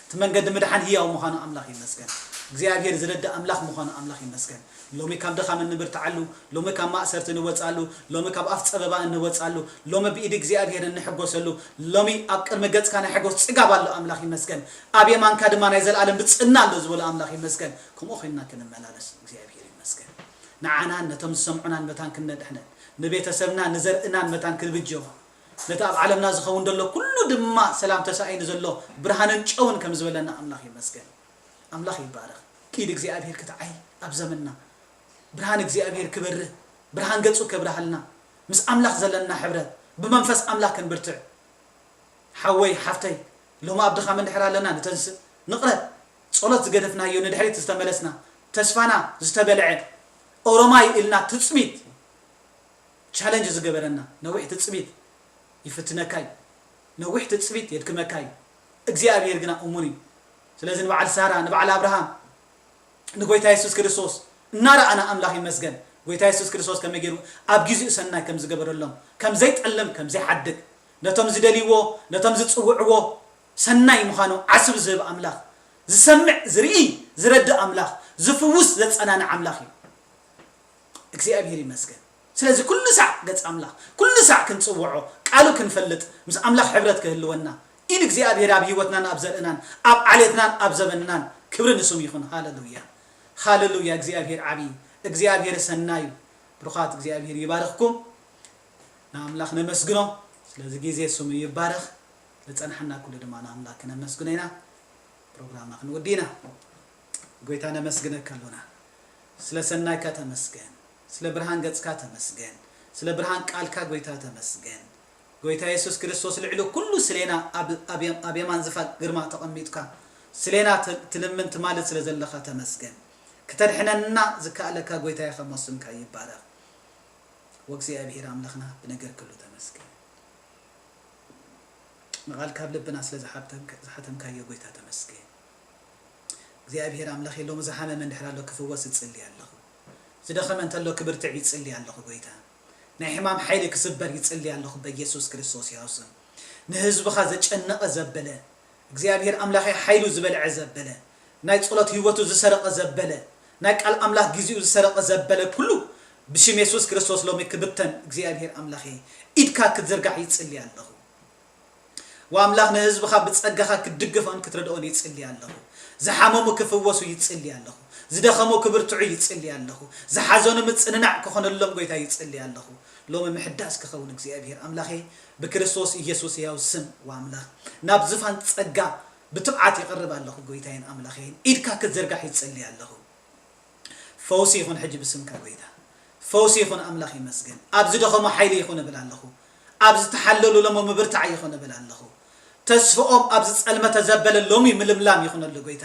እቲ መንገዲ ምድሓን ህያው ምዃኑ ኣምላኽ ይመስገን። እግዚኣብሔር ዝረድእ ኣምላኽ ምዃኑ ኣምላኽ ይመስገን። ሎሚ ካብ ድኻም እንብርትዓሉ፣ ሎሚ ካብ ማእሰርቲ እንወጽኣሉ፣ ሎሚ ካብ ኣፍ ጸበባ እንወጽኣሉ፣ ሎሚ ብኢድ እግዚኣብሔር እንሕጎሰሉ፣ ሎሚ ኣብ ቅድሚ ገጽካ ናይ ሕጎስ ጽጋብ ኣሎ። ኣምላኽ ይመስገን። ኣብ የማንካ ድማ ናይ ዘለኣለም ብጽና ኣሎ ዝበሎ ኣምላኽ ይመስገን። ከምኡ ኮይንና ክንመላለስ እግዚኣብሔር ይመስገን። ንዓናን ነቶም ዝሰምዑናን መታን ክንድሕነን፣ ንቤተሰብና ንዘርእናን መታን ክንብጆ፣ ነቲ ኣብ ዓለምና ዝኸውን ዘሎ ኩሉ ድማ ሰላም ተሳኢኑ ዘሎ ብርሃንን ጨውን ከም ዝበለና ኣምላኽ ይመስገን። ኣምላኽ ይባረኽ። ኢድ እግዚኣብሔር ክትዓይ ኣብ ዘመንና፣ ብርሃን እግዚኣብሔር ክበርህ፣ ብርሃን ገጹ ከብርሃልና፣ ምስ ኣምላኽ ዘለና ሕብረት፣ ብመንፈስ ኣምላኽ ክንብርትዕ። ሓወይ ሓፍተይ፣ ሎሚ ኣብ ድኻም እንድሕር ኣለና ንተንስእ፣ ንቕረብ። ጸሎት ዝገደፍናዮ፣ ንድሕሪት ዝተመለስና፣ ተስፋና ዝተበልዐ፣ ኦሮማይ ኢልና ትጽቢት ቻለንጅ ዝገበረና፣ ነዊሕ ትጽቢት ይፍትነካ እዩ። ነዊሕ ትጽቢት የድክመካ እዩ። እግዚኣብሔር ግና እሙን እዩ። ስለዚ ንበዓል ሳራ፣ ንበዓል ኣብርሃም፣ ንጎይታ የሱስ ክርስቶስ እናረኣና ኣምላኽ ይመስገን። ጎይታ የሱስ ክርስቶስ ከመይ ገይሩ ኣብ ግዜኡ ሰናይ ከም ዝገበረሎም፣ ከም ዘይጠልም፣ ከም ዘይሓድግ፣ ነቶም ዝደልይዎ፣ ነቶም ዝጽውዕዎ ሰናይ ምዃኑ ዓስቢ ዝህብ ኣምላኽ፣ ዝሰምዕ፣ ዝርኢ፣ ዝረድእ ኣምላኽ፣ ዝፍውስ፣ ዘጸናንዕ ኣምላኽ እዩ። እግዚኣብሔር ይመስገን። ስለዚ ኩሉ ሳዕ ገጽ ኣምላኽ፣ ኩሉ ሳዕ ክንጽውዖ፣ ቃሉ ክንፈልጥ፣ ምስ ኣምላኽ ሕብረት ክህልወና፣ ኢድ እግዚኣብሔር ኣብ ህይወትናን ኣብ ዘርእናን ኣብ ዓሌትናን ኣብ ዘበንናን ክብሪ ንስሙ ይኹን። ሃሌሉያ፣ ሃሌሉያ። እግዚኣብሔር ዓብዪ፣ እግዚኣብሔር ሰናዩ። ብሩኻት፣ እግዚኣብሔር ይባርኽኩም። ንኣምላኽ ነመስግኖ። ስለዚ ግዜ ስሙ ይባረኽ። ዝጸንሓና ኩሉ ድማ ንኣምላኽ ክነመስግኖ ኢና። ፕሮግራምና ክንወዲ ኢና። ጎይታ ነመስግነካ ኣሎና። ስለ ሰናይካ ተመስገን። ስለ ብርሃን ገጽካ ተመስገን። ስለ ብርሃን ቃልካ ጎይታ ተመስገን። ጎይታ የሱስ ክርስቶስ ልዕሊ ኩሉ ስሌና ኣብ፣ ኣብ፣ ኣብ የማን ዝፋን ግርማ ተቐሚጥካ ስሌና ት-፣ ትልምን ትማልድ ስለ ዘለኻ ተመስገን። ክተድሕነና ዝከኣለካ ጎይታ ኢኻ እሞ ስምካ ይባረኽ። ወእግዚኣብሔር ኣምላኽና ብነገር ኩሉ ተመስገን። ንቓል ካብ ልብና ስለ ዝሓተምካ-፣ ዝሓተምካዮ ጎይታ ተመስገን። እግዚኣብሔር ኣምላኽ፣ ሎሚ ዝሓመመ እንድሕር ኣሎ ክፍወስ ይጽሊ ኣለኹ። ዝደኸመ እንተሎ ክብርትዕ ይጽሊ ኣለኹ ጎይታ። ናይ ሕማም ሓይሊ ክስበር ይጽሊ ኣለኹ በኢየሱስ ክርስቶስ ያው ስም። ንህዝብኻ ዘጨነቐ ዘበለ፣ እግዚኣብሔር ኣምላኸይ ሓይሉ ዝበልዐ ዘበለ፣ ናይ ጸሎት ህይወቱ ዝሰረቐ ዘበለ፣ ናይ ቃል ኣምላኽ ግዜኡ ዝሰረቐ ዘበለ ኩሉ ብሽም የሱስ ክርስቶስ ሎሚ ክብተን። እግዚኣብሔር ኣምላኸይ ኢድካ ክትዝርጋሕ ይጽሊ ኣለኹ። ወኣምላኽ ንህዝብኻ ብጸጋኻ ክትድግፎን ክትረድኦን ይጽሊ ኣለኹ። ዝሓመሙ ክፍወሱ ይጽሊ ኣለኹ። ዝደኸሙ ክብርትዑ ይጽሊ ኣለኹ። ዝሓዘኑ ምጽንናዕ ክኾነሎም ጎይታ ይጽሊ ኣለኹ። ሎሚ ምሕዳስ ክኸውን እግዚኣብሔር ኣምላኸይ ብክርስቶስ ኢየሱስ ሕያው ስም ወኣምላኽ ናብ ዝፋን ጸጋ ብትብዓት ይቐርብ ኣለኹ። ጎይታዬን ኣምላኸይን ኢድካ ክትዝርጋሕ ይጽሊ ኣለኹ። ፈውሲ ይኹን ሕጂ ብስምካ ጎይታ። ፈውሲ ይኹን ኣምላኽ ይመስገን። ኣብ ዝደኸሙ ሓይሊ ይኹን እብል ኣለኹ። ኣብ ዝተሓለሉ ሎሚ ምብርታዕ ይኹን እብል ኣለኹ። ተስፍኦም ኣብ ዝጸልመተ ዘበለ ሎሚ ምልምላም ይኹነሉ ጎይታ።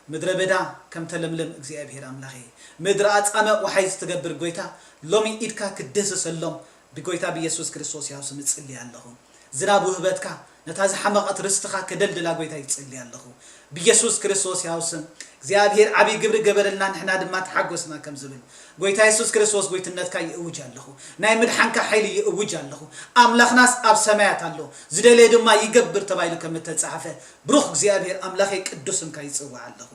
ምድረ በዳ ከም ተለምልም እግዚኣብሔር ኣምላኸይ፣ ምድሪ ኣጻምእ ወሓይዝ ትገብር ጎይታ፣ ሎሚ ኢድካ ክትድህስሰሎም ብጎይታ ብኢየሱስ ክርስቶስ ያው ስም እጽሊ ኣለኹ። ዝናብ ውህበትካ ነታ ዝሓመቐት ርስትኻ ከደልድላ ጎይታ ይጽሊ ኣለኹ። ብኢየሱስ ክርስቶስ ያው ስም እግዚኣብሔር ዓብዪ ግብሪ ገበረልና፣ ንሕና ድማ ተሓጎስና ከም ዝብል ጎይታ የሱስ ክርስቶስ ጎይትነትካ ይእውጅ ኣለኹ። ናይ ምድሓንካ ሓይሊ ይእውጅ ኣለኹ። ኣምላኽናስ ኣብ ሰማያት ኣሎ፣ ዝደለየ ድማ ይገብር ተባሂሉ ከም እተጻሕፈ፣ ብሩኽ እግዚኣብሔር ኣምላኸይ ቅዱስ ስምካ ይጽውዕ ኣለኹ።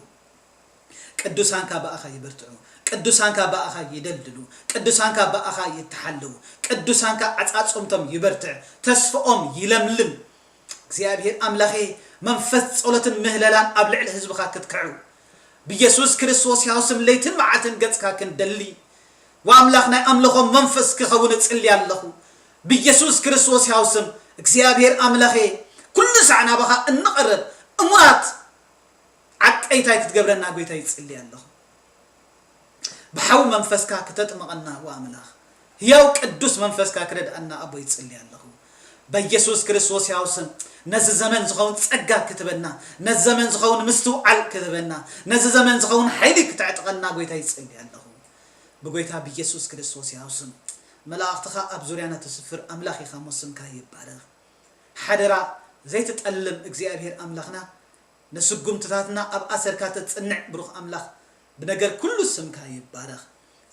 ቅዱሳንካ ብኣኻ ይበርትዑ፣ ቅዱሳንካ ብኣኻ ይደልድሉ፣ ቅዱሳንካ ብኣኻ ይተሓለዉ፣ ቅዱሳንካ ዓጻጾምቶም ይበርትዕ፣ ተስፍኦም ይለምልም። እግዚኣብሔር ኣምላኸይ መንፈስ ጸሎትን ምህለላን ኣብ ልዕሊ ህዝብኻ ክትክዑ፣ ብየሱስ ክርስቶስ ያው ስም ለይትን መዓልትን ገጽካ ክንደሊ፣ ወኣምላኽ ናይ ኣምልኾ መንፈስ ክኸውን እጽሊ ኣለኹ። ብየሱስ ክርስቶስ ያው ስም እግዚኣብሔር ኣምላኸ፣ ኩሉ ሳዕ ናባኻ እንቐርብ እሙናት ዓቀይታይ ክትገብረና ጎይታ ይጽሊ ኣለኹ። ብሓዊ መንፈስካ ክተጥምቐና ወኣምላኽ፣ ህያው ቅዱስ መንፈስካ ክረድኣና ኣቦ ይጽሊ ኣለኹ። በየሱስ ክርስቶስ ያው ስም ነዚ ዘመን ዝኸውን ጸጋ ክትበና፣ ነዚ ዘመን ዝኸውን ምስትውዓል ክትበና፣ ነዚ ዘመን ዝኸውን ሓይሊ ክትዕጥቐና ጎይታ ይጽሊ ኣለኹ። ብጎይታ ብየሱስ ክርስቶስ ያው ስም መላእኽትኻ ኣብ ዙርያና ትስፍር ኣምላኽ ኢኻ እሞ ስምካ ይባረኽ። ሓደራ ዘይትጠልም እግዚኣብሔር ኣምላኽና፣ ንስጉምትታትና ኣብ ኣሰርካ ተጽንዕ ብሩኽ ኣምላኽ፣ ብነገር ኩሉ ስምካ ይባረኽ።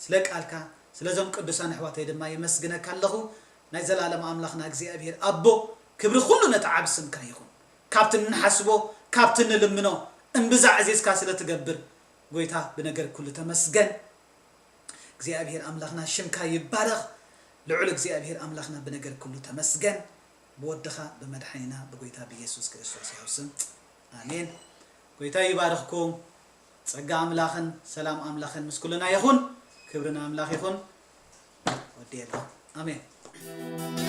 ስለ ቃልካ፣ ስለዞም ቅዱሳን ኣሕዋተይ ድማ የመስግነካ ኣለኹ። ናይ ዘላለም ኣምላኽና እግዚኣብሔር ኣቦ፣ ክብሪ ኩሉ ነቲ ዓብ ስምካ ይኹን። ካብቲ እንሓስቦ፣ ካብቲ እንልምኖ እምብዛ ዕዚዝካ ስለ ትገብር፣ ጎይታ ብነገር ኩሉ ተመስገን። እግዚኣብሔር ኣምላኽና ሽምካ ይባረኽ። ልዑል እግዚኣብሔር ኣምላኽና ብነገር ኩሉ ተመስገን። ብወድኻ ብመድሓኒና ብጎይታ ብየሱስ ክርስቶስ ያው ስም ኣሜን። ጎይታ ይባርኽኩም። ጸጋ ኣምላኽን ሰላም ኣምላኽን ምስ ኩልና ይኹን። ክብሪ ንኣምላኽ ይኹን። ወዲኤ ኣለኹ። ኣሜን።